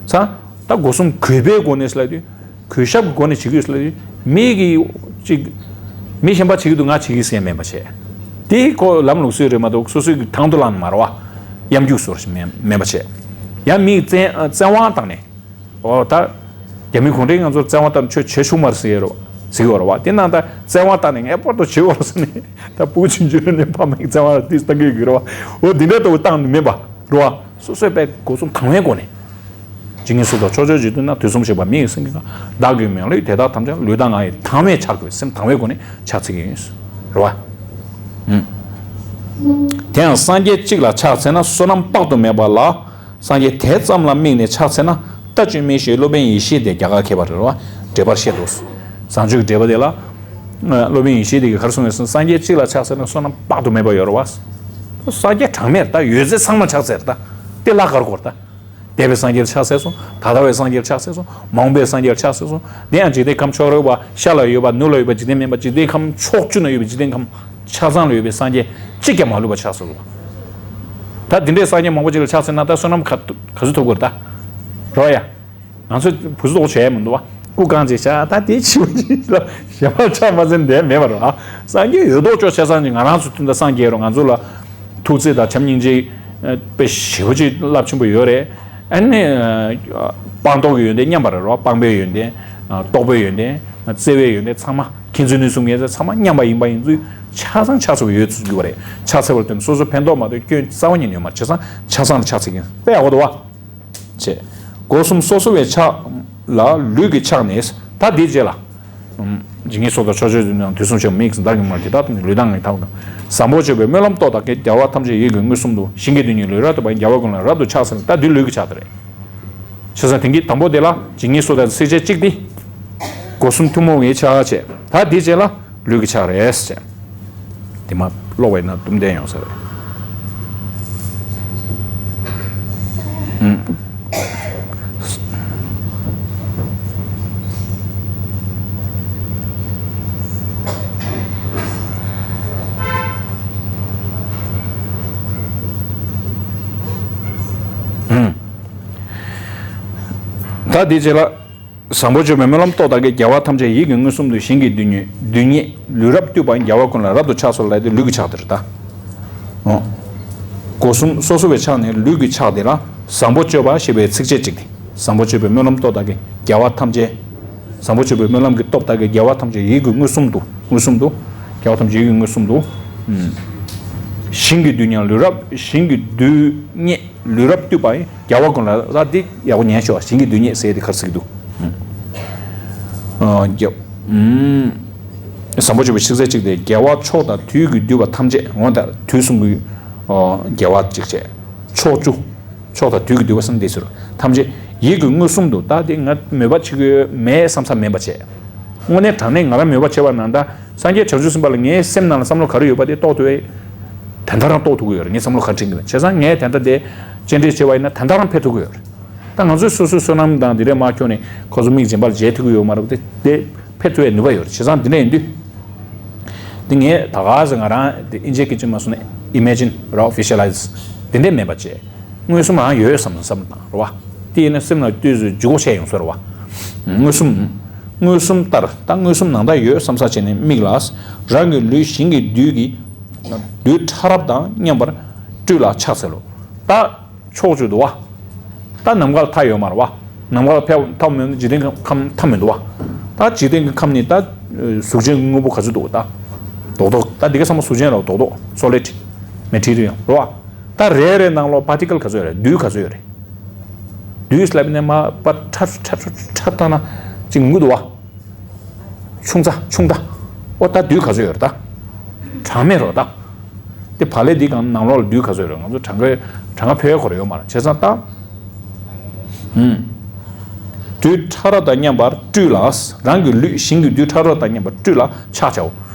ཚ། ད་སྒོ་གསུམ་གུས་པའི་སྒོ་ནས་ཟེར་ལབ་དུས། གུས་ཞབས་ཀྱི་སྒོ་ནས་བྱེད་ཀྱི་ཡོད་ཟེར་ལབ་དུས། མི་གིས་ཅིག་མི་གཞན་པ་བྱེད་ཀྱི་འདུག་ང་བྱེད་ཀྱི་ཟེར་མེད་པ་བྱས། དེ་ཁོ་ལམ་ལུགས་སྲོལ་རེད་མ་གཏོགས་སོ་སོའི་གི་དང་དུ་བླངས་མ་རེད་བ། གཡམ་རྒྱུག་བཟོ་ཞིག་མེད་མེད་པ་བྱས། ཡང་མིས་བཙན་བཙན་དབང་བཏང་ནས། ཨོ་ད། རྒྱ་མི་གུང་ཁྲན་ང་ཚོར་བཙན་དབང་བཏང་ནས་ཁྱོད་བྱེད་ཆོག་མ་རེད་ཟེར་ཡོད་རེད་བ། ཟེར་གྱི་ཡོད་རེད་བ། དེ་ནང་ད་བཙན་དབང་བཏང་ནས་ངས་པར་དུ་བྱེད་ཡོད་རེད་ཟེར་ནས་ད་ཕྲུ་གུ་ཆུང་ཆུང་ནས་ཕ་མས་བཙན་དབང་ལ་དེ་བཏང་གི་ཡོད་རེད་བ། འོ་དེ་འདྲ་ལྟ་བུ་བཏང་ནི་མེད་པ་རེད་བ། སོ་སོས་པའི་སྒོ་གསུམ་དང་བའི་སྒོ་ནས། ཇི་སྙེད་སུ་དག་ཕྱོགས་བཅུར་བརྗོད་དུས་ན། དུས་གསུམ་གཤེགས་པ་མི་ཡི་སེང་གེ་གང་། བདག་གིས་མི་ལུས་དེ་དག་ཐམས་ཅད་ལུས་དང་ངག་ཡིད་དང་བས་ཕྱག་དགོས། སེམས་དང་བའི་སྒོ་ནས་ཕྱག་འཚལ་གྱི་ཡིན། རེད་བ། དེ་ཡང་སངས་རྒྱས་གཅིག་ལ་ཕྱག་འཚལ་ན་བསོད་ནམས་དཔག་ཏུ་མེད་པ་ལ། སངས་རྒྱས་དེ་ཙམ་ལ་དམིགས་ནས་ཕྱག་འཚལ་ན། ལྟ་བཅོས་མིན་ཞེས་སློབ་དཔོན་ཡེ་ཤེས་དེས་རྒྱ་གར་མཁས་པ་རེད་བ། འགྲེལ་པར་བཤད་དོ། བཟང་སྤྱོད་ཀྱི་འགྲེལ་པ་དེ་ལ། སློབ་དཔོན་ཡེ་ཤེས་དེ་གིས་ག་རེ་གསུངས་ཡོད་ཟེར་ན། སངས་རྒྱས་གཅིག་ལ་ཕྱག་འཚལ་ན་བསོད་ནམས་དཔག་ཏུ་མེད་པ་ཡོད་རེད་བ། སངས་རྒྱས་གྲངས་མེད་རེད་ད། ཡོད་ཚད་ཚང་མ་ཕྱག་འཚལ་རེད་ད། དེ་ལ་ག་རེ་དགོས་རེད་ད། འདས་པའི་སངས་རྒྱས་ལ་ཕྱག་འཚལ་སོང་། ད་ལྟ་བའི་སངས་རྒྱས་ལ་ཕྱག་འཚལ་སོང་། མ་འོངས་པའི་སངས་རྒྱས་ལ་ཕྱག་འཚལ་སོང་། དེ་ཡང་འཇིག་རྟེན་ཁམས་ཕྱོགས་རིས་པ། ཤར་ལ་ཡོད་པ། ནུབ་ལ་ཡོད་པ། འཇིག་རྟེན་མིན་པ། འཇིག་རྟེན་ཁམས་ཕྱོགས་བཅུ་ན་ཡོད་པའི་འཇིག་རྟེན་ཁམས་ཆ་ཚང་ལ་ཡོད་པའི་སངས་རྒྱས་གཅིག་ཀྱང་མ་ལུས་པ་ཕྱག་འཚལ་སོང་། ད་འདི་འདྲའི་སངས་རྒྱས་མང་པོ་ཅིག་ལ་ཕྱག་འཚལ་ན་ད་བསོད་ནམས་ག་ག་ཚོད་ཐོབ་དགོས་རེད་ད། རོ་ཡ། ང་ཚོས་བུ་ཚོ་ལྟོགས་བྱས་མི་འདུག་བ། སྐུ་གང་བྱས་ཤག་ད་དེ་ཕྱི་མ་ཅིག་ལ་ཞལ་མ་ཆག་མ་ཟིན་བསྡད་མེད་པ་རེད་ཨ། སངས་རྒྱས་ཡོད་མདོག་ཅོག་བྱས་ཙང་ཅིག་ང་རང་ཚོ་དུས་འདའ་སངས་རྒྱས་རོ། ང་ཚོ་ལ་ཐུགས་བརྩེ་དང་བྱམས་སྙིང་རྗེ་དཔེ་ཞེ་པོ་ཅིག་རླབས་ཆེན་པོ་ཡོད་རེད། ཨ་ནི་སྤངས་རྟོགས་ཀྱི་ཡོན་ཏན་མཉམ་པ་རེད་རོ། སྤངས་པའི་ཡོན་ཏན། རྟོགས་པའི་ཡོན་ཏན། བརྩེ་བའི་ཡོན་ཏན་ཚང་མ། མཁྱེན་བརྩེ་ནུས་གསུམ་ཡོན་ཏན་ཚང་མ་མཉམ་པ་ཡིན་པ་ཡིན་ཚུལ་ཆ་ཚང་ཕྱག་འཚལ་བ་ཡོད་ཚུལ་གྱུར་པ་རེད། ཕྱག་འཚལ་བར་བརྟེན་སོ་སོ་ཕན་ཐོགས་མ་གཏོགས་སྐྱོན་རྩ་བ་ཉིད་ནས་ཡོད་མ་རེད། བྱས་ཙང་ཆ་ཚང་ལ་ཕྱག་འཚལ་གྱིན་དཔེ་ཡག་པོ་འདུག་བ། བྱས། སྒོ་གསུམ་སོ་སོ་བའི་ཕྱག་ལ་ལུས་ཀྱི་ཕྱག་ནི། ད་འདིའི་རྗེས་ལ། ཇི་སྙེད་སུ་དག་ཕྱོགས་བཅུར་བརྗོད་དུས་ན། དུས་གསུམ་གཤེགས་པ་མི་ཡི་སེང་གེ་གང་། བདག་གིས་མི་ལུས་དེ་དག་ཐམས་ཅད་ལུས་དང་ངག་ཡིད་དང་བས་ཕྱག་འཚལ་ན། བཟང་པོ་སྤྱོད་པའི་སྨོན་ལམ་སྟོབས་དང་བཅས། རྒྱལ་བ་ཐམས་ཅད་ཡིད་ཀྱིས་མངོན་སུམ་དུ། ཞིང་གི་རྡུལ་སྙེད་ལུས་རབ་གཏུབས་པ་ཡི། རྒྱལ་བ་ཀུན་ལ་རབ་ཏུ་ཕྱག་འཚལ་ལོ། ད་འདི་ལུས་ཀྱི་ཕྱག་དེ་རེད། བྱས་ཙང་དེང་གི་དང་པོ་དེ་ལ་ཇི་སྙེད་སུ་དག་ཚིགས་བཅད་གཅིག་དེ། སྒོ་གསུམ་ཐུན་མོང་བའི་ཕྱག་བྱས། ད་དེའི་རྗེས་ལ་ལུས་ཀྱི་ཕྱག་རེད་ཟེར། དེ་མ་ཀློག་པ་ཡིན་ན་དུམ་བསྟན་ཡོང་ས་རེད། ཨུམ། ཨུམ། ད་དེའི་རྗེས་ལ། བཟང་པོ་སྤྱོད་པའི་སྨོན་ལམ་སྟོབས་དང་བཅས། རྒྱལ་བ་ཐམས་ཅད་ཡིད་ཀྱིས་མངོན་སུམ་དུ། ཞིང་གི་རྡུལ་སྙེད་རྡུལ་སྙེད་ལུས་རབ་གཏུབས་པ་ཡི། རྒྱལ་བ་ཀུན་ལ་རབ་ཏུ་ཕྱག་འཚལ་ལོ། ལབ་དེ་ལུས་ཀྱི་ཕྱག་དེ་རེད་ད། འོ། སྒོ་གསུམ་སོ་སོ་བའི་ཕྱག་ནི་ལུས་ཀྱི་ཕྱག་དེ་ལ་བཟང་པོ་སྤྱོད་པ་ཞེས་པའི་ཚིགས་བཅད་གཅིག་དེ། བཟང་པོ་སྤྱོད་པའི་སྨོན་ལམ་སྟོབས་དང་བཅས། རྒྱལ་བ་ཐམས་ཅད། བཟང་པོ་སྤྱོད་པའི་སྨོན་ལམ་གྱི་སྟོབས་དང་བཅས། རྒྱལ་བ་ཐམས་ཅད་ཡིད་ཀྱིས་མངོན་སུམ་དུ། མངོན་སུམ་དུ། རྒྱལ་བ་ཐམས་ཅད་ཡིད་ཀྱིས་མངོན་སུམ་དུ། ཞིང་གི་རྡུལ་སྙེད་ལུས་རབ། ཞིང་གི་རྡུལ་སྙེད་ལུས་རབ་གཏུབས་པ་ཡི། རྒྱལ་བ་ཀུན་ལ། ད་འདི་ཡག་པོ་ཉན་ཤོག་ཞིང་གི་རྡུལ་སྙེད་ཟེར་དེ་ག་རེ་ཟེར་གྱི་འདུག་ཨ། རྒྱལ། ཨུམ། བཟང་པོ་སྤྱོད་པའི་ཚིགས་བཅད་གཅིག་དེ། རྒྱལ་བ་མཆོག་དང་དུས་ཀྱིས་བསྡུས་པ་ཐམས་ཅད། འོ་ད་དུས་གསུམ་གྱི་ཨ་རྒྱལ་བ་གཅིག་བྱས། ཕྱོགས་བཅུ། མཆོག་དང་དུས་ཀྱིས་བསྡུས་པ་བསམ་དེ་ཟེར། ཐམས་ཅད་ཡིད་ཀྱིས་མངོན་སུམ་དུ། ད་དེ་ང་མོས་པ་བྱེད་ཀྱི་ཡོད་མེད་བསམ་ས་མེད་པ་བྱས། དངོས་གནས་དྲང་གནས་ང་རང་མོས་པ་བྱས་པ་ན་ད། སངས་རྒྱས་བྱང་ཆུབ་སེམས་དཔའ་ལ་ངའི་སེམས་ནང་ལ་བསམ་བློ་ག་རེ་ཡོད་པ་དེ་རྟོགས་ཐུབ་པས། དོན་དག་རང་རྟོགས་ཐུབ་ཀྱི་ཡོད་རེད། ངས་བསམ་བློ་ག་རེ་དྲན་གྱི་ཡོད། བྱས་ཙང་ངས་དེ་འདྲ་དེ་སྤྱན་འདྲེན་བྱས་པ་ཡིན་ན་དོན་དག་རང་ཕེབས་ཐུབ་ཀྱི་ཡོད་རེད། ད་ང་ཚོས་སོ་སོའི་བསོད་ནམས་དང་དེ་འདྲས་མ་ཁྱོངས་ནས་ཁོ་ཚོ་མིག་རྗེན་པར་མཇལ་ཐུབ་ཀྱི་ཡོད་མ་རེད་དེ། དེ་ཕེབས་ཐུབ་པའི་ནུས་པ་ཡོད་རེད། བྱས་ཙང་དེ་འདྲ་ཡིན་དུས། དེ་ངས་ད་ག་ཟེ་ང་རང་དེ་ཨིན་ཇིའི་སྐད་ཆ་མ་སོང་ན་ཨི་མེ་ཇིན་རོ། ཝི་ཞུ་ལའི་ཛི། དེ་འདྲས་མེད་པ་བྱས། མངོན་སུམ་རང་ཡོད་བསམ་བསམ་བློ་བཏང་རོ་བ། དེ་ཡིན་ན་སེམས་ལ་ལྟོས་ཚོད་ལྗིད་ཁོག་ཆེ་ཡོང་ས་རོ་བ། མངོན་སུམ། མངོན་སུམ་ལྟར་ད་མངོན་སུམ་ནང་ད་ཡོད་བསམ་ས་བྱས་ནས་མིག་ལ། རང་གི་ལུས་ཞིང་གི་རྡུལ་གྱི། རྡུལ་ཕྲ་རབ་དང་མཉམ་པར་སྤྲུལ་ལ་ཕྱག་འཚལ་ལོ། ད་ཕྱོགས་བཅུ་འདུག་བ། ད་ནམ་མཁའ་ལ་མཐའ་ཡོད་མ་རེད་བ། ནམ་མཁའ་ལ་ཕལ་མཐའ་མི་འདུག་འཇིག་རྟེན་ཁམས་མཐའ་མི་འདུག་བ། ད་འཇིག་རྟེན་གྱི་ཁམས་ནི་ད་གཟུགས་ཅན་དངོས་པོ་ག་ཚོད་འདུག་ད། རྡོག་རྡོག་ད་འདི་ག་ཚང་མ་གཟུགས་ཅན་རེད། རྡོག་རྡོག་སོ་ལིཌ། མེ་ཊི་རི་ཡལ་རེད་བ། ད་རེ་རེ་ནང་ལོགས་པར་ཊི་ཀལ་ག་ཚོད་ཡོད་རེད། རྡུལ་ག་ཚོད་ཡོད་རེད། རྡུལ་ལབ་ནས་མ་པ་ཁྲ་ཁྲ་ཁྲ་ཁྲ་ལྟ་ན་ཅིག་ངུ་འདུག་བ། ཆུང་ཙག་ཆུང་ཙག་ཨོ་ད་རྡུལ་ག་ཚོད་ཡོད་རེད་ད། གྲངས་མེད་རོ་ད། དེ་བ་ལས་འདི་གང་ནང་ལོགས་ལ་རྡུལ་ག་ཚོད་ཡོད་རེད། ང་ཚོ་གྲངས་ཀའི་གྲངས་ཀ་ཕལ་ཁོ་ར་ཡོད་མ་རེད། བྱས་ཙང་ད། ཨུམ། རྡུལ་ཕྲ་རབ་དང་མཉམ་པར་སྤྲུལ་ལ། རང་གི་ལུས་ཞིང་གི་རྡུལ་ཕྲ་རབ་དང་མཉམ་པར་སྤྲུལ་ལ་ཕྱག་བྱའོ།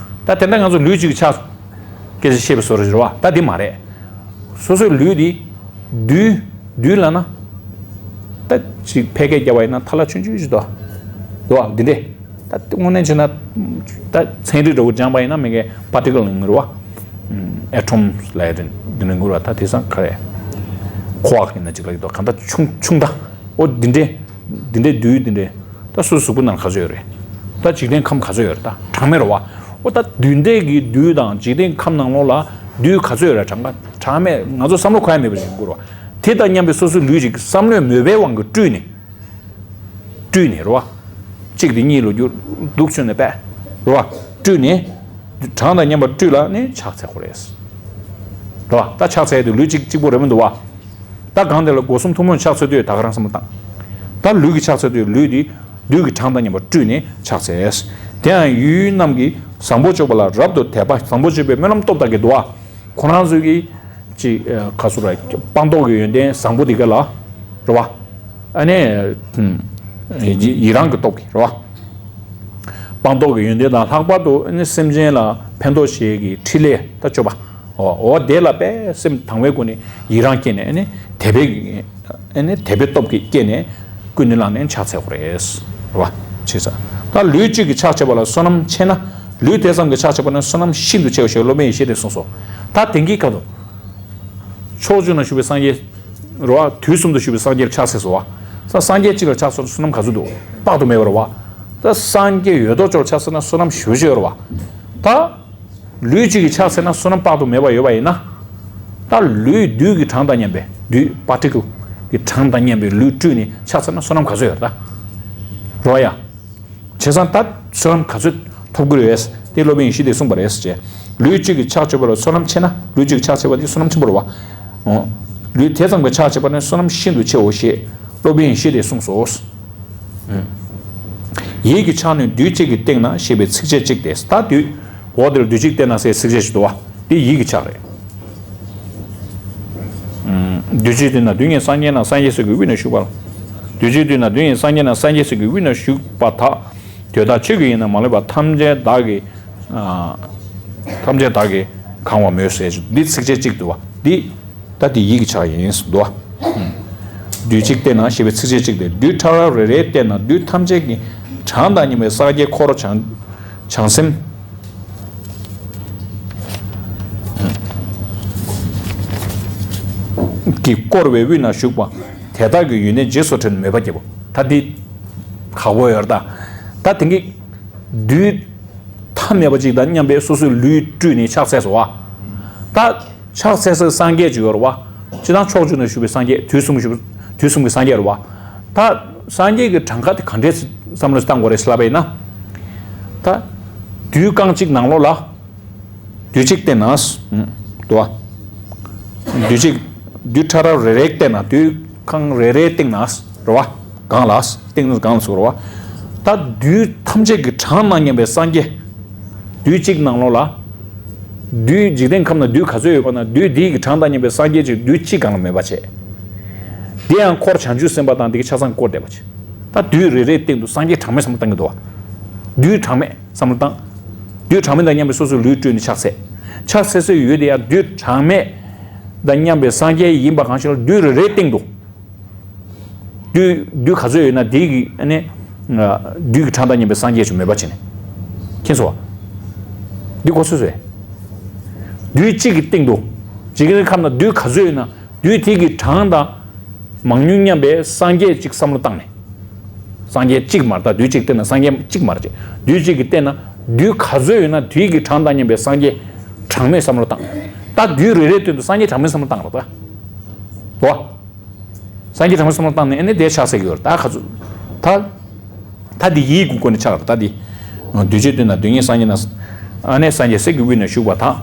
ད་དེ་འདྲ་ང་ཚོ་ལུས་གཅིག་གི་ཕྱག་སྐད་ཆ་བཤད་པའི་བཟོ་འདྲ་རེད་བ། ད་འདི་མ་རེད། སོ་སོའི་ལུས་འདི་རྡུལ། རྡུལ་ལབ་ན། ད་ཅིག་ཕལ་སྐད་རྒྱབ་པ་ཡིན་ན་ཐ་ལ་ཆུང་ཆུང་ཞིག་འདུག་བ། འདི་འདྲས། ད་དངོས་གནས་བྱས་ན། ད་ཚན་རིག་འདྲ་བོ་སྦྱངས་པ་ཡིན་ན་མི་འགའ་པར་ཊི་ཀལ་ནི་ངུར་བ། ཨེ་ཊོམ་ལབ་ཡ་དེ་འདི་ནི་ངུར་བ། ད་དེང་སང་ག་རེ། ཁོ་ཝརྐ་ཡིན་ན་ཅིག་ལབ་ཀྱི་འདུག་གང་ལྟར་ཆུང་ཆུང་ད། ཨོ་འདི་འདྲས། འདི་འདྲས་རྡུལ་འདི་འདྲས། ད་སོ་སོའི་གཟུགས་པོ་ནང་ག་ཚོད་ཡོད་རེད། ད་འཇིག་རྟེན་ཁམས་ག་ཚོད་ཡོད་རེད། ད་གྲངས་མེད་རེད་བ། ཨོ་ད་རྡུལ་འདྲས་ཀྱི་རྡུལ་དང་འཇིག་རྟེན་ཁམས་ནང་ལོགས་ལ་རྡུལ་ག་ཚོད་ཡོད་རེད། གྲངས་ཀ་གྲངས་མེད། ང་ཚོ་བསམ་བློ་འཁོར་ཡ་མེད་པ་ཞིག་ཡོང་གི་རེད་བ། དེ་དང་མཉམ་པའི་སོ་སོའི་ལུས་ཅིག་བསམ་བློའི་མོས་པའི་དབང་གིས་སྤྲུལ་ནས། སྤྲུལ་ནས་རེད་བ། གཅིག་དེ་གཉིས་ལོ་རྒྱུས་སྡུག་ཆུ་ནས་པས། རེད་བ། སྤྲུལ་ནས། གྲངས་དང་མཉམ་པར་སྤྲུལ་ལ་ནི་ཕྱག་འཚལ་དགོས་རེད། རེད་བ། ད་ཕྱག་འཚལ་དུས་ལུས་གཅིག་གཅིག་པོ་རེད་མི་འདུག་བ། ད་གང་དེ་ལ་སྒོ་གསུམ་ཐུན་མོང་ཕྱག་འཚལ་དུས་ད་ག་རང་བསམ་བློ་བཏང་། ད་ལུས་ཀྱི་ཕྱག་འཚལ་དུས་ལུས་འདི་བདུད་ཀྱི་གྲངས་དང་མཉམ་པར་སྤྲུལ་ནས་ཕྱག་འཚལ། དེ་ཡང་ཡུལ་རྣམས་ཀྱི་བཟང་པོ་སྤྱོད་པ་ལ་རབ་ཏུ་དད་པ། བཟང་པོ་སྤྱོད་པའི་སྨོན་ལམ་སྟོབས་དག་གིས་འདུལ་བ། ཁོ་རང་ཚོའི་གི་ཅིག་ཁ་སུ་ར་སྤངས་རྟོགས་ཀྱི་ཡོན་ཏན་བཟང་པོ་འདི་ག་ལ་རེད་བ། ཨ་ནི་ཡི་ཡི་རང་གི་སྟོབས་ཀྱིས་རེད་བ། སྤངས་རྟོགས་ཀྱི་ཡོན་ཏན་དང་ལྷག་པར་དུ་ཨ་ནི་སེམས་ཅན་ལ་ཕན་ཐོགས་བྱེད་ཀྱི་ཕྲིན་ལས་ད་སྤྱོད་པ། འོ་འོ་དེ་ལ་དཔེ་སེམས་དང་བའི་སྒོ་ནས་ཡི་རང་སྐྱེས་ནས་ཨ་ནི་དད་པའི་ཨ་ནི་དད་པའི་སྟོབས་ཀྱིས་སྐྱེས་ནས་ཀུན་ནས་བསླངས་ནས་ཕྱག་འཚལ་དགོས་རེད། རེད་བ། ཅེས་ཟེར། ད་ལུས་གཅིག་གིས་ཕྱག་བྱས་པ་ལ་བསོད་ནམས་ཆེ་ན། ལུས་དེ་ཙམ་གྱིས་ཕྱག་བྱས་པ་ནི་བསོད་ནམས་ཤིན་ཏུ་ཆེའོ་ཞེས་སློབ་དཔོན་ཡེ་ཤེས་དེས་གསུངས་སོ། ད་དེང་གི་སྐབས་སུ། ཕྱོགས་བཅུ་ན་བཞུགས་པའི་སངས་རྒྱས། རེད་བ། དུས་གསུམ་དུ་བཞུགས་པའི་སངས་རྒྱས་ལ་ཕྱག་འཚལ་སོང་བ། ད་སངས་རྒྱས་གཅིག་ལ་ཕྱག་འཚལ་ན་བསོད་ནམས་ག་ཚོད་འདུག་དཔག་ཏུ་མེད་པ་རེད་བ། ད་སངས་རྒྱས་ཡོད་དོ་ཅོག་ལ་ཕྱག་འཚལ་ན་བསོད་ནམས་ཞེ་པོ་ཅིག་ཡོད་རེད་བ། ད། ལུས་གཅིག་གིས་ཕྱག་འཚལ་ན་བསོད་ནམས་དཔག་ཏུ་མེད་པ་ཡོད་པ་ཡིན་ན། ད་ལུས་བདུད་ཀྱི་གྲངས་དང་མཉམ་པའི་བདུད་པར་ཊི་ཀལ་གྱི་གྲངས་དང་མཉམ་པའི་ལུས་སྤྲུལ་ནས་ཕྱག་འཚལ་ན་བསོད་ནམས་ག་ཚོད་ཡོད་རེད་ད། རེད་བ་ཡ། བྱས་ཙང་ད་བསོད་ནམས་ག་ཚོད་ཐོབ་ཀྱི་རེད། དེ་སློབ་དཔོན་ཡེ་ཤེས་དེས་གསུངས་པ་རེད་ཟེར་བྱས། ལུས་གཅིག་གིས་ཕྱག་བྱས་པ་ལ་བསོད་ནམས་ཆེ་ན་ལུས་གཅིག་གིས་ཕྱག་བྱས་པ་དེ་བསོད་ནམས་ཆེན་པོ་རེད་བ། འོ། ལུས་དེ་ཙམ་གྱིས་ཕྱག་བྱས་པ་ནི་བསོད་ནམས་ཤིན་ཏུ་ཆེའོ་ཞེས་སློབ་དཔོན་ཡེ་ཤེས་དེས་གསུངས་སོ། ཡིད་ཀྱི་ཕྱག་ནི་རྡུལ་གཅིག་གི་སྟེང་ན་ཞེས་པའི་ཚིགས་བཅད་གཅིག་སྟེ། ད་རྡུལ། འོ་དེར་རྡུལ་གཅིག་སྟེང་ན་ཟེར་ཚིགས་བཅད་ཅིག་འདུག་བ། དེ་ཡིད་ཀྱི་ཕྱག་རེད། རྡུལ་གཅིག་སྟེང་ན་རྡུལ་སྙེད་སངས་རྒྱས་རྣམས། སངས་རྒྱས་སྲས་ཀྱི་དབུས་ན་བཞུགས་པ་ལ། རྡུལ་གཅིག་སྟེང་ན་རྡུལ་སྙེད་སངས་རྒྱས་རྣམས། སངས་རྒྱས་སྲས་ཀྱི་དབུས་ན་བཞུགས་པ་དག་དེ་དག་ཆོས་ཀྱི་དབྱིངས་རྣམས་མ་ལུས་པ། ཐམས་ཅད་བདག་གིས། ཨ། ཐམས་ཅད་བདག་གིས་གང་བར་མོས་ཟེར་ཅིག་འདི་ཚིགས་བཅད་གཅིག་འདུག་བ། འདི། ད་དེ་ཡིད་ཀྱི་ཕྱག་ཡིན་འདུག་བ། རྡུལ་གཅིག་སྟེང་ན་ཞེས་པའི་ཚིགས་བཅད་གཅིག་སྟེ། རྡུལ་ཕྲ་རབ་རེ་རེའི་སྟེང་ན་རྡུལ་ཐམས་ཅད་ཀྱི་གྲངས་དང་མཉམ་པའི་སངས་རྒྱས་འཁོར་བྱང་བྱང་སེམས་ཀྱིས་བསྐོར་བའི་དབུས་ན་བཞུགས་པ་དེ་དག་གི་ཡོན་ཏན་རྗེས་སུ་དྲན་མོས་པ་སྐྱེ་བོ། ད་འདི་ཁག་པོ་ཡོད་རེད་ད། ད་དེང་གི་རྡུལ་མཐའ་མེད་པ་ཅིག་དང་མཉམ་པའི་སོ་སོའི་ལུས་སྤྲུལ་ནས་ཕྱག་འཚལ་སོང་བ། ད། ཕྱག་འཚལ་སའི་སངས་རྒྱས་ཅིག་ཡོད་རེད་བ། སྤྱིར་བཏང་ཕྱོགས་བཅུ་ན་བཞུགས་པའི་སངས་རྒྱས། དུས་གསུམ་བཞུགས། དུས་གསུམ་གྱི་སངས་རྒྱས་རེད་བ། ད་སངས་རྒྱས་ཀྱི་གྲངས་ཀ་དེ་ག་འདྲས་བསམ་བློ་བཏང་དགོས་རེད་ཟེར་ལབ་པ་ཡིན་ན། ད་རྡུལ་རྐང་གཅིག་ནང་ལོགས་ལ་རྡུལ་གཅིག་སྟེང་ན། འདུག་བ། རྡུལ་གཅིག་རྡུལ་ཕྲ་རབ་རེ་རེའི་སྟེང་ན། རྡུལ་རྐང་རེ་རེའི་སྟེང་ན། རེད་བ། སྒང་ལ། སྟེང་ན་སྒང་ལ་ཟེར་བ། ད་རྡུལ་ཐམས་ཅད་ཀྱི་གྲངས་དང་མཉམ་པའི་སངས་རྒྱས། རྡུལ་གཅིག་ནང་ལོགས་ལ། རྡུལ་འཇིག་རྟེན་ཁམས་ན་རྡུལ་ག་ཚོད་ཡོད་པ་ན་རྡུལ་དེའི་གི་གྲངས་དང་མཉམ་པའི་སངས་རྒྱས་ཀྱི་རྡུལ་གཅིག་སྒང་ལ་མོས་པ་བྱས། དེ་ཡང་འཁོར་བྱང་ཆུབ་སེམས་དཔའ་དང་དེ་གི་ཆ་ཚང་བསྐོར་བསྡད་པ་བྱས། ད་རྡུལ་རེ་རེའི་སྟེང་དུ་སངས་རྒྱས་གྲངས་མེད་བསམ་བློ་བཏང་གི་འདུག་བ། རྡུལ་གྲངས་མེད་བསམ་བློ་བཏང་། རྡུལ་གྲངས་མེད་དང་མཉམ་པའི་སོ་སོའི་ལུས་སྤྲུལ་ནས་ཕྱག་འཚལ། ཕྱག་འཚལ་སའི་ཡུལ་དེ་ཡང་རྡུལ་གྲངས་མེད་དང་མཉམ་པའི་སངས་རྒྱས་ཡིན་པ་གང་ཞིག་ལ་རྡུལ་རེ་རེའི་སྟེང་དུ། རྡུལ་རྡུལ་ག་ཚོད་ཡོད་ན་དེའི་གི་ཨ་ནི། རྡུལ་གྱི་གྲངས་དང་མཉམ་པའི་སངས་རྒྱས་ཀྱི་མོས་པ་བྱས་ནས། མཁྱེན་སོང་བ། འདི་གོ་ཚོད་ཚོད། རྡུལ་གཅིག་གི་སྟེང་དུ། འཇིག་རྟེན་ཁམས་ན་རྡུལ་ག་ཚོད་ཡོད་ན་རྡུལ་དེ་གི་གྲངས་དང་། མང་ཉུང་མཉམ་པའི་སངས་རྒྱས་གཅིག་བསམ་བློ་བཏང་ནས། སངས་རྒྱས་གཅིག་མ་རེད་ད། རྡུལ་གཅིག་སྟེང་ན་སངས་རྒྱས་གཅིག་མ་རེད་ཅེ། རྡུལ་གཅིག་གི་སྟེང་ན་རྡུལ་ག་ཚོད་ཡོད་ན་དེའི་གི་གྲངས་དང་མཉམ་པའི་སངས་རྒྱས་གྲངས་མེད་བསམ་བློ་བཏང་། ད་རྡུལ་རེ་རེའི་སྟེང་དུ་སངས་རྒྱས་གྲངས་མེད་བསམ་བློ་བཏང་རེད་ད། འོ། སངས་རྒྱས་གྲངས་མེད་བསམ་བློ་བཏང་ནས་ཨ་ནི་དེ་ཕྱག་འཚལ་གྱི་ཡོད་རེད་ད་ག་ཚོད། ད། ད་འདི་ཡིད་ཀྱི་སྒོ་ནས་ཕྱག་རེད་ད་འདི། རྡུལ་གཅིག་སྟེང་ན་རྡུལ་སྙེད་སངས་རྒྱས་རྣམས། ཨ་ནི་སངས་རྒྱས་སྲས་ཀྱི་དབུས་ན་བཞུགས་པ་དག་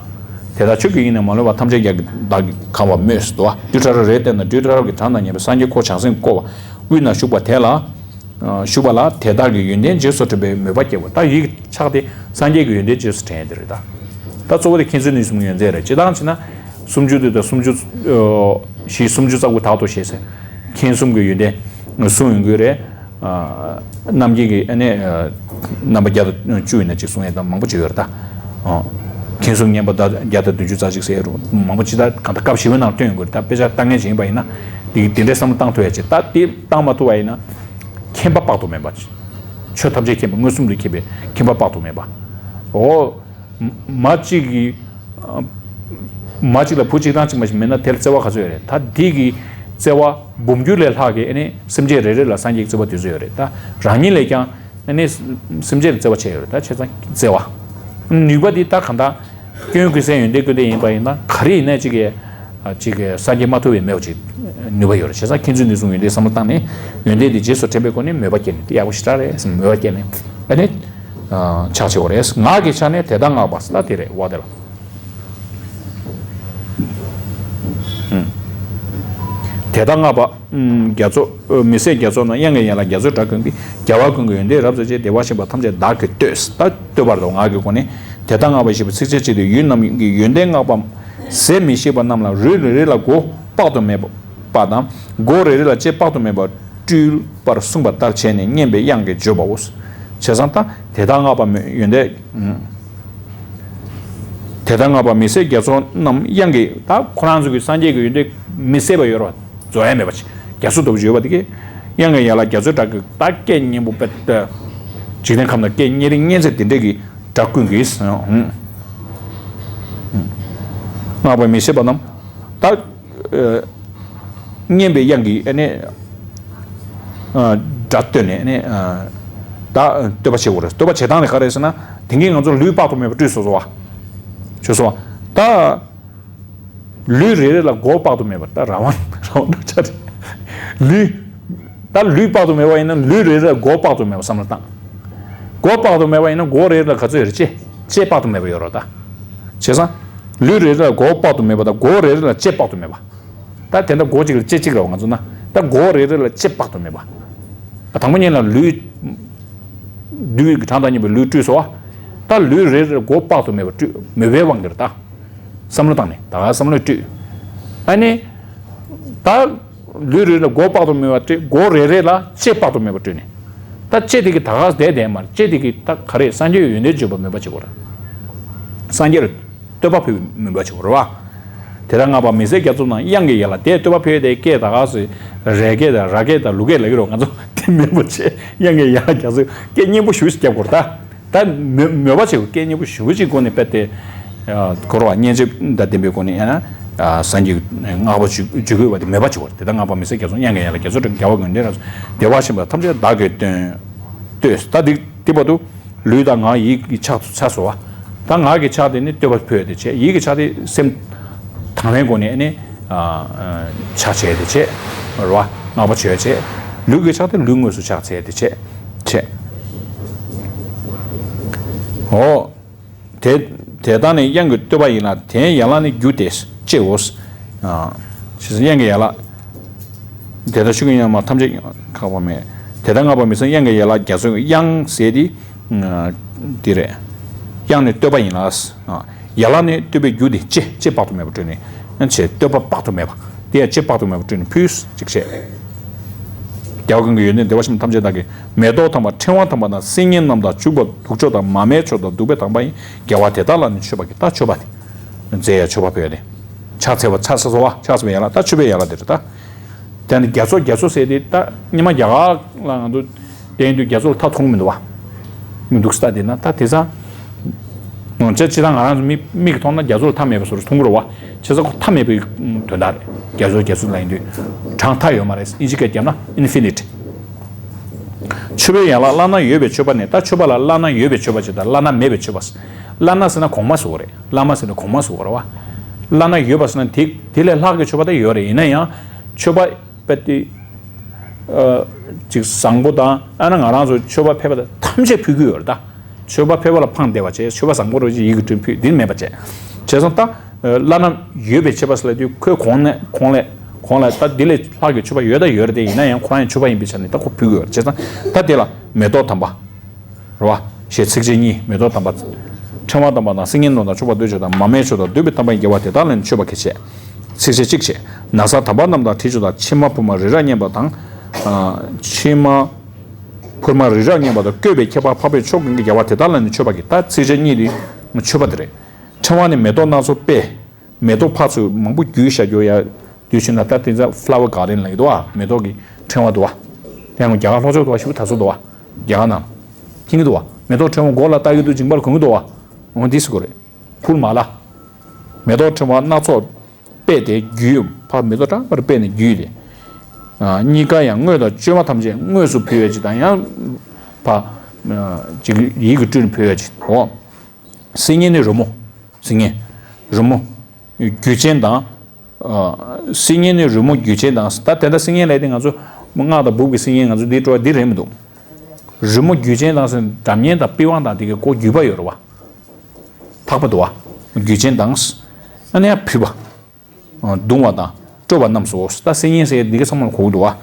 དེ་དག་ཆོས་ཀྱི་དབྱིངས་རྣམས་མ་ལུས་པ། ཐམས་ཅད་ཀྱང་བདག་གིས་གང་བར་མོས་སོ། རྡུལ་ཕྲ་རབ་རེ་སྟེང་ན་རྡུལ་ཕྲ་རབ་ཀྱི་གྲངས་དང་མཉམ་པའི་སངས་རྒྱས་འཁོར་བྱང་སེམས་བསྐོར་བ་དབུས་ན་བཞུགས་པ་དེ་ལ། བཞུགས་པ་ལ་དེ་དག་གི་ཡོན་ཏན་རྗེས་སུ་དྲན་པའི་མོས་པ་སྐྱེ་བ། ད་ཡིད་ཀྱི་ཕྱག་དེ་སངས་རྒྱས་ཀྱི་ཡོན་ཏན་རྗེས་སུ་དྲན་ཡ་དེ་རེད་ད། ད་གཙོ་བོ་དེ་མཁྱེན་བརྩེ་ནུས་གསུམ་ཡོན་ཏན་རེད། སྤྱིར་བཏང་བྱས་ན། སུམ་ཅུ་དེ་དང་སུམ་ཅུ། བཞི་སུམ་ཅུ་རྩ་དགུ་དག་ཏུ་ཞེས་ཟེར། མཁྱེན་གསུམ་གྱི་ཡོན་ཏན་གསུངས་ཡོང་གི་རེད། རྣམ་མཁྱེན་གྱི་ཨ་ནི། རྣམ་པ་བརྒྱ་དང་བཅུ་ཡིན་ན་གཅིག་གསུང་ཡས་དང་མང་པོ་ཅིག་ཡོད་རེད་ད། མཁྱེན་གསུམ་བསྙེན་པ་ད་བརྒྱ་དང་བདུན་ཅུ་རྩ་གཅིག་ཟེར་རུང་མང་པོ་ཅིག་ད་གང་ལྟར་སྐབས་ཞིབ་པོའི་ནང་སྟོན་ཡོང་གི་རེད་ད། དཔེ་ཆ་ལྟ་མཁན་ཞིག་ཡིན་པ་ཡིན་ན་འདི་འདི་འདྲའི་བསམ་བློ་བཏང་ཐུབ་ཡ་ཅིག་ད་འདི་བཏང་མ་ཐུབ་པ་ཡིན་ན། མཁྱེན་པ་དཔག་ཏུ་མེད་པ། ཆོས་ཐམས་ཅད་མཁྱེན་པ་མངོན་སུམ་དུ་མཁྱེན་པའི་མཁྱེན་པ་དཔག་ཏུ་མེད་པ། འོ། མ་གཅིག་གིས། མ་གཅིག་ལ་བུ་གཅིག་དང་གཅིག་མ་ཞིག་མེད་ན་དེ་ལ་བརྩེ་བ་ག་ཚོད་ཡོད་རེད། ད་འདི་གི་བརྩེ་བ་འབུམ་འགྱུར་ལས་ལྷག་གི་ཨ་ནི་སེམས་ཅན་རེ་རེ་ལ་སངས་རྒྱས་ཀྱི་བརྩེ་བ་དེ་ཚོ་ཡོད་རེད། ད་རང་ཉིད་ལས་ཀྱང་ཨ་ནི་སེམས་ཅན་ལ་བརྩེ་བ་ཆེ་ཡོད་རེད། ད་བྱས་ཙང་བརྩེ་བ། ནུས་པ་འདི་ད་གང་ལྟར་སྐྱོན་ཀུན་ཟད་ཡོན་ཏན་ཀུན་ལྡན་ཡིན་པ་ཡིན་ན་ག་རེ་ཡིན་ན་གཅིག་གི་ཅིག་གི་སངས་རྒྱས་མ་ཐུབ་པའི་མེད་པ་ཅིག་ནུས་པ་ཡོད་རེད། བྱས་ཙང་མཁྱེན་བརྩེ་ནུས་གསུམ་ཡོན་ཏན་བསམ་བློ་བཏང་ནས་ཡོན་ཏན་འདི་རྗེས་སུ་དྲན་པའི་སྒོ་ནས་མོས་པ་སྐྱེས་ནས་དེ་ཡག་པོ་ཞེ་དྲག་རེད་མོས་པ་སྐྱེས་ནས་ཨ་ནི། ཕྱག་བྱེད་དགོས་རེད། ངག་གི་ཕྱག་ནི་དེ་ལྟར་བསྔགས་པ་ཟེར་ད་དེ་རེད་བ་དེ་ལ། དེ་ལྟར་བསྔགས་པ། ཨུམ། རྒྱ་མཚོ། མི་ཟད་རྒྱ་མཚོ་རྣམས་དབྱངས་ཀྱི་ཡན་ལག་རྒྱ་མཚོའི་སྒྲ་ཀུན་གྱིས། རྒྱལ་བ་ཀུན་གྱི་ཡོན་ཏན་རབ་རྫོགས་ཆེ། བདེ་བར་གཤེགས་པ་ཐམས་ཅད་བདག་གིས་བསྟོད། ད་བསྟོད་པར་དུ་ངག་གི་སྒོ་ནས་དེ་ལྟར་བསྔགས་པ་ཞེས་པ་ཚིགས་བཅད་གཅིག་ཏུ་ཡུལ་རྣམས་ཀྱི་ཡོན་ཏན་བསྔགས་པའམ་ཟད་མི་ཤེས་པ་རྣམས་ལ་རུས་རེ་རེ་ལ་མགོ་དཔག་ཏུ་མེད་པ་དང་། མགོ་རེ་རེ་ལ་ལྕེ་དཔག་ཏུ་མེད་པ་སྤྲུལ་པར་གསུངས་པ་ལྟར་བྱས་ནས་སྙན་པའི་དབྱངས་ཀྱིས་བརྗོད་པའོ། བྱས་ཙང་ད་དེ་ལྟར་བསྔགས་པ་མི་ཡོན་ཏན། དེ་ལྟར་བསྔགས་པ་མི་ཟད་རྒྱ་མཚོ་རྣམས་དབྱངས་ཀྱི། ད་ཁོ་རང་ཚོ་གི་སངས་རྒྱས་ཀྱི་ཡོན་ཏན་མི་ཟད་པ་ཡོད་རེད་བ། རྫོགས་ཡ་མེད་པ་ཅིག་རྒྱ་མཚོ་ལྟ་བུ་ཅིག་ཡོད་པ་དེ་གིས། དབྱངས་ཀྱི་ཡན་ལག་རྒྱ་མཚོའི་སྒྲ་གིས། ད་སྐད་སྙན་པོ་དཔེ་ལྟ། འཇིག་རྟེན་ཁམས་ན་སྐད་སྙན་རིང་སྙན་ཚད་དེ་འདྲས་ཀྱི་སྒྲ་ཀུན་གྱིས། ཧུམ། བསྔགས་པ་མི་ཟད་པ་རྣམས། ད། ཨ། སྙན་པའི་དབྱངས་ཀྱིས་ཨ་ནི། ཨ། སྒྲ་བསྟོད་ནས་ཨ་ནི། ཨ། ད་བསྟོད་པ་བྱེད་དགོས་རེད། བསྟོད་པ་བྱེད་སྟངས་དེ་ག་རེ་རེད་ཟེར་ན། དེང་གི་ང་ཚོ་ལུས་དཔག་ཏུ་མེད་པ་སྤྲུལ་སོང་སོང་བ། བྱས་སོང་བ། ད། ལུས་རེ་རེ་ལ་མགོ་དཔག་ཏུ་མེད་པ། ད་རང་དབང་རང་དབང་འདྲ་ཆགས་རེད། ལུས། ད་ལུས་དཔག་ཏུ་མེད་པ་ཡིན་ན་ལུས་རེ་རེ་ལ་མགོ་དཔག་ཏུ་མེད་པ་བསམ་བློ་བཏང་། མགོ་དཔག་ཏུ་མེད་པ་ཡིན་ན་མགོ་རེ་རེ་ལ་ག་ཚོད་ཡོད་རེད། ལྕེ། ལྕེ་དཔག་ཏུ་མེད་པ་ཡོད་རེད་ད། བྱས་ཙང་། ལུས་རེ་རེ་ལ་མགོ་དཔག་ཏུ་མེད་པ་དང་མགོ་རེ་རེ་ལ་ལྕེ་དཔག་ཏུ་མེད་པ། ད་དེ་འདྲ་མགོ་གཅིག་ལ་ལྕེ་གཅིག་རེད་བ་ང་ཚོ་ན། ད་མགོ་རེ་རེ་ལ་ལྕེ་དཔག་ཏུ་མེད་པ། དང་པོ་ཉིད་ལ་ལུས། ལུས་ཀྱི་གྲངས་དང་མཉམ་པའི་ལུས་སྤྲུལ་སོང་བ། ད་ལུས་རེ་རེར་མགོ་དཔག་ཏུ་མེད་པ་སྤྲུལ། མོས་པའི་དབང་གིས་རེད་ད། བསམ་བློ་བཏང་ནས་ད་ག་བསམ་བློས་སྤྲུལ། ཨ་ནི། ད། ལུས་རེ་རེ་ལ་མགོ་དཔག་ཏུ་མེད་པ་སྤྲུལ། མགོ་རེ་རེ་ལ་ལྕེ་དཔག་ཏུ་མེད་པ་སྤྲུལ་ནས། ད་ལྕེ་དེ་གིས་ད་ག་བསྡད་བསྡད་མ་རེད། ལྕེ་དེ་གིས་ད་ག་རེ་སངས་རྒྱས་ཡོན་ཏན་བརྗོད་པ་མོས་པ་བྱེད་དགོས་རེད། སངས་རྒྱས་ལ་བསྟོད་པ་ཕུལ་བའི་མོས་པ་བྱེད་དགོས་རེད་བ། དེ་ལྟར་བསྔགས་པ་མི་ཟད་རྒྱ་མཚོ་རྣམས་དབྱངས་ཀྱི་ཡན་ལག་དེ་བསྟོད་པ་ཕུལ་ཏེ་སྐད་ད་ག་སེ་རེ་སྐད་དང་ར་སྐད་དང་ལུ་སྐད་ལབ་ཀྱི་རེད། ང་ཚོ་དེ་མེད་པ་བྱས་དབྱངས་ཀྱི་ཡན་ལག་རྒྱ་མཚོ་སྐད་སྙན་པོ་ཞེ་པོ་ཞིག་རྒྱབ་དགོས་རེད་ད། ད་མོས་མོས་པ་བྱེད་དགོས། སྐད་སྙན་པོ་ཞེ་པོ་ཅིག་སྒོ་ནས་དཔེ་དེ། ཨ། གོ་ར་བ། སྙན་འཇེབས་དང་ལྡན་པའི་སྒོ་ནས་ཡང་ན། ཨ། སངས་རྒྱས་ཀྱི་བསྔགས་པ་བརྗོད་བརྗོད་དགོས་པ་དེ་མོས་པ་བྱེད་དགོས་རེད། དེ་ལྟར་བསྔགས་པ་མི་ཟད་རྒྱ་མཚོ་རྣམས་དབྱངས་ཀྱི་ཡན་ལག་རྒྱ་མཚོའི་སྒྲ་གིས། རྒྱལ་བ་ཀུན་གྱི་ཡོན་ཏན་རབ་རྫོགས། བདེ་བར་གཤེགས་པ་ཐམས་ཅད་བདག་གིས་བསྟོད། བསྟོད། ད་འདི་འདི་བར་དུ་ལུས་དང་ངག་ཡིད་ཀྱི་ཕྱག་ཏུ་ཚར་སོང་བ། ད་ངག་གི་ཕྱག་དེ་ནི་བསྟོད་པ་ཕུལ་ཏེ་བྱས། ཡིད་ཀྱི་ཕྱག་དེ་སེམས་དང་བའི་སྒོ་ནས་ནི། ཨ། ཨ། ཕྱག་བྱས་ཏེ་བྱས། རེད་བ། བསྔགས་པ་བྱས་བྱས། ལུས་ཀྱི་ཕྱག་དེ་ལུས་དངོས་སུ་ཕྱག་འཚལ་ཏེ་བྱས། བྱས། འོ། དེ་དེ་ལྟར་ནི་དབྱངས་ཀྱི་བསྟོད་པ་ཡིན་ལ། དེའི་ཡན་ལག་ནི་རྒྱུ་སྟེ་ལྕེའོ། ཨ། ཞེས་དབྱངས་ཀྱི་ཡན་ལག་དེ་ལྟར་ཆོས་ཀྱི་ཡན་ལག་ཐམས་ཅད་ཁེགས་པ་མེད། དེ་ལྟར་བསྔགས་པ་མི་ཟད་དབྱངས་ཀྱི་ཡན་ལག་རྒྱ་མཚོའི། དབྱངས་ཟེར་དེ། ཨ། དེ་རེད། དབྱངས་ནི་བསྟོད་པ་ཡིན་ལ། ཨ། ཡན་ལག་ནི་བསྟོད་པའི་རྒྱུ་སྟེ་ལྕེ། ལྕེ་དཔག་ཏུ་མེད་པ་སྤྲུལ་ནས། ཡང་ཆེ་བསྟོད་པ་དཔག་ཏུ་མེད་པ། དེ་ཡང་ལྕེ་དཔག་ཏུ་མེད་པ་སྤྲུལ་ནས་ཕུལ། ཅིག་བྱས། རྒྱལ་བ་ཀུན་གྱི་ཡོན་ཏན་བདེ་བར་གཤེགས་པ་ཐམས་ཅད་བདག་གིས། མེ་ཏོག་དམ་པ་ཕྲེང་བ་དམ་པ་དང་། སིལ་སྙན་རྣམས་དང་བྱུག་པ་བདུག་སྤྱོད་དང་། མ་མོའི་མཆོག་དང་བདུག་པའི་དམ་པ་ཡིས། རྒྱལ་བ་དེ་དག་ལ་ནི་མཆོད་པ་བགྱི། ད་མཆོད་པ་དེ། རྫས་ཡ་མཆོད་པ་ཕུལ་ཡ་དེ། ཕྱག་འཚལ་བ་ཕྱག་འཚལ་སོང་བ། ཕྱག་འཚལ་བའི་ཡན་ལག་ད་མཆོད་པའི་ཡན་ལག་དེ་རེད་ད། དེ་ནི་རྒྱ་མཚོ། རྒྱ་མཚོ་ཟེར་དེ་ད་སྔོན་མ་རྒྱ་གར་ལ་ང་ཚོ་བསྟན་དུས་རྒྱ་མཚོ་ལ་མཐའ་མཐོང་མི་འདུག་བ། མི་འདུག་ས་ད་དེ་ན་ད་དེ་ཚ། ང་ཚོ་སྤྱིར་བཏང་ང་རང་ཚོ་མིག་མིག་གིས་མཐོང་ན་རྒྱ་མཚོ་ལ་མཐའ་མེད་པ་བཟོ་འདྲ་མཐོང་གི་རེད་བ། བྱས་ཙང་ཁོ་མཐའ་མེད་པའི་དོན་དག་རེད། རྒྱ་མཚོ་རྒྱ་མཚོ་ལབ་ཡིན་དུས། གྲངས་མཐའ་ཡོད་མ་རེད། ཨིན་ཇི་སྐད་བརྒྱབ་ན་infinite། མཆོད་པའི་ཡན་ལག་བླ་ན་ཡོད་པའི་མཆོད་པ་ནི། ད་མཆོད་པ་ལ་བླ་ན་ཡོད་པའི་མཆོད་པ་ཅིག་དང་བླ་ན་མེད་པའི་མཆོད་པ། བླ་ན་ཟེར་ན་གོང་མ་ཟེར་བ་རེད། བླ་མ་ཟེར་ན་གོང་མ་ཟེར་བ་རེད་བ། བླ་ན་ཡོད་པ་ཟེར་ན་དེ་དེ་ལས་ལྷག་གི་མཆོད་པ་ད་ཡོད་རེད། ཡིན་ན་ཡང་མཆོད་པ་དཔེ་དེ། ཨ། ཅིག་བཟང་པོ་དང་། ཨ་ན་ང་རང་ཚོ་མཆོད་པ་ཕལ་པ་དང་ཐམས་ཅད་ཕུལ་གྱི་ཡོད་རེད་ད། མཆོད་པ་ཕལ་པ་ལ་ཕངས་བསྡད་པ་བྱས། མཆོད་པ་བཟང་པོ་རེད་ཅེས་ཡིད་ཀྱིས་སྤྲུལ་ཕུལ། འདིར་མེད་པ་བྱས། བྱས་ཙང་ད། ཨ། བླ་ན་ཡོད་པའི་མཆོད་པ་ཟེར་ལབ་དུས་ཁོའི་གོང་ནས་གོང་ལས་གོང་ལ་ད་འདི་ལས་ལྷག་གི་མཆོད་པ་ཡོད་ད་ཡོད་རེད་དེ། ཡིན་ན་ཡང་ཁོ་རང་ཡང་མཆོད་པ་ཡིན་པའི་ཆ་ནས་ད་ཁོ་ཕུལ་གྱི་ཡོད་རེད། བྱས་ཙང་ད་དེ་ལ་མེ་ཏོག་དམ་པ། རེད་བ། ཞེས་ཚིགས་བཅད་གཉིས། མེ་ཏོག་དམ་པ། ཕྲེང་བ་དམ་པ་དང་། སིལ་སྙན་རྣམས་དང་། བྱུག་པ་བདུག་སྤྱོད་དང་། མ་མོའི་མཆོག་དང་། བདུག་པའི་དམ་པ་ཡིས། རྒྱལ་བ་དེ་དག་ལ་ནི་མཆོད་པ་བགྱི་བྱས། ཚིགས་བཅད་གཅིག་བྱས། ན་བཟའ་དམ་པ་རྣམས་དང་། དྲི་མཆོག་དང་། ཕྱེ་མ་ཕུར་མ་རི་རབ་སྙན་པ་དང་། ཨ། ཕྱེ་མ་ཕུར་མ་རི་རབ་སྙན་པ་དང་། བཀོད་པའི་ཁྱད་པར་འཕགས་པའི་མཆོག་ཀུན་གྱིས། རྒྱལ་བ་དེ་དག་ལ་ནི་མཆོད་པ་བགྱི། ད་ཚིགས་བཅད་གཉིས་དེ་མཆོད་པ་དེ་རེད། ཕྲེང་བ་ནི་མེ་ཏོག་སྣ་ཚོགས་དཔེ། མེ་ཏོག་ཕར་ཚུར་མང་པོ་བརྒྱུས་བཞག་རྒྱུ་ཡ། དུས་ཕྱིན་ན་ད་དེ་ཚོ་flower garden ལབ་ཀྱི་འདུག་བ། མེ་ཏོག་གི་ཕྲེང་བ་འདུག་བ། དེ་ཡང་རྒྱ་གར་ལྷོ་ཕྱོགས་འདུག་བ། ཞེ་པོ་དར་སྲོལ་འདུག་བ། རྒྱ་གར་ནང་མཁྱེན་གྱི་འདུག་བ། མེ་ཏོག་ཕྲེང་བ་མགོ་ལ་བཏགས་ཀྱི་འདུག་མཇིང་པ་ལ་གོན་གྱི་འདུག་བ། འོ་འདི་ཟེར་དགོས་རེད། ཕུར་མ་ལ། མེ་ཏོག་ཕྲེང་བ་སྣ་ཚོགས་དཔེ་དེ་བརྒྱུས། ཕར་མེ་ཏོག་གྲངས་མེད་པ་དཔེ་ནས་བརྒྱུས་ཏེ། ཨ། གཉིས་ཀ་ཡང་དངོས་དང་བཅོས་མ་ཐམས་ཅད་དངོས་སུ་ཕུལ་བའི་ཕྱིར་དང་། ཡང་ཕར། ཨ། ཅིག་ཡིད་ཀྱིས་སྤྲུལ་ནས་ཕུལ་བའི་ཕྱིར། འོ། སིལ་སྙན་ནི་རོལ་མོ། སིལ་སྙན། རོལ་མོ། རྒྱུ་ཅན་དང་། ཨ། སིལ་སྙན་ནི་རོལ་མོ་རྒྱུ་ཅན་དང་། ད་དེ་འདྲ་སིལ་སྙན་ལབ་དེ་ང་ཚོ་སྔགས་དང་སྦུབས་ཀྱི་སིལ་སྙན། ང་ཚོ་འདི་སྤྲོ་བ་འདི་རེད་མི་འདུག་རོལ་མོ་རྒྱུ་ཅན་དང་ཟེར་སྒྲ་སྙན་དང་པི་ཝང་དང་དེ་གའི་གོ་བརྒྱུད་པ་ཡོད་རེད་བ། ཐག་པ་འདུག་བ། རྒྱུ་ཅན་དང་། ཨ་ནི་ཡང་ཕུད་པ། ཨ། བརྡུང་བ་དང་། སྤྲོ་བ་རྣམས་སོ། ད་སེམས་ཉིད་ཟེར་འདི་ག་ཚང་མ་ལ་གོ་གི་འདུག་བ།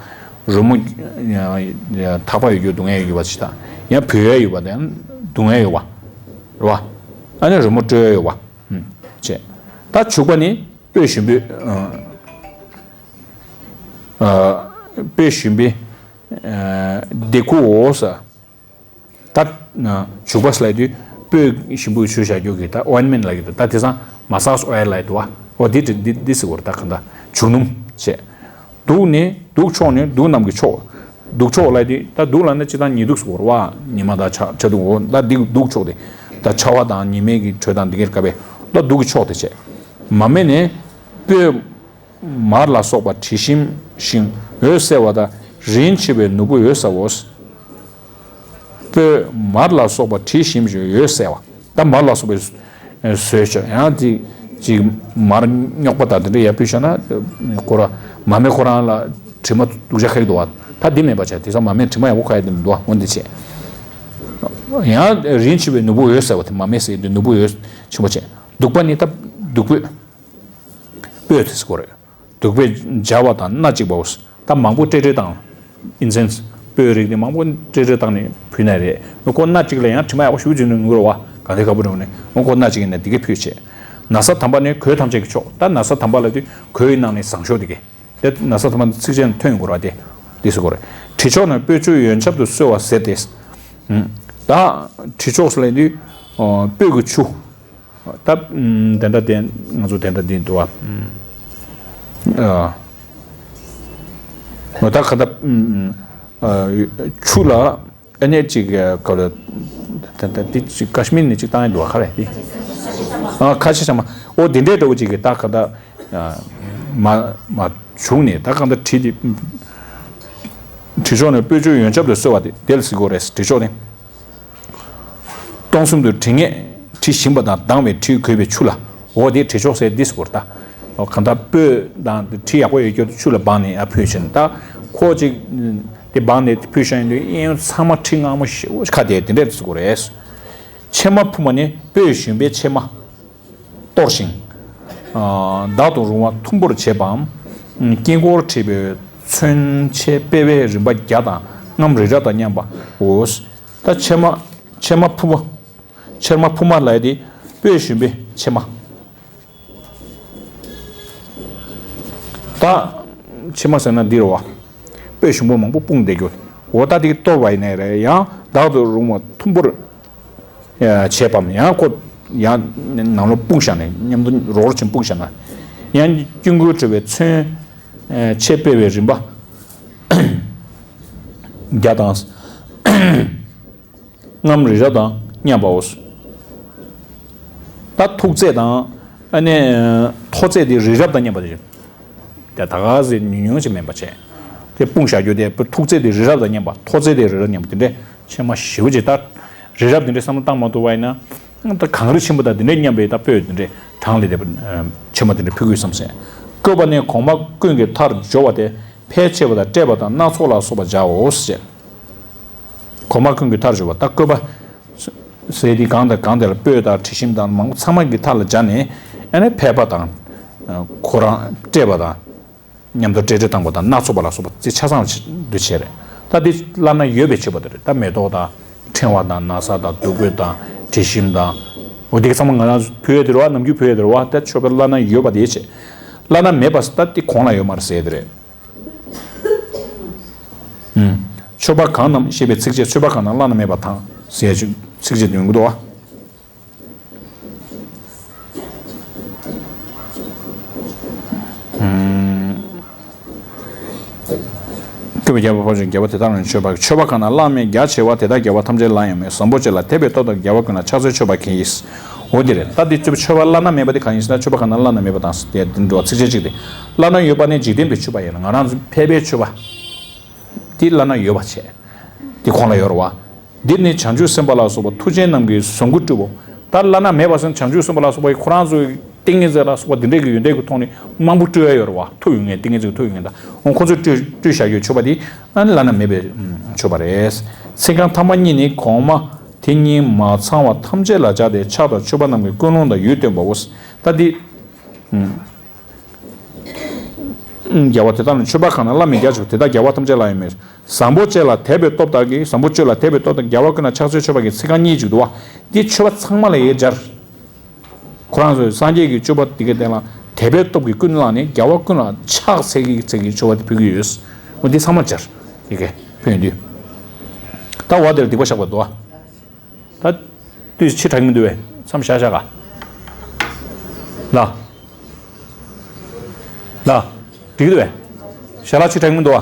རོལ་མོ་ཐག་པ་ཡོད་རྒྱུ་སྡུག་བསྔལ་ཡོད་རྒྱུ་བ་ཅིག་དང་། ཡང་བུ་ཡ་ཡོད་པ་དང་སྡུག་བསྔལ་ཡོད་པ། རེད་བ། ཨ་ནི་རོལ་མོ་དཀྲོལ་ཡ་ཡོད་པ། བྱས། ད་བྱུག་པ་ནི་སྤོས་ཞིམ་པོའི། སྤོས་ཞིམ་པོའི། ལྡེ་གུའོ་ཟེར། ད་བྱུག་པ་ཟེར་ལབ་དུས་སྤོས་ཞིམ་པོ་བྱུག་བཞག་རྒྱུ་གི་ད་ཨོའིན་མེན་ཊི་ལབ་ཀྱི་འདུག་ད་དེང་སང་མ་སཱ་ཇི་ཨོའིལ་ལབ་ཀྱི་འདུག་བ། འོ་འདི་འདི་འདི་འདི་ཟེར་བ་རེད། ད་གང་ལྟར་བྱུག་སྣུམ་བྱས། དུག་ནི་དུག་མཆོག་ནི་དུག་རྣམས་ཀྱི་མཆོག་དུག་མཆོག་ལབ་དུས་ད་དུག་ལབ་ན་སྤྱིར་བཏང་ཉི་དུག་ཟེར་བ་རེད་བ། ཉི་མ་དང་ཆ་ཆ་དུག་འོ་ད་འདི་དུག་མཆོག་དེ། ད་ཆར་པ་དང་ཉི་མའི་གི་དྲོད་དང་འདི་གའི་སྐབས་པས་ད་དུག་གི་མཆོག་དེ་བྱས། མ་མེ་ནི་སྤོས། མར་ལ་སོགས་པ་དྲི་ཞིམ་ཞིང་འོད་གསལ་བ་དང་། རིན་ཆེ་བའི་ནོར་བུ་འོད་གསལ་བའོ། སྤོས་མར་ལ་སོགས་པ་དྲི་ཞིམ་ཞིང་འོད་གསལ་བ། ད་མར་ལ་སོགས་པའི་བཟོས་ཆོག་ཡང་དེ་ཅིག་མར་རྙོག་པ་དང་དེ་འདྲ་ཡར་ཕུལ་བཞག་ན་ཁོ་ར་མ་མེ་ཁོ་རང་ལ་དྲི་མ་སྡུག་ཅག་ཁ་གི་འདུག་བ། ད་འདི་མེད་པ་བྱས། དེང་སང་མ་མེ་དྲི་མ་ཡག་པོ་ཁ་ཡ་དེ་མི་འདུག་བ། འོ་འདི་བྱས། ཡང་རིན་ཆེ་བའི་ནོར་བུ་འོད་གསལ་བ་དེ་མ་མེ་ཟེར་དུས་ནོར་བུ་འོད་ཆེན་པོ་བྱས། བདུག་པ་ནི་ད་བདུག་སྤོས། སྤོས་དེ་ཟེར་གོ་རེད། བདུག་སྤོས་སྦྱར་བ་དང་སྣ་གཅིག་པའོ། ད་མང་པོ་སྤྲེལ་སྤྲེལ་བཏང་། ཨིན་སེན་སི་སྤོས་རིགས་དེ་མང་པོ་སྤྲེལ་སྤྲེལ་བཏང་ནས་ཕུལ་ན་རེད། ཁོ་སྣ་གཅིག་ལ་ཡང་དྲི་མ་ཡག་པོ་ཞེ་པོ་ཅིག་ནུས་ཀྱི་རེད་བ། ག་དེ་དཀར་པོ་རེད་བ། ནས་ཁོ་སྣ་གཅིག་ཡིན་ན་འདི་གའི་ཕུལ་བྱས། ན་བཟའ་དམ་པ་ནི་གོས་ཐམས་ཅད་ཀྱི་མཆོག་ད་ན་བཟའ་དམ་པ་ལབ་དུས་གོས་ཡི་ནང་ནས་བཟང་ཤོས་དེ་གའི། དེ་ན་བཟའ་དམ་པ་ཚིགས་བཅད་ཐོན་ཡོང་གི་རེད་བ། དེ་འདི་ཟེར་གོ་རེད། དྲི་མཆོག་ནི་སྤོས་ཆུ་ཡོན་ཆབ་ཏུ་གསོལ་བ་ཟེར་ཏེ། ད་དྲི་མཆོག་ཟེར་ལབ་དུས་སྤོས་ཀྱི་ཆུ། ད་ཨམ་དེ་འདྲ་དེ་ང་ཚོ་དེ་འདྲ་འདི་འདུག་བ། ཨ་ད་ག་ད་ཨམ་ཨ་ཆུ་ལ་ཨ་ནེ་ཅིག་ག་ལ་ད་ད་འདི་ཅིག་ཀ་ཤི་མིར་ནས་ཅིག་བཏང་ཡ་འདུག་བ། ག་རེ་འདི་ཨ་ཁ་ཆེ་ཤ་མ་འོ་དེ་འདྲའི་འདྲ་བོ་ཅིག་གི་ད་ག་ད་ཨ་མ་མ་བྱུགས་ནས་ད་ག་ད་དྲི་དེ་དྲི་མཆོག་ནི་སྤོས་ཆུ་ཡོན་ཆབ་ཏུ་གསོལ་བ་དེ་དེ་ལ་ཟེར་གོ་རེད། དྲི་མཆོག་ནི། སྟོང་གསུམ་དུ་དྲི་ངད་དྲི་ཞིམ་པ་དང་། དྭངས་པའི་དྲི་གོས་པའི་ཆུ་ལ། འོ་དེ་དྲི་མཆོག་ཟེར་འདི་ཟེར་གོ་རེད་ད། གང་ལྟར་སྤོས་དང་དྲི་ཡག་པོ་ཡོད་རྒྱུ་ཆུ་ལ་སྦངས་ནས་ཨ་ཕུལ་བྱས་ནས་ད་ཁོ་ཅིག་དེ་སྦངས་ནས་ཕུལ་བཞག་ཡིན་དུས་གཡས་གཡོན་ཚང་མ་དྲི་མངར་མོ་ཞེ་པོ་ཁ་བསྡད་དེ་འདྲས་ཟེར་གོ་རེད། ཕྱེ་མ་ཕུབ་མ་ནི་སྤོས་ཞིམ་པའི་ཕྱེ་མ། གཏོར་ཞིང་། ཨ་བདག་ཏུ་རུང་བ་ཐུམ་པོར་བྱེད་པའམ། དཀྱིལ་འཁོར་བྲིས་པའི་ཚོན་ཆེ་སྤེལ་བའི་རིམ་པ་བརྒྱ་དང་རྔམ་རི་རབ་དང་མཉམ་པའོ། ད་ཕྱེ་མ་ཕྱེ་མ་ཕུབ་མ་ཕྱེ་མ་ཕུབ་མ་ལབ་ཡ་དེ་སྤོས་ཞིམ་པའི་ཕྱེ་མ། ད་ཕྱེ་མ་ཟེར་ན་འདི་རེད་བ། སྤོས་ཞིམ་པོ་མང་པོ་སྤུངས་བསྡད་རྒྱུ། འོ་ད་དེ་གཏོར་བ་ཡིན་ནའི་རེད། ཡང་བདག་ཏུ་རུང་བ་ཐུམ་པོར་བྱས་པའམ། ཡང་ཁོ་ཡང་ནང་ལོགས་སྤུངས་བཞག་ནས་མཉམ་དུ་རོ་རོ་ཆེན་སྤུངས་བཞག་ན། ཡང་དཀྱིལ་འཁོར་བྲིས་པའི་ཚོན་ཆེ་སྤེལ་བའི་རིམ་པ་བརྒྱ་དང་། རྔམ་རི་རབ་དང་མཉམ་པའོ། ད་ཐུག་ཚད་དང་ཨ་ནི་མཐོ་ཚད་དེ་རི་རབ་དང་མཉམ་པ་དེ། དེ་ད་ག་ཟེ་ཉུང་ཉུང་ཞིག་མིན་པ་བྱས། དེ་སྤུངས་བཞག་རྒྱུ་དེ་ཐུག་ཚད་དེ་རི་རབ་དང་མཉམ་པ། མཐོ་ཚད་དེ་རི་རབ་མཉམ་པ་དེ་འདྲས་ཕྱེ་མ་ཞེ་པོ་ཅིག་ད་རི་རབ་དེ་འདྲས་བསམ་བློ་བཏང་མ་ཐུབ་པ་ཡིན་ན། ད་གངས་རི་ཆེན་པོ་དང་དེ་འདྲས་མཉམ་པའི་ད་སྤོས་དེ་འདྲས་གྲངས་ལས་འདས་པ་ཕྱེ་མ་དེ་འདྲས་ཕུལ་དགོས་བསམ་སོང་། བཀོད་པ་ནི་གོང་མ་ཀུན་གྱི་མཐར་སྦྱོར་བ་དེ་ཕལ་ཆེ་བ་དང་བཀྲེས་པ་དང་སྣ་ཚོགས་ལ་སོགས་པ་སྦྱར་རོ་ཞེས། གོང་མ་ཀུན་གྱི་མཐར་སྦྱོར་བ་ད་བཀོད་པ་ཟེར་དེ་གང་དང་གང་དེ་ལ་སྤོས་དང་དྲི་ཞིམ་དང་མང་པོ་ཚང་མ་གི་མཐའ་ལ་སྦྱར་ནས། ཨ་ནི་ཕལ་པ་དང་ཁོ་རང་བཀྲེས་པ་དང་མཉམ་དུ་བཀྲེས་བཀྲེས་བཏང་པ་དང་སྣ་ཚོགས་པ་ལ་སོགས་པ་དེ་ཆ་ཚང་དུ་བྱས་རེད། ད་དེ་བླ་ན་ཡོད་པའི་མཆོད་པ་དེ་རེད། ད་མེ་ཏོག་དང་ཕྲེང་བ་དང་ན་བཟའ་དང་བདུག་སྤོས་དང་དྲི་ཞིམ་དང་། འོ་དེ་ཚང་མ་ང་རང་ཕུལ་ཡས་དེ་རེད་བ། ནམ་རྒྱུན་ཕུལ་ཡས་དེ་རེད་བ། ད་མཆོད་པ་བླ་ན་ཡོད་པ་དེ་བྱས། བླ་ན་མེད་པ་ད་དེ་གོང་ལ་ཡོད་མ་རེད་ཟེར་དེ་རེད། མཆོད་པ་གང་རྣམས་ཞེས་པའི་ཚིགས་བཅད། མཆོད་པ་གང་རྣམས་བླ་ན་མེད་པ་དང་ཟེར་ཚིགས་བཅད་ཡོང་གི་འདུག་བ། སྐྱོབ་པའི་རྒྱལ་པོ་འཕགས་མཆོག་རྒྱལ་པོ་དེ་དག་ལ་མཆོད་པ། མཆོད་པ་གང་རྣམས་བླ་ན་མེད་རྒྱ་ཆེ་བ། དེ་དག་རྒྱལ་བ་ཐམས་ཅད་ལ་ཡང་མོས། བཟང་པོ་བྱས་ལ་དད་པའི་སྟོབས་དང་། རྒྱལ་བ་ཀུན་ལ་ཕྱག་འཚལ་མཆོད་པར་གྱིས། འོ་དེ་རེད། ད་འདི་ཚོ་མཆོད་པ་བླ་ན་མེད་པ་དེ་གང་ཡིན་ཟེར་ན། མཆོད་པ་གང་རྣམས་བླ་ན་མེད་པ་དང་ཟེར་ཏེ་འདི་འགྲོ་ཚིགས་བཅད་གཅིག་དེ། བླ་ན་ཡོད་པ་ནི་འཇིག་རྟེན་པའི་མཆོད་པ་ཡིན་ལ། ང་རང་ཚོ་ཕལ་པའི་མཆོད་པ་དེ་བླ་ན་ཡོད་པ་བྱས། དེ་གོང་ལ་ཡོད་རེད་བ། འདིར་ནི་བྱང་ཆུབ་སེམས་དཔའ་ལ་སོགས་པ་མཐུ་ཅན་རྣམས་ཀྱིས་བཟང་པོར་སྤྲུལ་པའོ། ད་བླ་ན་མེད་པ་ཟེར་ན་བྱང་ཆུབ་སེམས་དཔའ་ལ་སོགས་པ་ཁོ་རང་ཚོའི་ཏིང་ངེ་འཛིན་ལ་སོགས་པ་འདི་འདྲའི་གི་ཡོན་ཏན་གྱི་ཐོག་ནས་མང་པོ་སྤྲུལ་ཡ་ཡོད་རེད་བ། མཐུ་ཡོད་མཁན་ཏིང་ངེ་འཛིན་གྱི་མཐུ་ཡོད་མཁན་དང་། འོ་ཁོ་ཚོས་སྤྲུལ་སྤྲུལ་བཞག་རྒྱུའི་མཆོད་པ་དེ་ཨ་ནི་བླ་ན་མེད་པའི་མཆོད་པ་རེད། ཚིག་རྐང་ཐ་མ་གཉིས་ནི་གོང་མ་དེ་ཉིད་མ་ཚང་བ་ཐམས་ཅད་ལ་སྦྱར་ཏེ་ཕྱག་དང་མཆོད་པ་རྣམས་ཀྱི་ཀུན་སློང་དང་ཡུལ་སྟོན་པའོ། ད་འདི། ཨུམ། རྒྱལ་བ་དེ་དག་ནི་མཆོད་པ་གང་ན་བླ་མེད་རྒྱ་ཆེ་བ་དེ་དག་རྒྱལ་བ་ཐམས་ཅད་ལ་ཡང་མེད། བཟང་པོ་སྤྱོད་ལ་དད་པའི་སྟོབས་དག་གིས། བཟང་པོ་སྤྱོད་ལ་དད་པའི་སྟོབས་དག་རྒྱལ་བ་ཀུན་ལ་ཕྱག་འཚལ་མཆོད་པ་གི་ཚིག་རྐང་གཉིས་ཅིག་འདུག་བ། འདི་མཆོད་པ་ཚང་མ་ལ་ཡང་སྦྱར། ཁོ་རང་ཚོས་སངས་རྒྱས་ཀྱི་སྤྱོད་པ་འདི་གའི་སྟེང་ལ་དད་པའི་སྟོབས་ཀྱིས་ཀུན་བསླངས་ནས་རྒྱལ་བ་ཀུན་ལ་ཕྱག་འཚལ་གྱི་ཚིག་གི་མཆོད་པ་འདི་ཕུལ་གྱི་ཡོད། འོ་འདི་ཚང་མ་སྦྱར། འདི་གའི་ཕུལ་ཡོང་དུས། ད་འོ་དེར་སྡིག་པ་བཤགས་པ་འདུག་བ། ད་དུས་ཕྱི་དྲག་མི་འདུག་བས། མཚམས་བཞག་བཞག་ག་ལ། ལ། འགྲིག་གི་འདུག་བས། ཞལ་ལག་ཕྱི་དྲག་མི་འདུག་བ།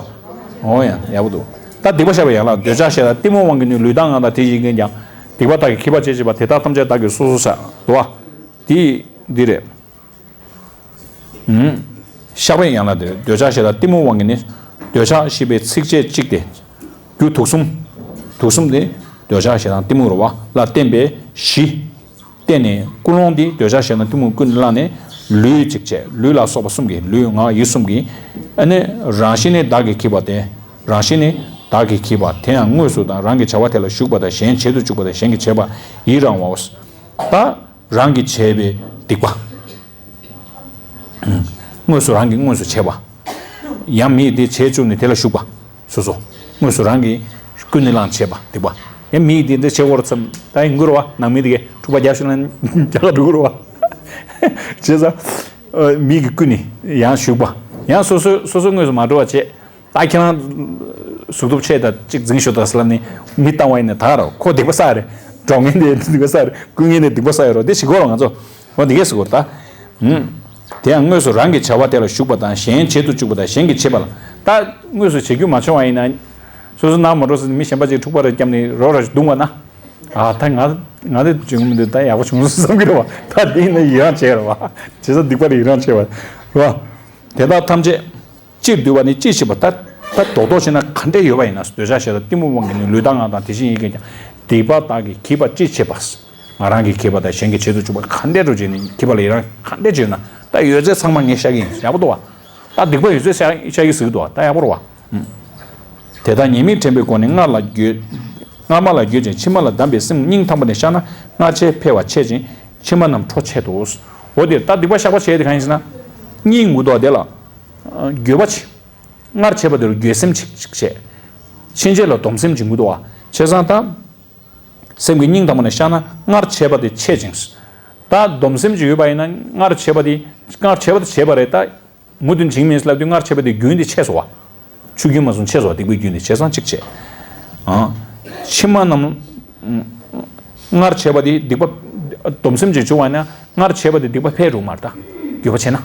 འོ་ཡ་ཡག་པོ་འདུག་ད་སྡིག་པ་བཤགས་པའི་ཡན་ལག་འདོད་ཆགས་ཞེ་སྡང་གཏི་མུག་དབང་གིས་ནི་ལུས་དང་ངག་དང་དེ་བཞིན་གྱི་ཀྱང་སྡིག་པ་དག་གིས་འཁྱུད་པར་བྱེད་ཅེས་པ་དེ་དག་ཐམས་ཅད་བདག་གིས་སོ་སོར་བཤགས་འདུག་བ། དེ་འདི་རེད། ཨུམ། བཤགས་པའི་ཡན་ལག་དེར་འདོད་ཆགས་ཞེ་སྡང་གཏི་མུག་དབང་གིས་ནི། འདོད་ཆགས་ཞེས་པའི་ཚིགས་བཅད་གཅིག་སྟེ། རྒྱུ་དུག་གསུམ། དུག་གསུམ་དེ་འདོད་ཆགས་ཞེ་སྡང་གཏི་མུག་རེད་བ་ལ་བརྟེན་པའི་གཞི། བརྟེན་ནས་ཀུན་སློང་འདི་འདོད་ཆགས་ཞེ་སྡང་གཏི་མུག་ཀུན་བསླངས་ནས་ལུས་གཅིག་བྱས། ལུས་ལ་སོགས་པ་གསུམ་གྱིས། ལུས་ངག་ཡིད་གསུམ་གྱིས། ཨ་ནི་རང་བཞིན་ནི་བདག་གིས་འཁྱུད་པ་སྟེ། རང་བཞིན་ནི་བདག་གིས་འཁྱུད་པ་དེ་ཡང་དངོས་སུ་དང་རང་གི་བྱ་བ་དེ་ལ་ཞུགས་པ་དང་གཞན་བྱེད་དུ་བཅུག་པ་དང་གཞན་གྱིས་བྱས་པ་ཡི་རང་བའོ། ད་རང་གིས་བྱས་པའི་སྡིག་པ། དངོས་སུ་རང་གིས་དངོས་སུ་བྱས་པ། ཡང་མིས་དེ་བྱས་བཅུག་ནས་དེ་ལ་ཞུགས་པ། སོ་སོ། དངོས་སུ་རང་གིས་ཀུན་ནས་བསླངས་བྱས་པ་སྡིག་པ། ཡང་མིས་དེ་འདྲ་བྱེད་དགོས་རེད་བསམ་ད་ཡིན་དགོས་རེད་བ། ནང་མི་དེ་གས་འཁྲུག་པ་རྒྱག་ཤོག་ལ་རྒྱག་ག་འགྲོ་གི་རེད་བ། བྱས་ཙང་། མིག་གི་ཀུན་ནས་ཡང་ཞུགས་པ། ཡང་སོ་སོ་སོ་སོ་དངོས་སུ་མ་འགྲོ་བ་བྱས། ད་ཁྱེད་རང་གཟུགས་སྟོབས་ཆེ་དང་གཅིག་འཛིང་ཤོག་དང་ཟེར་ལབ་ནས་མི་བཏང་བ་ཡིན་ན་ད་ར་ཁོ་སྡིག་པ་བསགས་རེད། འགྲོ་མཁན་དེ་སྡིག་པ་བསགས་རེད། སྐུ་ངལ་ནས་སྡིག་པ་བསགས་ཡོད་རོགས་དེ་བྱེད་དགོས་རོགས་ང་ཚོ། འོ་འདི་གས་ཟེར་དགོས་རེད་ད། ཧུམ། དེ་ཡང་དངོས་སུ་རང་གི་བྱ་བ་དེ་ལ་ཞུགས་པ་དང་གཞན་བྱེད་དུ་བཅུག་པ་དང་གཞན་གྱིས་བྱེད་པ་ལ། ད་དངོས་སུ་བྱེད་རྒྱུ་མ་བྱུང་བ་ཡིན་ན། སོ་སོ་ནང་མ་འགྲོ་ཟེར་ནས་མི་གཞན་པ་ཅིག་འཁྲུག་པ་རེ་བརྒྱབ་ནས་རོགས་ར་ཞིག་བརྡུངས་པ་ན། ཨ་ད་ང་ང་དེ་བྱུང་མི་འདུག་ད་ཡག་པོ་བྱུང་སོང་བསམ་གྱི་རེད་བ། ད་དེ་ཡིན་ན་ཡི་རང་བྱས་རེད་བ། བྱས་ཙང་སྡིག་པ་རེ་ཡི་རང་བྱས་པ་རེད་བ། དེ་དག་ཐམས་ཅད། སྤྱིར་འདུལ་བ་ནི་ཅི་ཞིག་པ་ད་ད་རྡོག་རྡོག་བྱས་ན་ག་འདྲས་ཡོད་པ་ཡིན་ན་འདོད་ཆགས་ཞེ་སྡང་གཏི་མུག་དབང་གིས་ནི་ལུས་དང་ངག་དང་དེ་བཞིན་ཡིད་ཀྱིས་ཀྱང་སྡིག་པ་དག་གིས་འཁྱུད་པ་ཅི་བྱེད་པ། ང་རང་གིས་འཁྱུད་པ་དང་གཞན་གྱིས་བྱེད་དུ་བཅུག་པ་ག་འདྲས་འགྲོ་བྱེད་ནི་འཁྱུད་པ་ལ་ཡི་རང་ག་འདྲས་བྱེད་ན་ད་ཡོད་ཚད་ཚང་མ་ངས་བཤགས་ཀྱི་ཡིན་ཡག་པོ་འདུག་བ། ད་སྡིག་པ་ཡོད་ཚད་བཤགས་བཤགས་ཀྱི་ཟིག་འདུག་བ་ད་ཡག་པོ་རེད་བ། དེ་དག་ཉེས་དམིགས་དྲན་པའི་སྒོ་ནས་སྔར་ལ་འགྱོད། སྔ་མ་ལ་འགྱོད་ཅིང་ཕྱི་མ་ལ་བསྡམས་པའི་སེམས་སྙིང་ཐག་པ་ནས་བཤགས་ན་སྔར་ཆད་ཕལ་བ་ཆད་ཅིང་ཕྱི་མ་རྣམས་འཕྲོ་ཆད་དོ། འོ་དེ་ད་སྡིག་པ་བཤགས་པ་བྱས་དེ་གང་ཡིན་ཟེར་ན། སྙིང་ངུ་དོགས་དེ་ལ། འགྱོད་པ་ཆེ། སྔར་བྱས་པ་དེ་ལ་འགྱོད་སེམས་ཆེ་ཆེ། ཕྱིན་ཆད་ལ་སྡོམ་སེམས་ཀྱི་ངུ་དོགས་པ་བྱས་ཙང་ད། སེམས་ཀྱི་སྙིང་ཐག་པ་ནས་བཤགས་ན་སྔར་བྱས་པ་དེ་ཆད་ཅིང་། ད་སྡོམ་སེམས་ཀྱི་ཡོད་པ་ཡིན་ན་སྔར་བྱས་པ་དེ་སྔར་བྱས་པ་དེ་བྱས་པ་རེད་ད། མུ་མཐུད་བྱེད་ཀྱི་མིན་ལབ་དུས་སྔར་བྱས་པ་དེ་རྒྱུན་དེ་ཆད་སོང་བ། ཆུ་རྒྱུན་མ་སོང་ཆད་སོང་བ་སྡིག་པའི་རྒྱུན་དེ་བྱས་ཙང་གཅིག་བྱས། ཨང་། ཕྱི་མ་རྣམས། སྔར་བྱས་པ་དེ་སྡིག་པ། སྡོམ་སེམས་ཀྱིས་བྱུང་བ་ན་སྔར་བྱས་པ་དེ་སྡིག་པ་འཕེལ་འགྲོ་མ་རེད་ད། འགྱོད་པ་ཆེ་ན།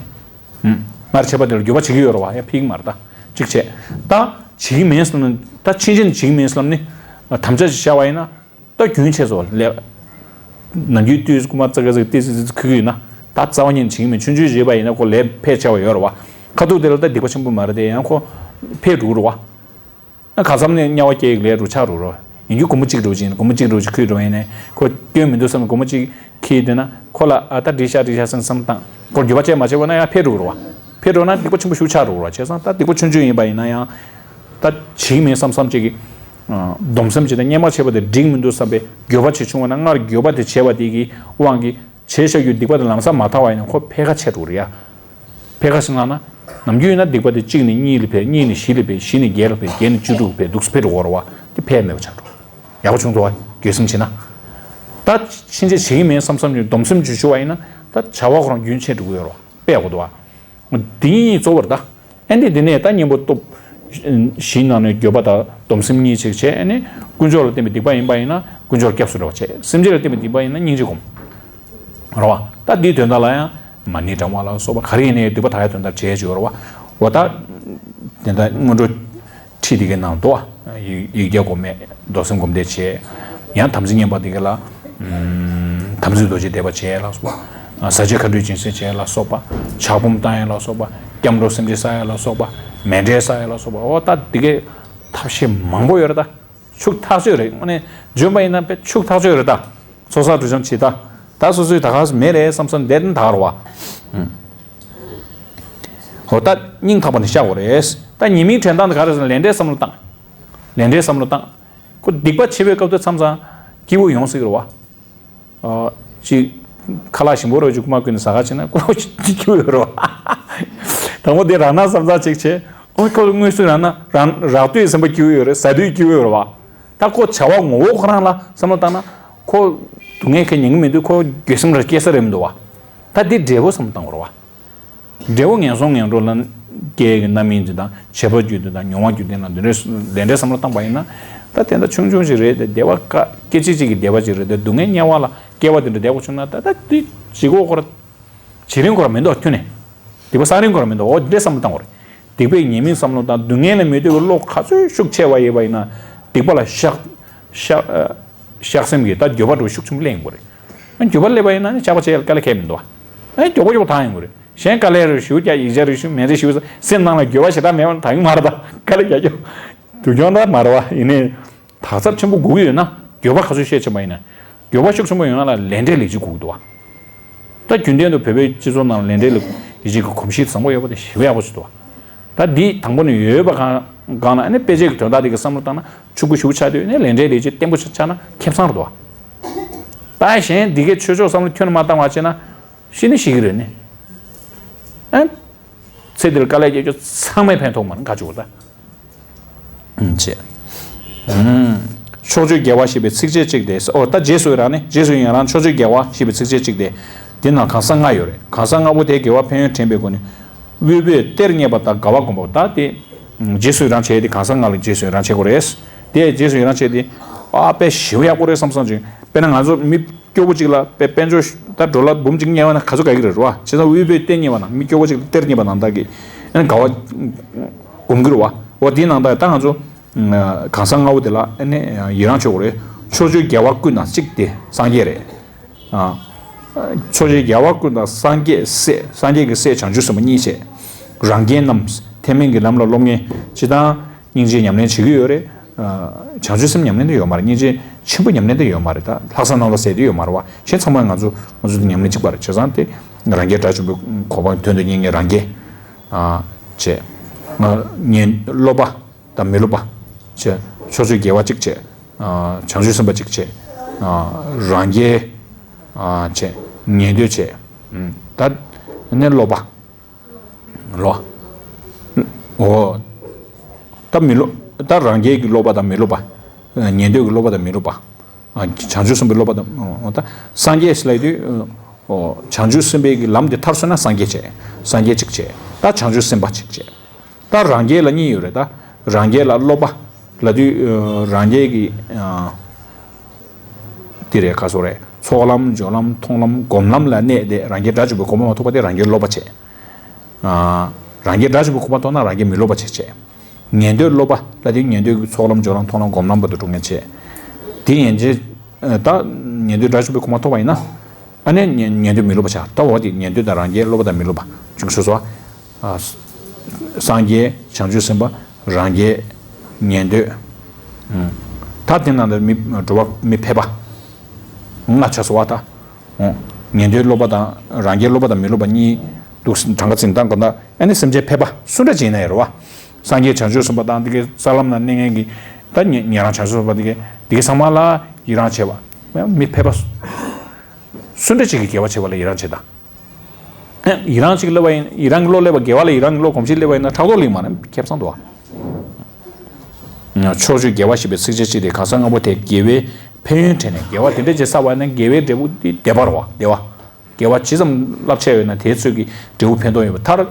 སྔར་བྱས་པ་དེ་ལ་འགྱོད་པ་བྱེད་ཀྱི་ཡོད་རེད་བ་ཡང་འཕེལ་གྱི་མ་རེད་ད། གཅིག་བྱས། ད། བྱེད་ཀྱི་མིན་ཟེར་ན། ད་ཕྱིན་ཆད་བྱེད་ཀྱི་མིན་ཟེར་ལབ་ནི། དམ་བཅའ་ཅིག་བཞག་པ་ཡིན་ན། ད་རྒྱུན་ཆད་སོང་ལས། ནམ་རྒྱུན་དུས་རྐུ་མ་ཙག་ག་ཙག་ཏི་ཙི་ཙི་ཁུ་ཁུ་ཡིན་ན། ད་རྩ་བ་ཉིད་བྱེད་ཀྱི་མིན་ཆུང་ཆུང་བྱས་པ་ཡིན་ན་ཁོ་ལས་འཕེལ་ཆེ་བ་ཡོད་རེད་བ། ཁ་ཐུག་དེ་ལ་ད་སྡིག་པ་ཆེན་པོ་མ་རེད་དེ་ཡང་ཁོ་འཕེལ་འགྲོ་གི་རེད་བ། ད་ག་ཙམ་ནས་དམྱལ་བ་སྐྱེ་ཡི་ལས་འགྲོ་ཆགས་འགྲོ་རེད་བ། ཡིན་རྒྱུ་སྒོར་མོ་གཅིག་འགྲོ་ཅིག་ཡིན་སྒོར་མོ་གཅིག་འགྲོ་ཅིག་ཁུ་འགྲོ་ཡིན་ནས་ཁོ་སྐྱོན་མི་འདུག་བསམ་ནས་སྒོར་མོ་གཅིག་ཁྱེར་དེ་ན་ཁོ་ལ་ཨ་ད་འགྲིག་ཤག་འགྲིག་ཤག་བསམ་བསམ་བཏང་ཁོ་འགྱོད་པ་བྱས་མ་བྱས་པ་ན་ཡང་འཕེལ་འགྲོ་གི་རེད་བ། འཕེལ་འགྲོ་ན་སྡིག་པ་ཆེན་པོ་ཞིག་ཆགས་འགྲོ་གི་རེད་བ། བྱས་ཙང་ད་སྡིག་པ་ཆུང་ཆུང་ཡིན་པ་ཡིན་ན་ཡང་། ད་བྱེད་ཀྱི་མིན་བསམ་བསམ་ཅིག་གིས། སྡོམ་སེམས་ཅིག་དང་སྔོན་མ་བྱས་པ་དེ་འགྲིག་མི་འདུག་བསམ་པའི་འགྱོད་པ་ཅིག་བྱུང་བ་ན་སྔར་འགྱོད་པ་དེ་བྱས་པ་དེ་གི་དབང་གིས་བྱས་བཞག་རྒྱུ་སྡིག་པ་དེ་ལམ་སང་མ་དག་པ་ཡིན་ན་ཁོ་འཕེལ་ཁ་ཆད་འགྲོ་གི་རེད་ཡ། འཕེལ་ཁ་ཞིག་བླངས་ན། ནམ་རྒྱུན་ཡིན་ན་སྡིག་པ་དེ་གཅིག་ནས་གཉིས་ལ་འཕེལ་གཉིས་ནས་བཞི་ལ་འཕེལ་བཞི་ནས་བརྒྱད་ལ་འཕེལ་བརྒྱད་ནས་བཅུ་དྲུག་འཕེལ་འདུག་སེ་འཕེལ་འགྲོ་གི་རེད་བ། དེ་འཕེལ་མེད་པ་ཆགས་འགྲོ། ཡག་པོ་བྱུང་འདུག་བ་འགྱོད་སེམས་ཆེ་ན། ད་ཕྱིན་ཆད་བྱེད་ཀྱི་མེད་བསམ་བསམ་ནས་སྡོམ་སེམས་ཅིག་བྱུང་བ་ཡིན་ན་ད་བྱ་བ་ཁོ་རང་རྒྱུན་ཆད་འགྲོ་གི་ཡོད་རེད་བ། དཔེ་ཡག་པོ་འདུག་བ། དེ་གཉིས་གཙོ་བོར་ད། ཨ་ནི་དེ་ནས་ད་གཉེན་པོ་སྟོབས། བཞིའི་ནང་ནས་འགྱོད་པ་དང་སྡོམ་སེམས་གཉིས་ཅིག་བྱས་ཨ་ནི། དཀོན་མཆོག་ལ་བརྟེན་པའི་སྡིག་པ་ཡིན་པ་ཡིན་ན་དཀོན་མཆོག་ལ་སྐྱབས་སུ་འགྲོ་བ་བྱས། སེམས་ཅན་ལ་བརྟེན་པའི་སྡིག་པ་ཡིན་ན་སྙིང་རྗེ་སྒོམ། རེད་བ། ད་འདིའི་དོན་དག་ལ་ཡང་མ་ཎི་བགྲང་བ་ལ་སོགས་པ་ག་རེ་ཡིན་ནའི་སྡིག་པ་དག་ཡ་དོན་དག་བྱས་བྱས་ཡོད་རེད་བ། འོ་ད། དེ་འདྲ་སྔོན་འགྲོ། ཁྲིད་དེ་གའི་ནང་དུ། ཡིག་ཡིག་བརྒྱ་སྒོམ་མེད། རྡོར་སེམས་སྒོམ་བཟླས་བྱས། ཡང་དམ་ཚིག་ཉམས་པ་དེ་ག་ལ། དམ་ཚིག་རྡོ་རྗེ་བཟླས་པ་བྱས་ལ་སོགས་པ། ཟ་བྱེད་མཁའ་འགྲོའི་སྦྱིན་སྲེག་བྱས་ལ་སོགས་པ། ཕྱག་འབུམ་བཏང་ཡ་ལ་སོགས་པ། སྐྱབས་འགྲོ་སེམས་བསྐྱེད་བསགས་ཡ་ལ་སོགས་པ། མཎྜལ་བསགས་ཡ་ལ་སོགས་པ་འོ་ད་དེ་གའི་ཐབས་ཤེས་མང་པོ་ཡོད་རེད་ད། ཕྱུག་ཐག་ཆོད་རེད་དངོས་གནས་འཇོན་པ་ཡིན་ན་དཔེ་ཕྱུག་ཐག་ཆོད་རེད་ད། ཚོགས་བསགས་སྒྲིབ་སྦྱང་བྱེད་ད། ད་སོ་སོའི་ད་ག་སུ་མེད་རེད་བསམ་བསམ་བསྡད་ན་ད་ག་རེད་བ། འོ་ད་སྙིང་ཐག་པ་ནས་བཤགས་དགོས་རེད། ད་ཉེས་དམིགས་དྲན་སྟངས་དེ་ག་རེ་ཟེར་ན་ལས་འབྲས་བསམ་བློ་བཏང་། ལས་འབྲས་བསམ་བློ་བཏང་། ཁོ་སྡིག་པ་བྱེད་པའི་སྐབས་དུ་མཚམས་མཚམས་སྐྱིད་པོ་ཡོང་སྲིད་རེད་བ། ཨ། ཅིག་ཁ་ལག་ཞིམ་པོ་རོ་ཅིག་རྐུ་མ་རྐུས་ནས་ཟ་ག་བྱེད་ན་སྐྱིད་པོ་ཡོད་རེད་བ། དང་པོ་དེ་རང་སྣང་བསམ་བློ་ཅིག་བྱས། ཨོ་ཁོ་དངོས་སུ་རང་སྣང་རང་རག་དུས་སེམས་པ་སྐྱིད་པོ་ཡོད་རེད། ཟ་དུས་སྐྱིད་པོ་ཡོད་རེད་བ། ད་ཁོ་བྱ་བ་ངོ་བོ་ཁོ་རང་ལ་བསམ་བློ་བཏང་ན། ཁོ་སྡུག་བསྔལ་ཁས་མྱོང་གི་མི་འདུག་ཁོ་འགྱོད་སེམས་ར་སྐྱེ་ས་རེད་མི་འདུག་བ། ད་འདི་འབྲས་བུ་བསམ་བློ་བཏང་དགོས་རེད་བ། འབྲས་བུ་ངན་སོང་ངན་འགྲོ་ལ་སྐྱེ་གི་རྣམ་སྨིན་འདི་དང་བྱེད་པ་རྒྱུ་འདི་དང་མྱོང་བ་རྒྱུ་འདི་ལ་འདི་འདྲའི་ལས་འབྲས་བསམ་བློ་བཏང་པ་ཡིན་ན། ད་དེ་འདྲ་ཆུང་ཆུང་ཞིག་རེད་དེ། བདེ་བ་ཀ་སྐད་ཅིག་གཅིག་གི་བདེ་བ་ཅིག་རེད་དེ། སྡུག་བསྔལ་དམྱལ་བ་ལ་སྐྱེ་བ་དེ་འདྲ་བདེ་བ་བྱུང་ན། ད་ད་དེ་བྱེད་སྒོ་ཁོ་ར། བྱེད་རིན་ཁོ་ར་མི་འདུག་ཁྱོན་ནས། སྡིག་པ་བསགས་རིན་ཁོ་ར་མི་འདུག་འོ་འདི་འདྲའི་བསམ་བློ་བཏང་དགོས་རེད། སྡིག་པའི་ཉེས་དམིགས་བསམ་བློ་དང་སྡུག་བསྔལ་ལ་མི་འདོད་པའི་བློ་ག་ཚོད་ཤུགས་ཆེ་བ་ཡོད་པ་ཡིན་ན། སྡིག་པ་ལ་བཤགས་བཤགས་བཤགས་སེམས་ཀྱི་ད་འགྱོད་པ་འདྲ་བོ་ཤུགས་ཆེན་པོ་སླེབས་ཡོང་གི་རེད། ཨ་འགྱོད་པ་སླེབས་པ་ཡིན་ན་ནི་ཆགས་པ་བྱེད་ཡ་དཀའ་ལས་ཁག་མི་འདུག་ཨ་མགྱོགས་པོ་མགྱོགས་པོ་དག་ཡོང་གི་རེད། གཞན་དཀའ་ལས་རེ་ཞུ་རྒྱ་ཡིག་ཆ་རེ་ཞུ་མེད་རེ་ཞུ་སེམས་ནང་ལ་འགྱོད་པ་ཞེ་དྲག་མེད་པ་དག་ཡོང་མ་རེད། ད་དཀའ་ལས་རྒྱག་རྒྱུ་དུ་སྐྱོང་ད་མ་རེད་བ། ཡིན་ནའི། དག་ཚབས་ཆེན་པོ་དགོས་ཀྱི་ཡོད་ན། འགྱོད་པ་ག་ཚོད་བཤད་ཆེན་པ་ཡིན་ན། འགྱོད་པ་ཤུགས་ཆེན་པོ་ཡོང་ཡ་ལ་ལས་འབྲས་ལེགས་བཅོས་དགོས་ཀྱི་འདུག་བ། ད་རྒྱུན་ལྡན་དུ་བོད་པའི་སྤྱི་ཚོགས་ནང་ལ་ལས་འབྲས་ལེགས་བཅོས་ཀྱི་གོམས་གཤིས་བཟང་པོ་ཡོད་པ་དེ་ཞེ་པོ་ཡག་པོ་ཞིག་འདུག་བ། ད་འདི་དང་པོ་ནས་ཡོད་པ་གང་གང་ན། ཨ་ནི་དཔེ་ཆའི་གི་དོན་དག་དེ་གི་བསམ་བློ་བཏང་ན་ཕྱུག་པོ་ཞེ་པོ་ཆགས་དུས་ནས་ལས་འབྲས་ལེགས་བཅོས་བརྟན་པོ་ཆགས་ན་ཁེ་བཟང་རེད་འདུག་བ། ད་གཞན་འདི་གའི་ཆོས་ཕྱོགས་བསམ་བློ་ཁྱོན་ནས་མ་བཏང་བ་བྱས་ན། ཤི་ནི་ཤི་གི་རེད་ནི། ཨ། ཚེ་འདིར་དཀའ་ལས་རྒྱག་རྒྱུ་ཚང་མས་ཕན་ཐོགས་མ་རེད། ཁ་ཆུ་བོ་ད། ཨུམ་བྱས། ཨུམ། ཕྱོགས་བཅུའི་རྒྱལ་བ་ཞེས་པའི་ཚིགས་བཅད་གཅིག་སྟེ། ཨོ་ད་རྗེས་སུ་ཡི་རང་ནི། རྗེས་སུ་ཡི་རང་ཕྱོགས་བཅུའི་རྒྱལ་བ་ཞེས་པའི་ཚིགས་བཅད་གཅིག་སྟེ། འདི་ན་གང་ཟག་ལྔ་ཡོད་རེད། གང་ཟག་ལྔ་པོ་དེས་དགེ་བ་ཕན་ཡོན་དྲན་པའི་སྒོ་ནས། དབུལ་པོས་གཏེར་རྙེད་པ་དང་དགའ་བ་བསྒོམ་པ། ད་དེ། རྗེས་སུ་ཡི་རང་བྱས་ཏེ། གང་ཟག་ལྔ་ལ་རྗེས་སུ་ཡི་རང་བྱེད་དགོས་རེད། དེ་རྗེས་སུ་ཡི་རང་བྱས་ཏེ། ཨ་དཔེ་ཞེ་པོ་ཡག་པོ་རེད་བསམ་བསམ་བྱུང་། དཔེར་ན་ང་ཚོ་མི་སྐྱོ་པོ་ཅིག་ལ་དཔེ་དཔལ་འབྱོར་ད་ཌོ་ལར་འབུམ་གཅིག་རྙེད་པ་ན་ག་ཚོད་དགའ་གི་རེད་བ། བྱས་ཙང་དབུལ་པོས་གཏེར་རྙེད་པ་ནང་། མི་སྐྱོ་པོ་ཅིག་ལ་གཏེར་རྙེད་པ་ནང་ལྟར་གྱི་ཨ་ནི་དགའ་བ་སྒོམ་གྱི་རེད་བ། འོ་དེའི་ནང་ལྟར་ད་ང་ཚོ་གང་ཟག་ལྔ་པོ་དེ་ལ་ཨ་ནི་ཡི་རང་བྱེད་དགོས་རེད། ཕྱོགས་བཅུའི་རྒྱལ་བ་ཀུན་དང་གཅིག་སྟེ་སངས་རྒྱས་རེད། ཨ། ཕྱོགས་བཅུའི་རྒྱལ་བ་ཀུན་དང་སངས་རྒྱས་སྲས། སངས་རྒྱས་ཀྱི་སྲས་བྱང་ཆུབ་སེམས་དཔའ་གཉིས་བྱས། རང་རྒྱལ་རྣམས་ཐེག་དམན་གྱི་ལམ་ལ་སློབ་མཁན་སྤྱིར་བཏང་སྙིང་རྗེ་ཉམས་ལེན་བྱེད་ཀྱི་ཡོད་རེད། ཨ། བྱང་ཆུབ་སེམས་ཉམས་ལེན་དུ་ཡོད་མ་རེད། སྙིང་རྗེ་ཆེན་པོ་ཉམས་ལེན་དུ་ཡོད་མ་རེད། ད་ལྷག་བསམ་རྣམ་དག་ཟེར་དུ་ཡོད་མ་རེད་བ། གཞན་ཚང་མ་ང་ཚོ་ང་ཚོ་དང་ཉམས་ལེན་གཅིག་པ་རེད། བྱས་ཙང་དེ་རང་རྒྱལ་དགྲ་བཅོམ་པའི་གོ་འཕང་དོན་དུ་གཉེར་མཁན་རང་རྒྱལ། ཨ། བྱས། ང་ཉན་སློབ་པ་དང་མི་སློབ་པ། བྱས། ཕྱོགས་བཅུའི་རྒྱལ་བ་གཅིག་བྱས། ཨ། བྱང་ཆུབ་སེམས་དཔའ་གཅིག་བྱས། ཨ། རང་རྒྱལ། ཨ། བྱས། ཉན་ཐོས་བྱས། ཨུམ། ད་ནི་སློབ་པ། ལོ། འོ། ད་མི་སློབ། ད་རང་རྒྱལ་གྱི་སློབ་པ་དང་མི་སློབ་པ། ཉན་ཐོས་ཀྱི་སློབ་པ་དང་མི་སློབ་པ། བྱང་ཆུབ་སེམས་དཔའི་སློབ་པ་དང་། འོ་ད་སངས་རྒྱས་ལབ་དུས། འོ་བྱང་ཆུབ་སེམས་དཔའི་གི་ལམ་དེ་མཐར་སོན་ན་སངས་རྒྱས་བྱས། སངས་རྒྱས་གཅིག་བྱས། ད་བྱང་ཆུབ་སེམས་དཔའ་གཅིག་བྱས། ད་རང་རྒྱལ་ལ་གཉིས་ཡོད་རེད། ད་རང་རྒྱལ་ལ་སློབ་པ་ལབ་དུས། རང་རྒྱལ་གྱི། དེ་རེད། ག་སོ་རེད། ཚོགས་ལམ་སྦྱོར་ལམ་མཐོང་ལམ་སྒོམ་ལམ་ལ་གནས་ཏེ་རང་རྒྱལ་དགྲ་བཅོམ་པའི་གོ་འཕང་མ་ཐོབ་པ་དེ་རང་རྒྱལ་སློབ་པ་བྱས། ཨ། རང་རྒྱལ་དགྲ་བཅོམ་པའི་གོ་འཕང་ཐོབ་ན་རང་རྒྱལ་མི་སློབ་པ་བྱས་བྱས། ཉན་ཐོས་སློབ་པ་ལ་དེ་ཉན་ཐོས་ཀྱི་ཚོགས་ལམ་སྦྱོར་ལམ་མཐོང་ལམ་སྒོམ་ལམ་བར་དུ་འགྲོ་མཁན་བྱས། དེ་ཡན་ཆད། ད་ཉན་ཐོས་དགྲ་བཅོམ་པའི་གོ་འཕང་ཐོབ་པ་ཡིན་ན། ཨ་ནི་ཉན་ཉན་ཐོས་མི་སློབ་པ་ཆགས། ད་འོ་དེ་ཉན་ཐོས་དང་རང་རྒྱལ་སློབ་པ་དང་མི་སློབ་པ་བྱུང་སོ་སོ། ཨ། སངས་རྒྱས། བྱང་ཆུབ་སེམས་དཔའ། རང་རྒྱལ། ཉན་ཐོས། ཨུམ། ད་དེ་ནང་དུ་མི་འགྲོ་བ་མི་ཕལ་པ་ལྔ་ཆགས་སོང་བ་ད། ཨོ། ཉན་ཐོས་སློབ་པ་དང་རང་རྒྱལ་སློབ་པ་དང་མི་སློབ་པ་གཉིས་འདུག་གྲངས་ཀ་འཛིན་སྟངས་གང་ལྟར་ཨ་ནི་སེམས་ཅན་ཕལ་པ་སུ་འདྲ་ཅིག་ཡིན་ན་ཡང་རེད་བ། སངས་རྒྱས་བྱང་ཆུབ་སེམས་དཔའ་དང་དེ་གའི་ས་ལམ་ན་གནས་མཁན་གྱི་ད་ཉན་ཉན་རང་བྱང་ཆུབ་སེམས་དཔའ་དེ་གའི་དེ་གའི་ཚང་མ་ལ་ཡི་རང་བྱེད་པ། མི་ཕལ་པ་སུ་འདྲ་ཅིག་གིས་དགེ་བ་བྱེད་པ་ལ་ཡི་རང་བྱེད་དང་། ཡི་རང་ཅིག་སླེབས་པ་ཡིན། ཡི་རང་གི་བློ་སླེབས་པ། དགེ་བ་ལ་ཡི་རང་གི་བློ་གོམས་གཤིས་སླེབས་པ་ཡིན་ན་ཕྲག་དོག་ལེགས་མ་རེད། ཁེ་བཟང་འདུག་བ། ཕྱོགས་བཅུའི་དགེ་བ་ཞེས་པའི་ཚིགས་བཅད་གཅིག་སྟེ། གང་ཟག་ལྔ་པོ་དེས་དགེ་བའི་ཕན་ཡོན་དྲན་ནས། དགེ་བ་དེ་འདྲ་ཅིག་བསགས་པ་ན་དགེ་བའི་འབྲས་བུ་དེ་བདེ་བ་རེད་བ། བདེ་བ། དགེ་བ་ཇི་ཙམ་བསླབ་བྱ་ཡོད་ན་དེའི་ཚོད་ཀྱིས་འབྲས་བུ་ཕན་ཐོགས་ཡོད་པ། མཐར།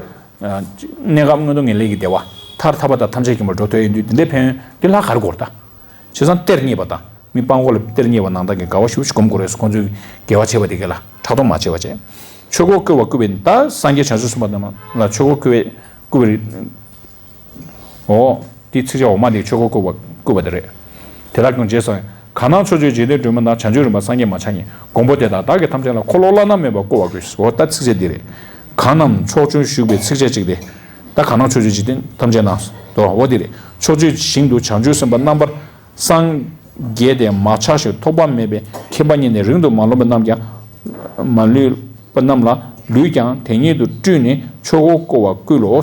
གནས་སྐབས་མངོན་མཐོ་ངེས་ལེགས་ཀྱི་བདེ་བ། མཐར་ཐར་པ་དང་ཐམས་ཅད་མཁྱེན་པར་འགྲོ་འདོད་ཡོད་དུས་དེ་འདྲའི་ཕན་ཡོན་དེ་ལ་ག་རེ་དགོས་རེད་ད། བྱས་ཙང་གཏེར་རྙེད་པ་དང་། མི་སྤྲང་པོ་ལ་གཏེར་རྙེད་པ་ནང་ལྟར་གྱི་དགའ་བ་ཞེ་པོ་ཅིག་སྒོམ་དགོས་རེད། ཁོང་ཚོས་དགེ་བ་བྱས་པ་དེ་ག་ལ་ཕྲག་དོག་མ་བྱས་པ་བྱས། ཆོས་འཁོར་བསྐོར་བར་བསྐུལ་བས་ནི། ད་སངས་རྒྱས་བྱང་ཆུབ་སེམས་དཔའ་རྣམས་ལ་ཆོས་འཁོར་བསྐོར་བའི་བསྐུལ་བ་རེད། འོ། དེ་ཚིགས་བཅད་འོག་མ་དེ་ཆོས་འཁོར་བསྐོར་བར་བསྐུལ་བ་དེ་རེད། དེ་ལ་ཀུན་རྗེས་སུ། གང་རྣམས་ཕྱོགས་བཅུའི་འཇིག་རྟེན་སྒྲོན་མེ་དང་། བྱང་ཆུབ་རིམ་པར་སངས་རྒྱས་མ་ཆགས་ཉིད། མགོན་པོ་དེ་དག་བདག་གིས་ཐམས་ཅད་ལ། འཁོར་ལོ་བླ་ན་མེད་པར་བསྐོར་བར་བསྐུལ། འོ་ད་ཚིགས་བཅད་འདི་རེད། གང་རྣམས་ཕྱོགས་བཅུར་བཞུགས་པའི་ཚིགས་བཅད་གཅིག་སྟེ། ད་གང་རྣམས་ཕྱོགས་བཅུའི་འཇིག་རྟེན་ཐམས་ཅད་ན། དོ། འོ་འདི་རེད། ཕྱོགས་བཅུའི་ཞིང་དུ་བྱང་ཆུབ་སེམས་དཔའ་རྣམ་པར། སངས་རྒྱས་ཏེ་མ་ཆགས་ཤིང་ཐོགས་པ་མེད་པའི་ཁྱད་པར་ཉིད་ནས་རིང་དུ་མ་ལོངས་པ་རྣམས་ཀྱང་། མ་ལུས་པ་རྣམས་ལ་ལུས་ཀྱང་དེ་ཉིད་དུ་སྤྲུལ་ནས་ཆོས་འཁོར་བསྐོར་བར་བསྐུལ་ལོ།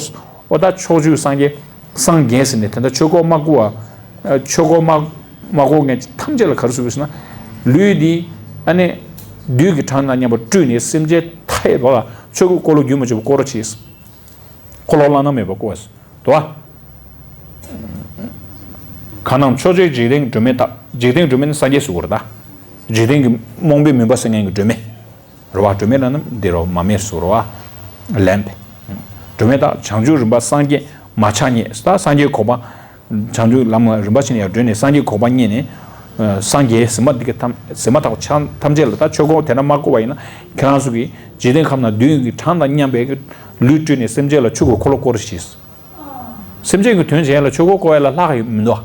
འོ་ད་ཕྱོགས་བཅུའི་སངས་རྒྱས། སངས་རྒྱས་ཟེར་ནས་དེ་འདྲ་ཆོས་འཁོར་མ་བསྐུལ་བ། ཆོས་འཁོར་མ་མ་བསྐོར་མཁན་ཐམས་ཅད་ལ་ག་རེ་ཞུ་དགོས་ཟེར་ན། ལུས་འདི་ཨ་ནི་བདུད་ཀྱི་གྲངས་དང་མཉམ་པར་སྤྲུལ་ནས་སེམས་ཅན་མཐའ་ཡས་པ་ལ་ཆོས་འཁོར་བསྐོར་ལོ་རྒྱུན་མ་ཆད་པར་བསྐོར་རོགས་གྱིས། འཁོར་ལོ་བླ་ན་མེད་པ་བསྐོར་བ་དོ། གང་རྣམས་ཕྱོགས་བཅུའི་འཇིག་རྟེན་སྒྲོན་མེ་ལྟར། འཇིག་རྟེན་སྒྲོན་མེ་ནི་སངས་རྒྱས་ཟེར་གོ་རེད་ད། འཇིག་རྟེན་གྱི་རྨོངས་པའི་མུན་པ་སེལ་མཁན་གྱི་སྒྲོན་མེ། རེད་བ། སྒྲོན་མེ་ལ་ནི་འདི་རོ་མ་མེར་ཟེར་རེད་བ། ལེམ། སྒྲོན་མེ་ལྟར་བྱང་ཆུབ་རིམ་པ་སངས་རྒྱས་མ་ཆགས་བརྙེས། ད་སངས་རྒྱས་གོ་འཕང་། བྱང་ཆུབ་ལམ་ལ་རིམ་པ་བཞིན་ཡར་བགྲོད་ནས་སངས་རྒྱས་གོ་འཕང་བརྙེས་ནས། སངས་རྒྱས་ཟེར་མ་འདི་གི་ཐམས་ཟེར་མ་ཐག་ཆ་ཐམས་ཅད་ལ་ད་ཆོས་འཁོར་དེ་འདྲ་མ་བསྐོར་བ་ཡིན་ན། ཁྱེད་རང་ཚོ་གིས་འཇིག་རྟེན་ཁམས་ན་བདུད་ཀྱི་གྲངས་དང་མཉམ་པའི་ལུས་སྤྲུལ་ནས་སེམས་ཅན་ལ་ཆོས་ཀྱི་འཁོར་ལོ་བསྐོར་ཞེས། སེམས་ཅན་གྱི་དོན་བྱེད་ཡ་ལ་ཆོས་འཁོར་བསྐོར་ཡ་ལ་ལྷག་ཡོད་མི་འདུག་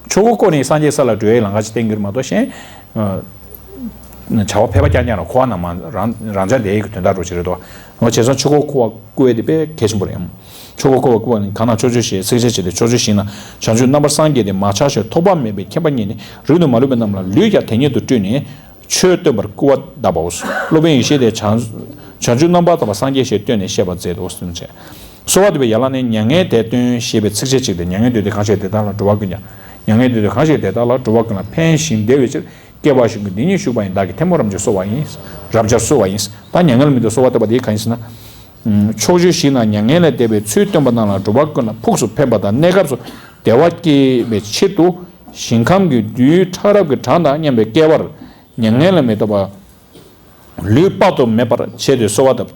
ཆོས་འཁོར་བསྐོར་ནས་སངས་རྒྱས་ས་ལ་འགྲོ་ཡའི་ལམ་ཁ་ཅིག་བསྟན་གྱི་རེད་མ་གཏོགས་གཞན། བྱ་བ་ཕལ་པ་རྐྱང་རྐྱང་ལ་འཁོར་བ་ནང་མ་རང་རང་ཅག་བསྡད་ཡས་ཀྱི་དོན་དག་རོ་ཅིག་རེད་དོ། འོ་བྱས་ཙང་ཆོས་འཁོར་བསྐོར་བ་བསྐོར་ཡས་དེ་དཔེ་གལ་ཆེན་པོ་རེད། ཆོས་འཁོར་བསྐོར་བ་བསྐོར་བ་ནི་གང་རྣམས་ཕྱོགས་བཅུའི་ཞིང་། ཚིགས་བཅད་བྱས་ཏེ་ཕྱོགས་བཅུའི་ཞིང་ན་བྱང་ཆུབ་རྣམ་པར་སངས་རྒྱས་ཏེ། མ་ཆགས་ཞིང་ཐོགས་པ་མེད་པའི་མཁྱེན་པ་བརྙེས་ནས། རིང་དུ་མ་ལུས་པ་རྣམས་ལ་ལུས་ཀྱང་དེ་ཉིད་དུ་སྤྲུལ་ནས། ཆོས་སྟོན་པར་སྐུར་བ་གདབ་པའོ། སློབ་དཔོན་ཡེ་ཤེས་དེས་བྱང་བྱང་ཆུབ་རྣམ་པར་དག་པ་སངས་རྒྱས་ཞེས་བསྟོད་ནས་བཤད་པ་མཛད་དོ་གསུངས་བྱས། གསོལ་བ་འདེབས་པའི་ཡན་ལག་ནི། མྱ་ངན་འདས་སྟོན་ཞེས་པའི་ཚིགས་བཅད་གཅིག་སྟེ། མྱ་ངན་འདས་སྟོན་གང་ཞིག་དེ་དག་ལ་འགྲོ་བ་ཀུན་ཀྱང་། མྱ་ངན་འདས་སྟོན་གང་ཞིག་དེ་དག་ལ་འགྲོ་བ་ཀུན་ལ་ཕན་ཞིང་བདེ་བའི་ཕྱིར། བསྐལ་པ་བཞི་ཀུན་འདི་ཉིད་བཞུགས་པ་ཡི། བདག་གིས་ཐལ་མོ་རབ་བརྗོད་གསོལ་བ་ཡིན། རབ་བརྗོད་གསོལ་བ་ཡིན། ད་མྱ་ངན་ལས་མི་འདའ་གསོལ་བ་བཏབ་པ་དེ་གང་ཡིན་ཟེར་ན། ཕྱོགས་བཅུའི་ཞིང་ན་མྱ་ངན་ལས་འདས་པའི་ཚུལ་སྟོན་པ་རྣམས་ལ་འགྲོ་བ་ཀུན་ལ་ཕུགས་སུ་ཕན་པ་དང་གནས་སྐབས་སུ་བདེ་བ་སྐྱེ་བའི་ཆེད་དུ། ཞིང་ཁམས་ཀྱི་རྡུལ་ཕྲ་རབ་ཀྱི་གྲངས་དང་མཉམ་པའི་བསྐལ་པར་མྱ་ངན་ལས་མི་འདའ་བར་ལུས་དཔག་ཏུ་མེད་པར་བྱས་ཏེ་གསོལ་བ་བཏབ།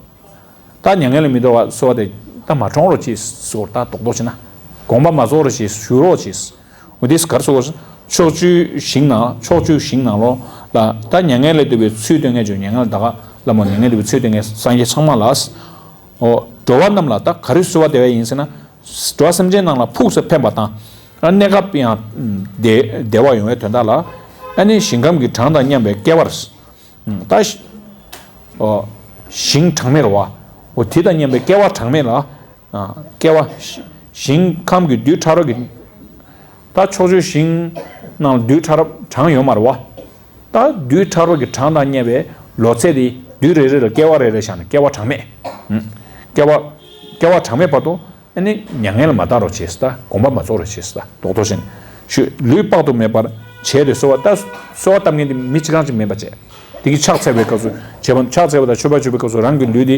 ད་མྱ་ངན་ལས་མི་འདའ་བར་གསོལ་བ་དེ་ད་མ་འཁྲུངས་རོགས་གྱིས་ཟེར། ད་རྡོག་རྡོག་བྱས་ན་དགོངས་པ་མ་རྫོགས་རོགས་གྱིས། ཞུ་རོགས་གྱིས། འོ་དེས་ག་རེ་ཟེར་གོ། ཕྱོགས་བཅུའི་ཞིང་ན་ཕྱོགས་བཅུའི་ཞིང་ནང་ལོགས་ལ་ད་མྱ་ངན་ལས་འདའ་བའི་ཚུལ་སྟོན་མཁན་ཅིག་མྱ་ངན་ལས་འདའ་ག་ལ་མོ་མྱ་ངན་འདའ་བའི་ཚུལ་སྟོན་མཁན་སངས་རྒྱས་ཚང་མ་ལ། འོ་འགྲོ་བ་རྣམས་ལ་ད་ག་རེ་གསོལ་བ་འདེབས་པ་ཡིན་ཟེར་ན། འགྲོ་བ་སེམས་ཅན་རྣམས་ལ་ཕུགས་སུ་ཕན་པ་དང་། གནས་སྐབས་ཡང་བདེ་བདེ་བ་ཡོང་བའི་དོན་དག་ལ། ཨ་ནི་ཞིང་ཁམས་ཀྱི་གྲངས་དང་མཉམ་པའི་བསྐལ་པར། ད་ཞིང་གྲངས་མེད་རེད་བ། འོ་དེ་དང་མཉམ་པའི་བསྐལ་པ་གྲངས་མེད་ལ། བསྐལ་པ་ཞིང་ཁམས་ཀྱི་རྡུལ་ཕྲ་རབ་ཀྱི། ད་ཕྱོགས་བཅུའི་ཞིང་ནང་རྡུལ་ཕྲ་རབ་གྲངས་ཡོད་མ་རེད་བ། ད་རྡུལ་ཕྲ་རབ་ཀྱི་གྲངས་དང་མཉམ་པའི་ལོ་ཚད་དེ་རྡུལ་རེ་རེ་ལ་བསྐལ་པ་རེ་རེ་བཞག་ནས་བསྐལ་པ་གྲངས་མེད། བསྐལ་པ་བསྐལ་པ་གྲངས་མེད་བར་དུ། ཨ་ནི་མྱ་ངན་ལས་མ་འདའ་རོགས་བྱེད་ཟེར། ད་དགོངས་པ་མ་རྫོགས་རོགས་བྱེད་ཟེར། ད་རྡོག་རྡོག་བྱས་ནས་ཞུ། ལུས་དཔག་ཏུ་མེད་པར་བྱས་ཏེ་གསོལ་བ། ད་གསོལ་བ་བཏབ་མཁན་དེ་མི་གཅིག་རྐྱང་གཅིག་མིན་པ་བྱས། དེ་གི་ཕྱག་འཚལ་བའི་སྐབས་སུ་བྱས་པ། ཕྱག་འཚལ་བ་དང་མཆོད་པ་མཆོད་པའི་སྐབས་སུ་རང་གི་ལུས་དེ་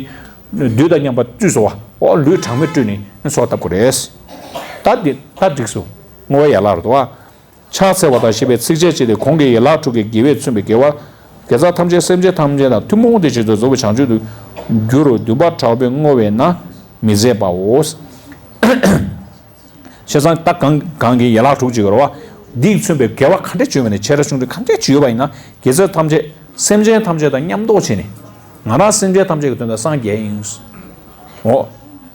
རྡུལ་དང་མཉམ་པར་བཙུགས་སོང་བ། འོ་ལུས་གྲངས་མེད་སྤྲུལ་ནས་གསོལ་བ་བཏབ་དགོས་རེད། ད་འདི་ད་འགྲིག་སོང་། བསྔོ་བའི་ཡན་ལག་རེད་དོ། ཕྱག་འཚལ་བ་དང་ཞེས་པའི་ཚིགས་བཅད་གཅིག་སྟེ། གོང་གི་ཡན་ལག་དྲུག་གིས་དགེ་བས་མཚོན་པའི་དགེ་བ། དགེ་རྩ་ཐམས་ཅད་སེམས་ཅན་ཐམས་ཅད་དང་ཐུན་མོང་དུ་རྗེས་སུ་རྫོགས་པའི་བྱང་ཆུབ་ཏུ་འགྱུར་རོ། འདུན་པ་དྲག་པོས་བསྔོ་བས་ན་མི་ཟད་པའོ། བྱས་ཙང་ད་གང་གང་གི་ཡན་ལག་དྲུག་ཅིག་རེད་བ། འདིས་མཚོན་པའི་དགེ་བ་ག་འདྲ་བྱུང་བ་ནས་ཆེ་ཕྲ་ཆུང་ཕྲ་ག་འདྲ་བྱུང་ཡོད་པ་ཡིན་ན། དགེ་རྩ་ཐམས་ཅད་སེམས་ཅན་ཐམས་ཅད་དང་མཉམ་འདོགས་བྱས་ནས། ང་རང་སེམས་ཅན་ཐམས་ཅད་ཀྱི་དོན་དག་སངས་རྒྱས་ཡིན། འོ།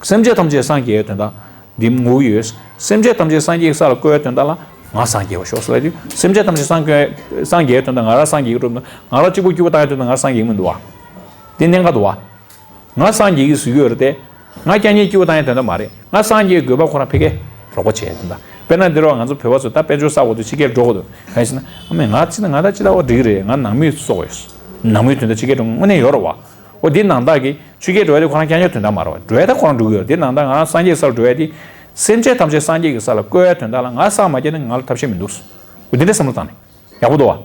སེམས་ཅན་ཐམས་ཅད་སངས་རྒྱས་ཡའི་དོན་དག་འདི་བསྔོ་གི་ཡོད། སེམས་ཅན་ཐམས་ཅད་སངས་རྒྱས་ཀྱི་ས་ལ་བཀོད་པའི་དོན་དག་ལ་ང་སངས་རྒྱས་པར་ཤོག་ཟེར་ལབ་དུས། སེམས་ཅན་ཐམས་ཅད་སངས་རྒྱས་སངས་རྒྱས་པའི་དོན་དག་ང་རང་སངས་རྒྱས་ཀྱི་སྒྲུབ་ན། ང་རང་གཅིག་པུ་སྐྱིད་པོ་བཏང་ཡའི་དོན་དག་ང་རང་སངས་རྒྱས་ཀྱི་མི་འདུག་བ། འདི་གནད་འགག་འདུག་བ། ང་སངས་རྒྱས་ཀྱི་ཟེར་གྱི་ཡོད་རེད་དེ། ང་རྐྱང་གཉིས་སྐྱིད་པོ་བཏང་ཡའི་དོན་དག་མ་རེད། ང་སངས་རྒྱས་ཀྱི་དགོས་པ་ཁོ་རང་ཕ་གིར་རོགས་པ་བྱས་དོན་དག་དཔེར་ན་འདི་རུ་ང་ཚོ་བོད་པ་ཚོ་ད་དཔལ་འབྱོར་བསགས་དགོས་འདུག་ཕྱི་རྒྱལ་འགྲོ་དགོས་འདུག་གང་ཡིན་ཟེར་ན། ཨ་མས་ང་ཅི་ན་ང་ད་ཅི་ལྟ་བ་འགྲིག་གི་རེད། ང་ནང་མི་གསོ་དགོས་ཡོད། ནང་མིའི་དོན་དག་ཕྱི་རྒྱལ་འགྲོ་དངོས་གནས་ཡོད་རེད་བ། འོ་འདི་ནང་བདག་གིས་ཕྱི་རྒྱལ་འགྲོ་ཡ་དེ་ཁོ་རང་རྐྱང་རྐྱང་དོན་དག་མ་རེད་བ། འགྲོ་ཡ་ད་ཁོ་རང་འགྲོ་གི་ཡོད་རེད། འདི་ནང་བདག་ང་རང་སངས་རྒྱས་ས་ལ་འགྲོ་ཡ་དེ། སེམས་ཅན་ཐམས་ཅད་སངས་རྒྱས་ཀྱི་ས་ལ་བཀོད་ཡ་དོན་དག་ལ་ང་སངས་མ་རྒྱས་ན་ང་ལ་ཐབས་ཤེས་མི་འདུག་འོ་འདི་འདྲ་བསམ་བློ་བཏང་ནས། ཡག་པོ་འདུག་བ།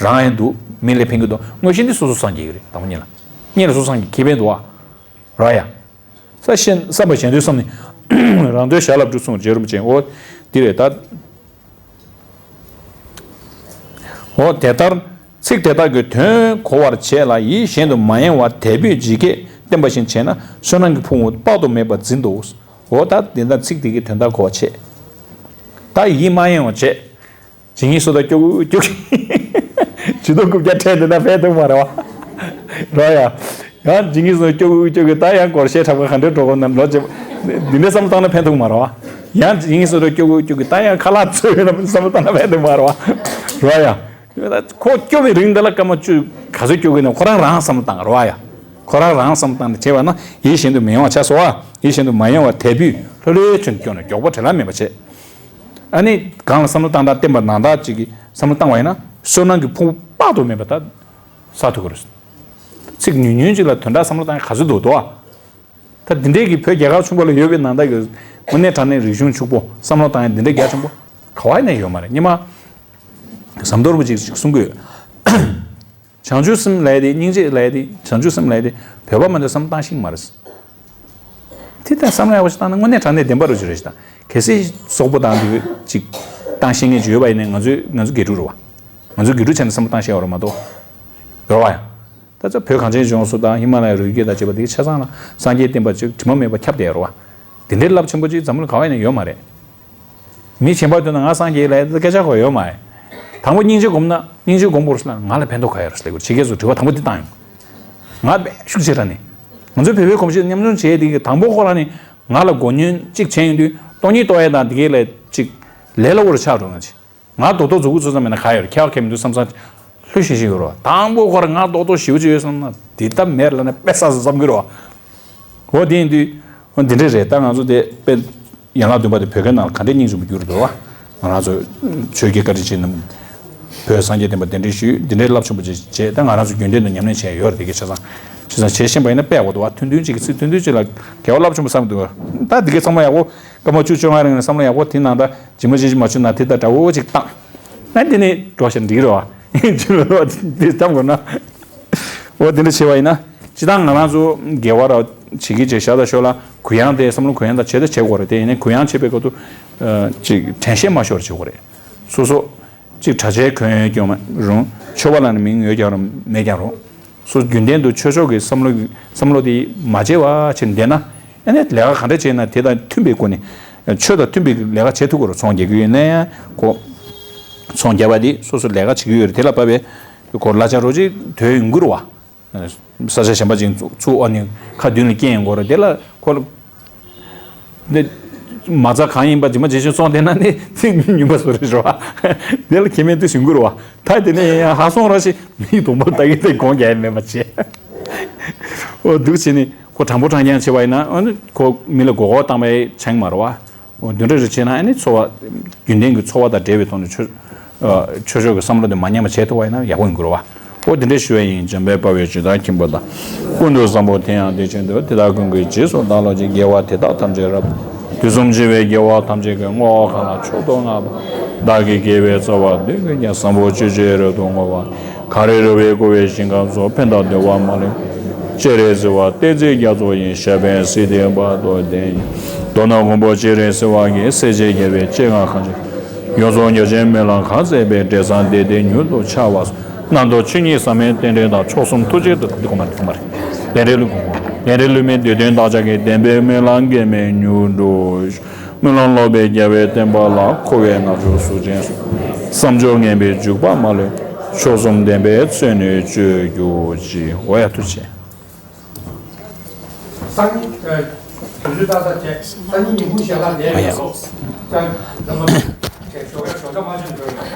རང་ཡང་འདུག་མི་ལ་ཕན་གྱི་འདུག་དངོས་གཞི་འདི་སོ་སོ་སངས་རྒྱས་ཀྱི་རེད། དང་པོ་ཉིད་ལ། གཉིས་ལ་སོ་སོ་སངས་རྒྱས་ཁེ་ཕན་འདུག་བ། ར་ཡ། ས་ཞེན་བསམ་པ་གཞན་དོན་བསམ་ནས། རང་དོན་ཞར་ལ་བསྒྲུབ་གསུངས་རྗེ་རིན་པོ་ཆེ། འོ། འདི་རེད་ད། འོ་དེ་ལྟར། ཚིག་དེ་དག་གི་དོན་གོ་བར་བྱས་ལ་ཡིད་གཞན་དུ་མ་ཡེངས་པར་དལ་བུས་ཇི་སྐད་བསྟན་པ་བཞིན་བྱས་ན་བསོད་ནམས་ཀྱི་ཕུང་པོ་དཔག་ཏུ་མེད་པ་འཛིན་དུ། འོ་ད་འདི་ལྟར་ཚིག་དེ་གི་དོན་དག་གོ་བར་བྱས། ད་ཡིད་མ་གཡེང་བར་བྱས། ཇི་སྙེད་སུ་དག་སྐྱོ་གི་སྐྱོ་གི། ཇུས་གཏོགས་རྐུབ་བཀྱག་ཕྲན་དེ་འདྲ་ཕན་ཐོགས་མ་རེད་བ། རོ་ཡ། ཡང་ཇི་སྙེད་སུ་དག་སྐྱོ་གི་སྐྱོ་གི། ད་ཡང་སྒོར་གཞས་གྲགས་པ་ག་འདྲའི་འགྲོ་གོ་ནམ་ལོ་ཅེ། འདི་འདྲའི་བསམ་བློ་བཏང་ན་ཕན་ཐོགས་མ་རེད་བ། ཡང་ཇི་སྙེད་སུ་དག་སྐྱོ་གི་སྐྱོ་གི། ད་ཡང་ཁ་ལག་འཚོལ་ཡོད་ན་བསམ་བློ་བཏང་ན་ཕན་ཐོགས་མ་རེད་བ། རོ་ཡ། ཁོ་སྐྱོ་བའི་རིང་འདི་ལ་སྐར་མ་བཅུ་ག་ཚོད་སྐྱོ་གི་ན་ཁོ་རང་རང་བསམ་བློ་བཏང་རོ་ཡ། ཁོ་རང་རང་བསམ་བློ་བཏང་ནས་བྱས་པ་ན་ཡིད་གཞན་དུ་མི་གཡེང་བ་ཆགས་སོ་བ། ཡིད་གཞན་དུ་མ་གཡེང་བ་དལ་བུས་ལྷོད་ལྷོད་བྱས་ནས་སྐྱོ་ན་མགྱོགས་པོ་བྲེལ་ལ་མེད་པ་བྱས། ཨ་ནི་གང་ལ་བསམ་བློ་བཏང་དང་བསྟན་པ་ནང་དག་ཅིག་གིས་བསམ་བློ་བཏང་བ་ཡིན་ན་བསོད་ནམས་ཀྱི་ཕུང་པོ་དཔག་ཏུ་མེད་པ་ད་བསགས་ཐུབ་ཀྱི་རེད། ཚིག་ཉུང་ཉུང་ཅིག་ལ་དོན་དག་བསམ་བློ་བཏང་ཡ་ག་ཚོད་འདུག་དོ། ད་འདི་འདྲའི་གི་བོད་རྒྱལ་ཁབ་ཆུང་པོ་ལ་ཡོད་པའི་ནང་ད་གི་དངོས་གནས་དྲང་གནས་རིག་གཞུང་ཕྱུག་པོ་བསམ་བློ་བཏང་ཡ་འདི་འདྲའི་རྒྱ་ཆེན་པོ་ག་བ་ནས་ཡོད་མ་རེད། སྙེ་མ་ཟམ་གདོང་རིན་པོ་ཆེ་ཅིག་གསུང་གི་ཡོད། བྱང་ཆུབ་སེམས་ལབ་ཡ་དེ་སྙིང་རྗེ་ལབ་ཡ་དེ་བྱང་ཆུབ་སེམས་ལབ་ཡ་དེ་བོད་པ་མ་གཏོགས་བསམ་བློ་བཏང་ཤེས་ཀྱི་མ་རེད། དེ་ལྟར་བསམ་བློ་ཡག་པོ་ཞིག་བཏང་ན་དངོས་གནས་དྲང་གནས་བདེན་པ་རུ་ཅིག་རེད་ཞིག་དང་། གལ་སྲིད་སོག་པོ་དང་འདི་ཅིག་བཏང་ཤེས་མཁན་ཅིག་ཡོད་པ་ཡིན་ན། ང་ཚོའི་ང་ཚོ་དགེ་ཕྲུག་རེད་བ། ང་ཚོ་དགེ་ཕྲུག་བྱས་ནས་བསམ་བློ་བཏང་ཤེས་ཡོད་རེད་མ་གཏོགས། ཡོད་བ་ཡང་། ད་ལྟ་བོད་གངས་ཅན་ལྗོངས་སུ་དང་ཧི་མ་ལ་ཡའི་རི་རྒྱུད་དང་བཅས་པ་འདི་གའི་ཆ་ཚང་ལ་སངས་རྒྱས་བསྟན་པ་ཅིག་དྲི་མ་མེད་པ་ཁྱབ་བསྡད་ཡོད་རེད་བ། འདི་འདྲའི་རླབས་ཆེན་པོ་ཅིག་འཛམ་གླིང་ག་བ་ཡིན་ན་ཡོད་མ་རེད། མི་གཞན་པ་མདུན་ན་ང་སངས་རྒྱས་ལབ་ཡ་སྐད་ཆ་གོ་ཡོད་མ་རེད། དང་པོ་སྙིང་རྗེ་སྒོམ་ན། སྙིང་རྗེ་སྒོམ་དགོས་ལབ་ན། ང་ལ་ཕན་ཐོགས་ག་ཡོད་རེད་ལབ་དགོས། ཕྱི་རྒྱལ་ཚོ་དྲི་བ་དང་པོ་འདི་བཏང་ཡོང་། ང་དཔེ་ཤུགས་ཆེ་དྲགས་ནས། ང་ཚོའི་བོད་པའི་གོམས་གཤིས་ཉམས་མྱོང་བྱས་དེ་གི་དང་པོ་ཁོ་རང་ནས་ང་ལ་མགོ་སྐོར་གཅིག་བྱས་ཡོང་དུས། སྟོང་ཉིད་རྟོགས་ཡས་དང་དེ་གའི་ལས་ཅིག་ལས་སླ་པོ་རུ་ཆགས་འགྲོ་ང་ཅིག་ང་རྡོག་རྡོག་མཛུབ་གུ་ཚོ་ཙམ་མེད་ན་ག་ཡོད་རེད། ཁྱད་པར་གང་ཡང་མི་འདུག་བསམ་བསམ་ལྷོད་ཤིག་ཤིག་ཡོད་རེད་བ། དང་པོ་ཁོ་རང་ང་རྡོག་རྡོག་ཞེ་པོ་ཅིག་ཡོད་བསམ་ན། འདི་ལྟ་མེད་ལབ་ན་དཔེ་བསགས་སོང་བསམ་གྱི་རེད་བ། འོ་དེ་ཡིན་དུས། འོ་འདི་འདྲ་རེད། ད་ང་ཚོ་དེ་དཔེ་ཡན་ལག་བདུན་པ་དེ་བོད་སྐད་ནང་ལ་ག་འདྲའི་སྙིང་རྗེ་མོ་བསྒྱུར་འདུག་བ། ང་རང་ཚོ་ཆོས་ཀྱི་བཀའ་དྲིན་ཅན་རྣམས། བོད་སངས་རྒྱས་བསྟན་པ་གདན་འདྲེན་ཞུས། འདི་འདྲའི་རླབས་ཆེན་པོ་ཅིག་བྱས། ད་ང་རང་ཚོ་རྒྱུན་ལྡན་དུ་ཉམས་ལེན་བྱས་ཡོད་རེད། དེ་གའི་ཆ་ཚང་ཆ་ཚང་བྱས་ཤེས་པ་ཡིན་ན་དཔེ་ཡག་པོ་འདུག་བ། ཐུང་ཐུང་ཅིག་གི་ཚིག་ཐུང་ཐུང་ཅིག་ལ་དགེ་བ་རླབས་ཆེན་པོ་བསམ་འདུག་བ། ད་དེ་གའི་ཚང་མ་ཡག་པོ། སྐར་མ་བཅུ་བཅོ་ལྔ་རིང་ནས་བསམ་བློ་ཡག་པོ་དེ་ནང་ད་ཇི་མ་ཇི་བཞིན་མ་བྱུང་ན་དེ་ལྟར་འདྲ་བོ་ཅིག་བཏང་། ཨ་དེ་ནས་འགྲོ་ཞིག་འགྲིག་རེད་བ། ཇི་ལ་རོ་དེ་བཏང་དགོས་ན། འོ་དེ་འདྲ་བྱས་པ་ཡིན་ན། སྤྱིར་བཏང་ང་རང་ཚོ་དགེ་བ་ར་བྱེད་ཀྱི་བྱེད་ཤག་ད་ཞོར་ལ་གུ་ཡངས་དེ་བསམ་བློ་གུ་ཡངས་ད་བྱེད་ད་བྱེད་དགོས་རེད། དེ་ཡིན་ནའི་གུ་ཡངས་བྱེད་པའི་སྐབས་སུ་ཅིག་དྲན་ཤེས་མ་ཤོར་བྱེད་དགོས་རེད། སོ་སོ་ཅིག་གྲྭ་ཆས་གོན་ཡོད་ཀྱང་མ་རུང་། ཆོས་པ་ལབ་ནས་མིང་ཡོད་ཀྱང་རུང་མེད་ཀྱང་རུང་། སོ་རྒྱུན་ལྡན་དུ་ཆོས་ཕྱོགས་ཀྱི་བསམ་བློ་བསམ་བློ་དེ་མ་བརྗེད་པ་བྱས་ནས་བསྡད་ན། ཨ་ནི་ལས་ཀ་ག་འདྲ་བྱས་ན་དེ་དང་མཐུན་པའི་སྒོ་ནས། ཆོས་དང་མཐུན་པའི་ལས་ཀ་བྱེད་ཐུབ་དགོས་རེད། ཚོང་རྒྱག་གི་ཡོད་ན་ཡང་ཁོ། ཚོང་རྒྱག་པ་དེ་སོ་སོ་ལས་ཀ་བྱེད་ཀྱི་ཡོད་རེད། དེ་ལ་བབས་པའི་ཁོ་གླ་ཆ་རོགས་ཅིག་དོན་ཡོང་གི་རེད་བ། ས་ཆ་གཞན་པ་ཅིག་ཚུགས་ཨ་ནི་ཁ་མདུན་ལ་སྐྱེལ་ཡོང་གི་རེད། དེ་ལ་ཁོ་ལ། འདི་མ་རྩ་གང་ཡིན་པ་ཇི་མ་ཇི་བཞིན་སོང་བསྡད་ན་ནི་ཚིག་ཉུང་པ་བཟོ་རེད་བ། དེ་ལ་ཁྱད་མེད་དུ་ཞུ་གི་རེད་བ། ད་དེ་ནས་ཡང་ཧ་སོང་ར་ཞིག་མིའི་གདོང་པར་ལྟ་གིན་དེ་དགོངས་རྒྱག་ཡ་མེད་པ་བྱས། འོ་འདུག་བྱས་ནས་ཁོ་དྲང་པོ་དྲང་རྐྱང་བྱས་པ་ཡིན་ན། ཨ་ནི་ཁོ་མི་ལ་མགོ་སྐོར་བཏང་བའི་ཆ་ཡིན་མ་རེད་བ། འོ་འདི་འདྲ་རེ་བྱས་ན་ཨ་ནི་འཚོ་བ། རྒྱུན་ལྡན་གྱི་འཚོ་བ་དང་འབྲེལ་བའི་ཐོག་ནས་ཆོས། ཨ། ཆོས་ཕྱོགས་ཀྱི་བསམ་བློ་དེ་མ་ཉམས་པ་བྱེད་ཐུབ་པ་ཡིན་ན་ཡག་པོ་ཡིན་དགོས་རེད་བ། འོ་འདི་འདྲ་ཞུ་བ་ཡིན། འཇམ་དཔལ་དཔའ་བོས་ཇི་ལྟར་མཁྱེན་པ་དང་། ཀུན་ཏུ་བཟང་པོ་དེ་ཡང་དེ་བཞིན་ཏེ། དེ་དག་ཀུན་གྱི་རྗེས་སུ་བདག་སློབ་ཅིང་། དགེ་བ་དེ་དག་ཐམས་ཅད་རབ། དུས་གསུམ་འཆི་བའི་དགེ་བ་ཐམས་ཅད་ཀྱི། བསྔོ་བ་གང་ལ་མཆོག་ཏུ་བསྔགས་པ། བདག་གི་དགེ་བའི་རྩ་བ་དུས་ཀུན་ཀྱང་། བཟང་པོ་སྤྱོད་ཕྱིར་རབ་ཏུ་བསྔོ་བ། གངས་རི་ར་བས་བསྐོར་བའི་ཞིང་ཁམས་སུ། ཕན་དང་བདེ་བ་མ་ལུས་སྤྱན་རས་གཟིགས་དབང་། བསྟན་འཛིན་རྒྱ་མཚོ་ཡི། ཞབས་པད་སྲིད་མཐའི་བར་དུ་བརྟན། མདོར་ན་མགོན་པོ་སྤྱན་རས་གཟིགས་དབང་གིས། སྲས་བཅས་རྒྱལ་བའི་སྤྱན་སྔར་གང་བྱུང་། ཡོངས་སུ་མྱུར་ཞིང་སྨོན་ལམ་གང་མཛད་པའི། འབྲས་བཟང་དེ་དེ་མྱུར་དུ་འཆར་བར་ཤོག། རྣམ་རྟོག་ཆོས་ཉིད་ཟག་མེད་རྟེན་འབྲེལ་དང་། མཆོག་གསུམ་ཐུགས་རྗེ་དང་། འདི་གོང་མ་རེད། གོང་མ་རེད། ལས་འབྲས་ལུས་དགོངས་པ། ལས་འབྲས་ལུས་མེད་དུས་གཏན་བདག་ཅག་གི། བདེན་པའི་སྨོན་ལམ་འགལ་མེད་མྱུར་འགྲུབ་ཤོག། སྨོན་ལམ་ལོག་པའི་རྒྱལ་བའི་བསྟན་པ་ལ། འཁོར་བའི་རྣམ་སྦྱོར་གཟུགས་ཅན་སོགས། བསམ་སྦྱོར་ངན་པའི་འཇུག་པ་མ་ལུས། མཆོག་གསུམ་བདེན་པའི་མཚོན་ནི་སྤྱོད་གྱུར་ཅིག། འོ་ཡ་ཐུགས་རྗེ་ཆེ། སང་ཉིན། ཨ། དུས་ཚོད་ཏག་ཏག་བྱས། སང་ཉིན་ཉིན་གུང་ཞལ་ལག་ལས་ཨ་ཡ། མེད་སོང་། ད་ལམ་བ་བྱས་ཞོགས་ཀས་ཞོགས་ཇ་མ་ཆོད་འགྲོ་ཡོང་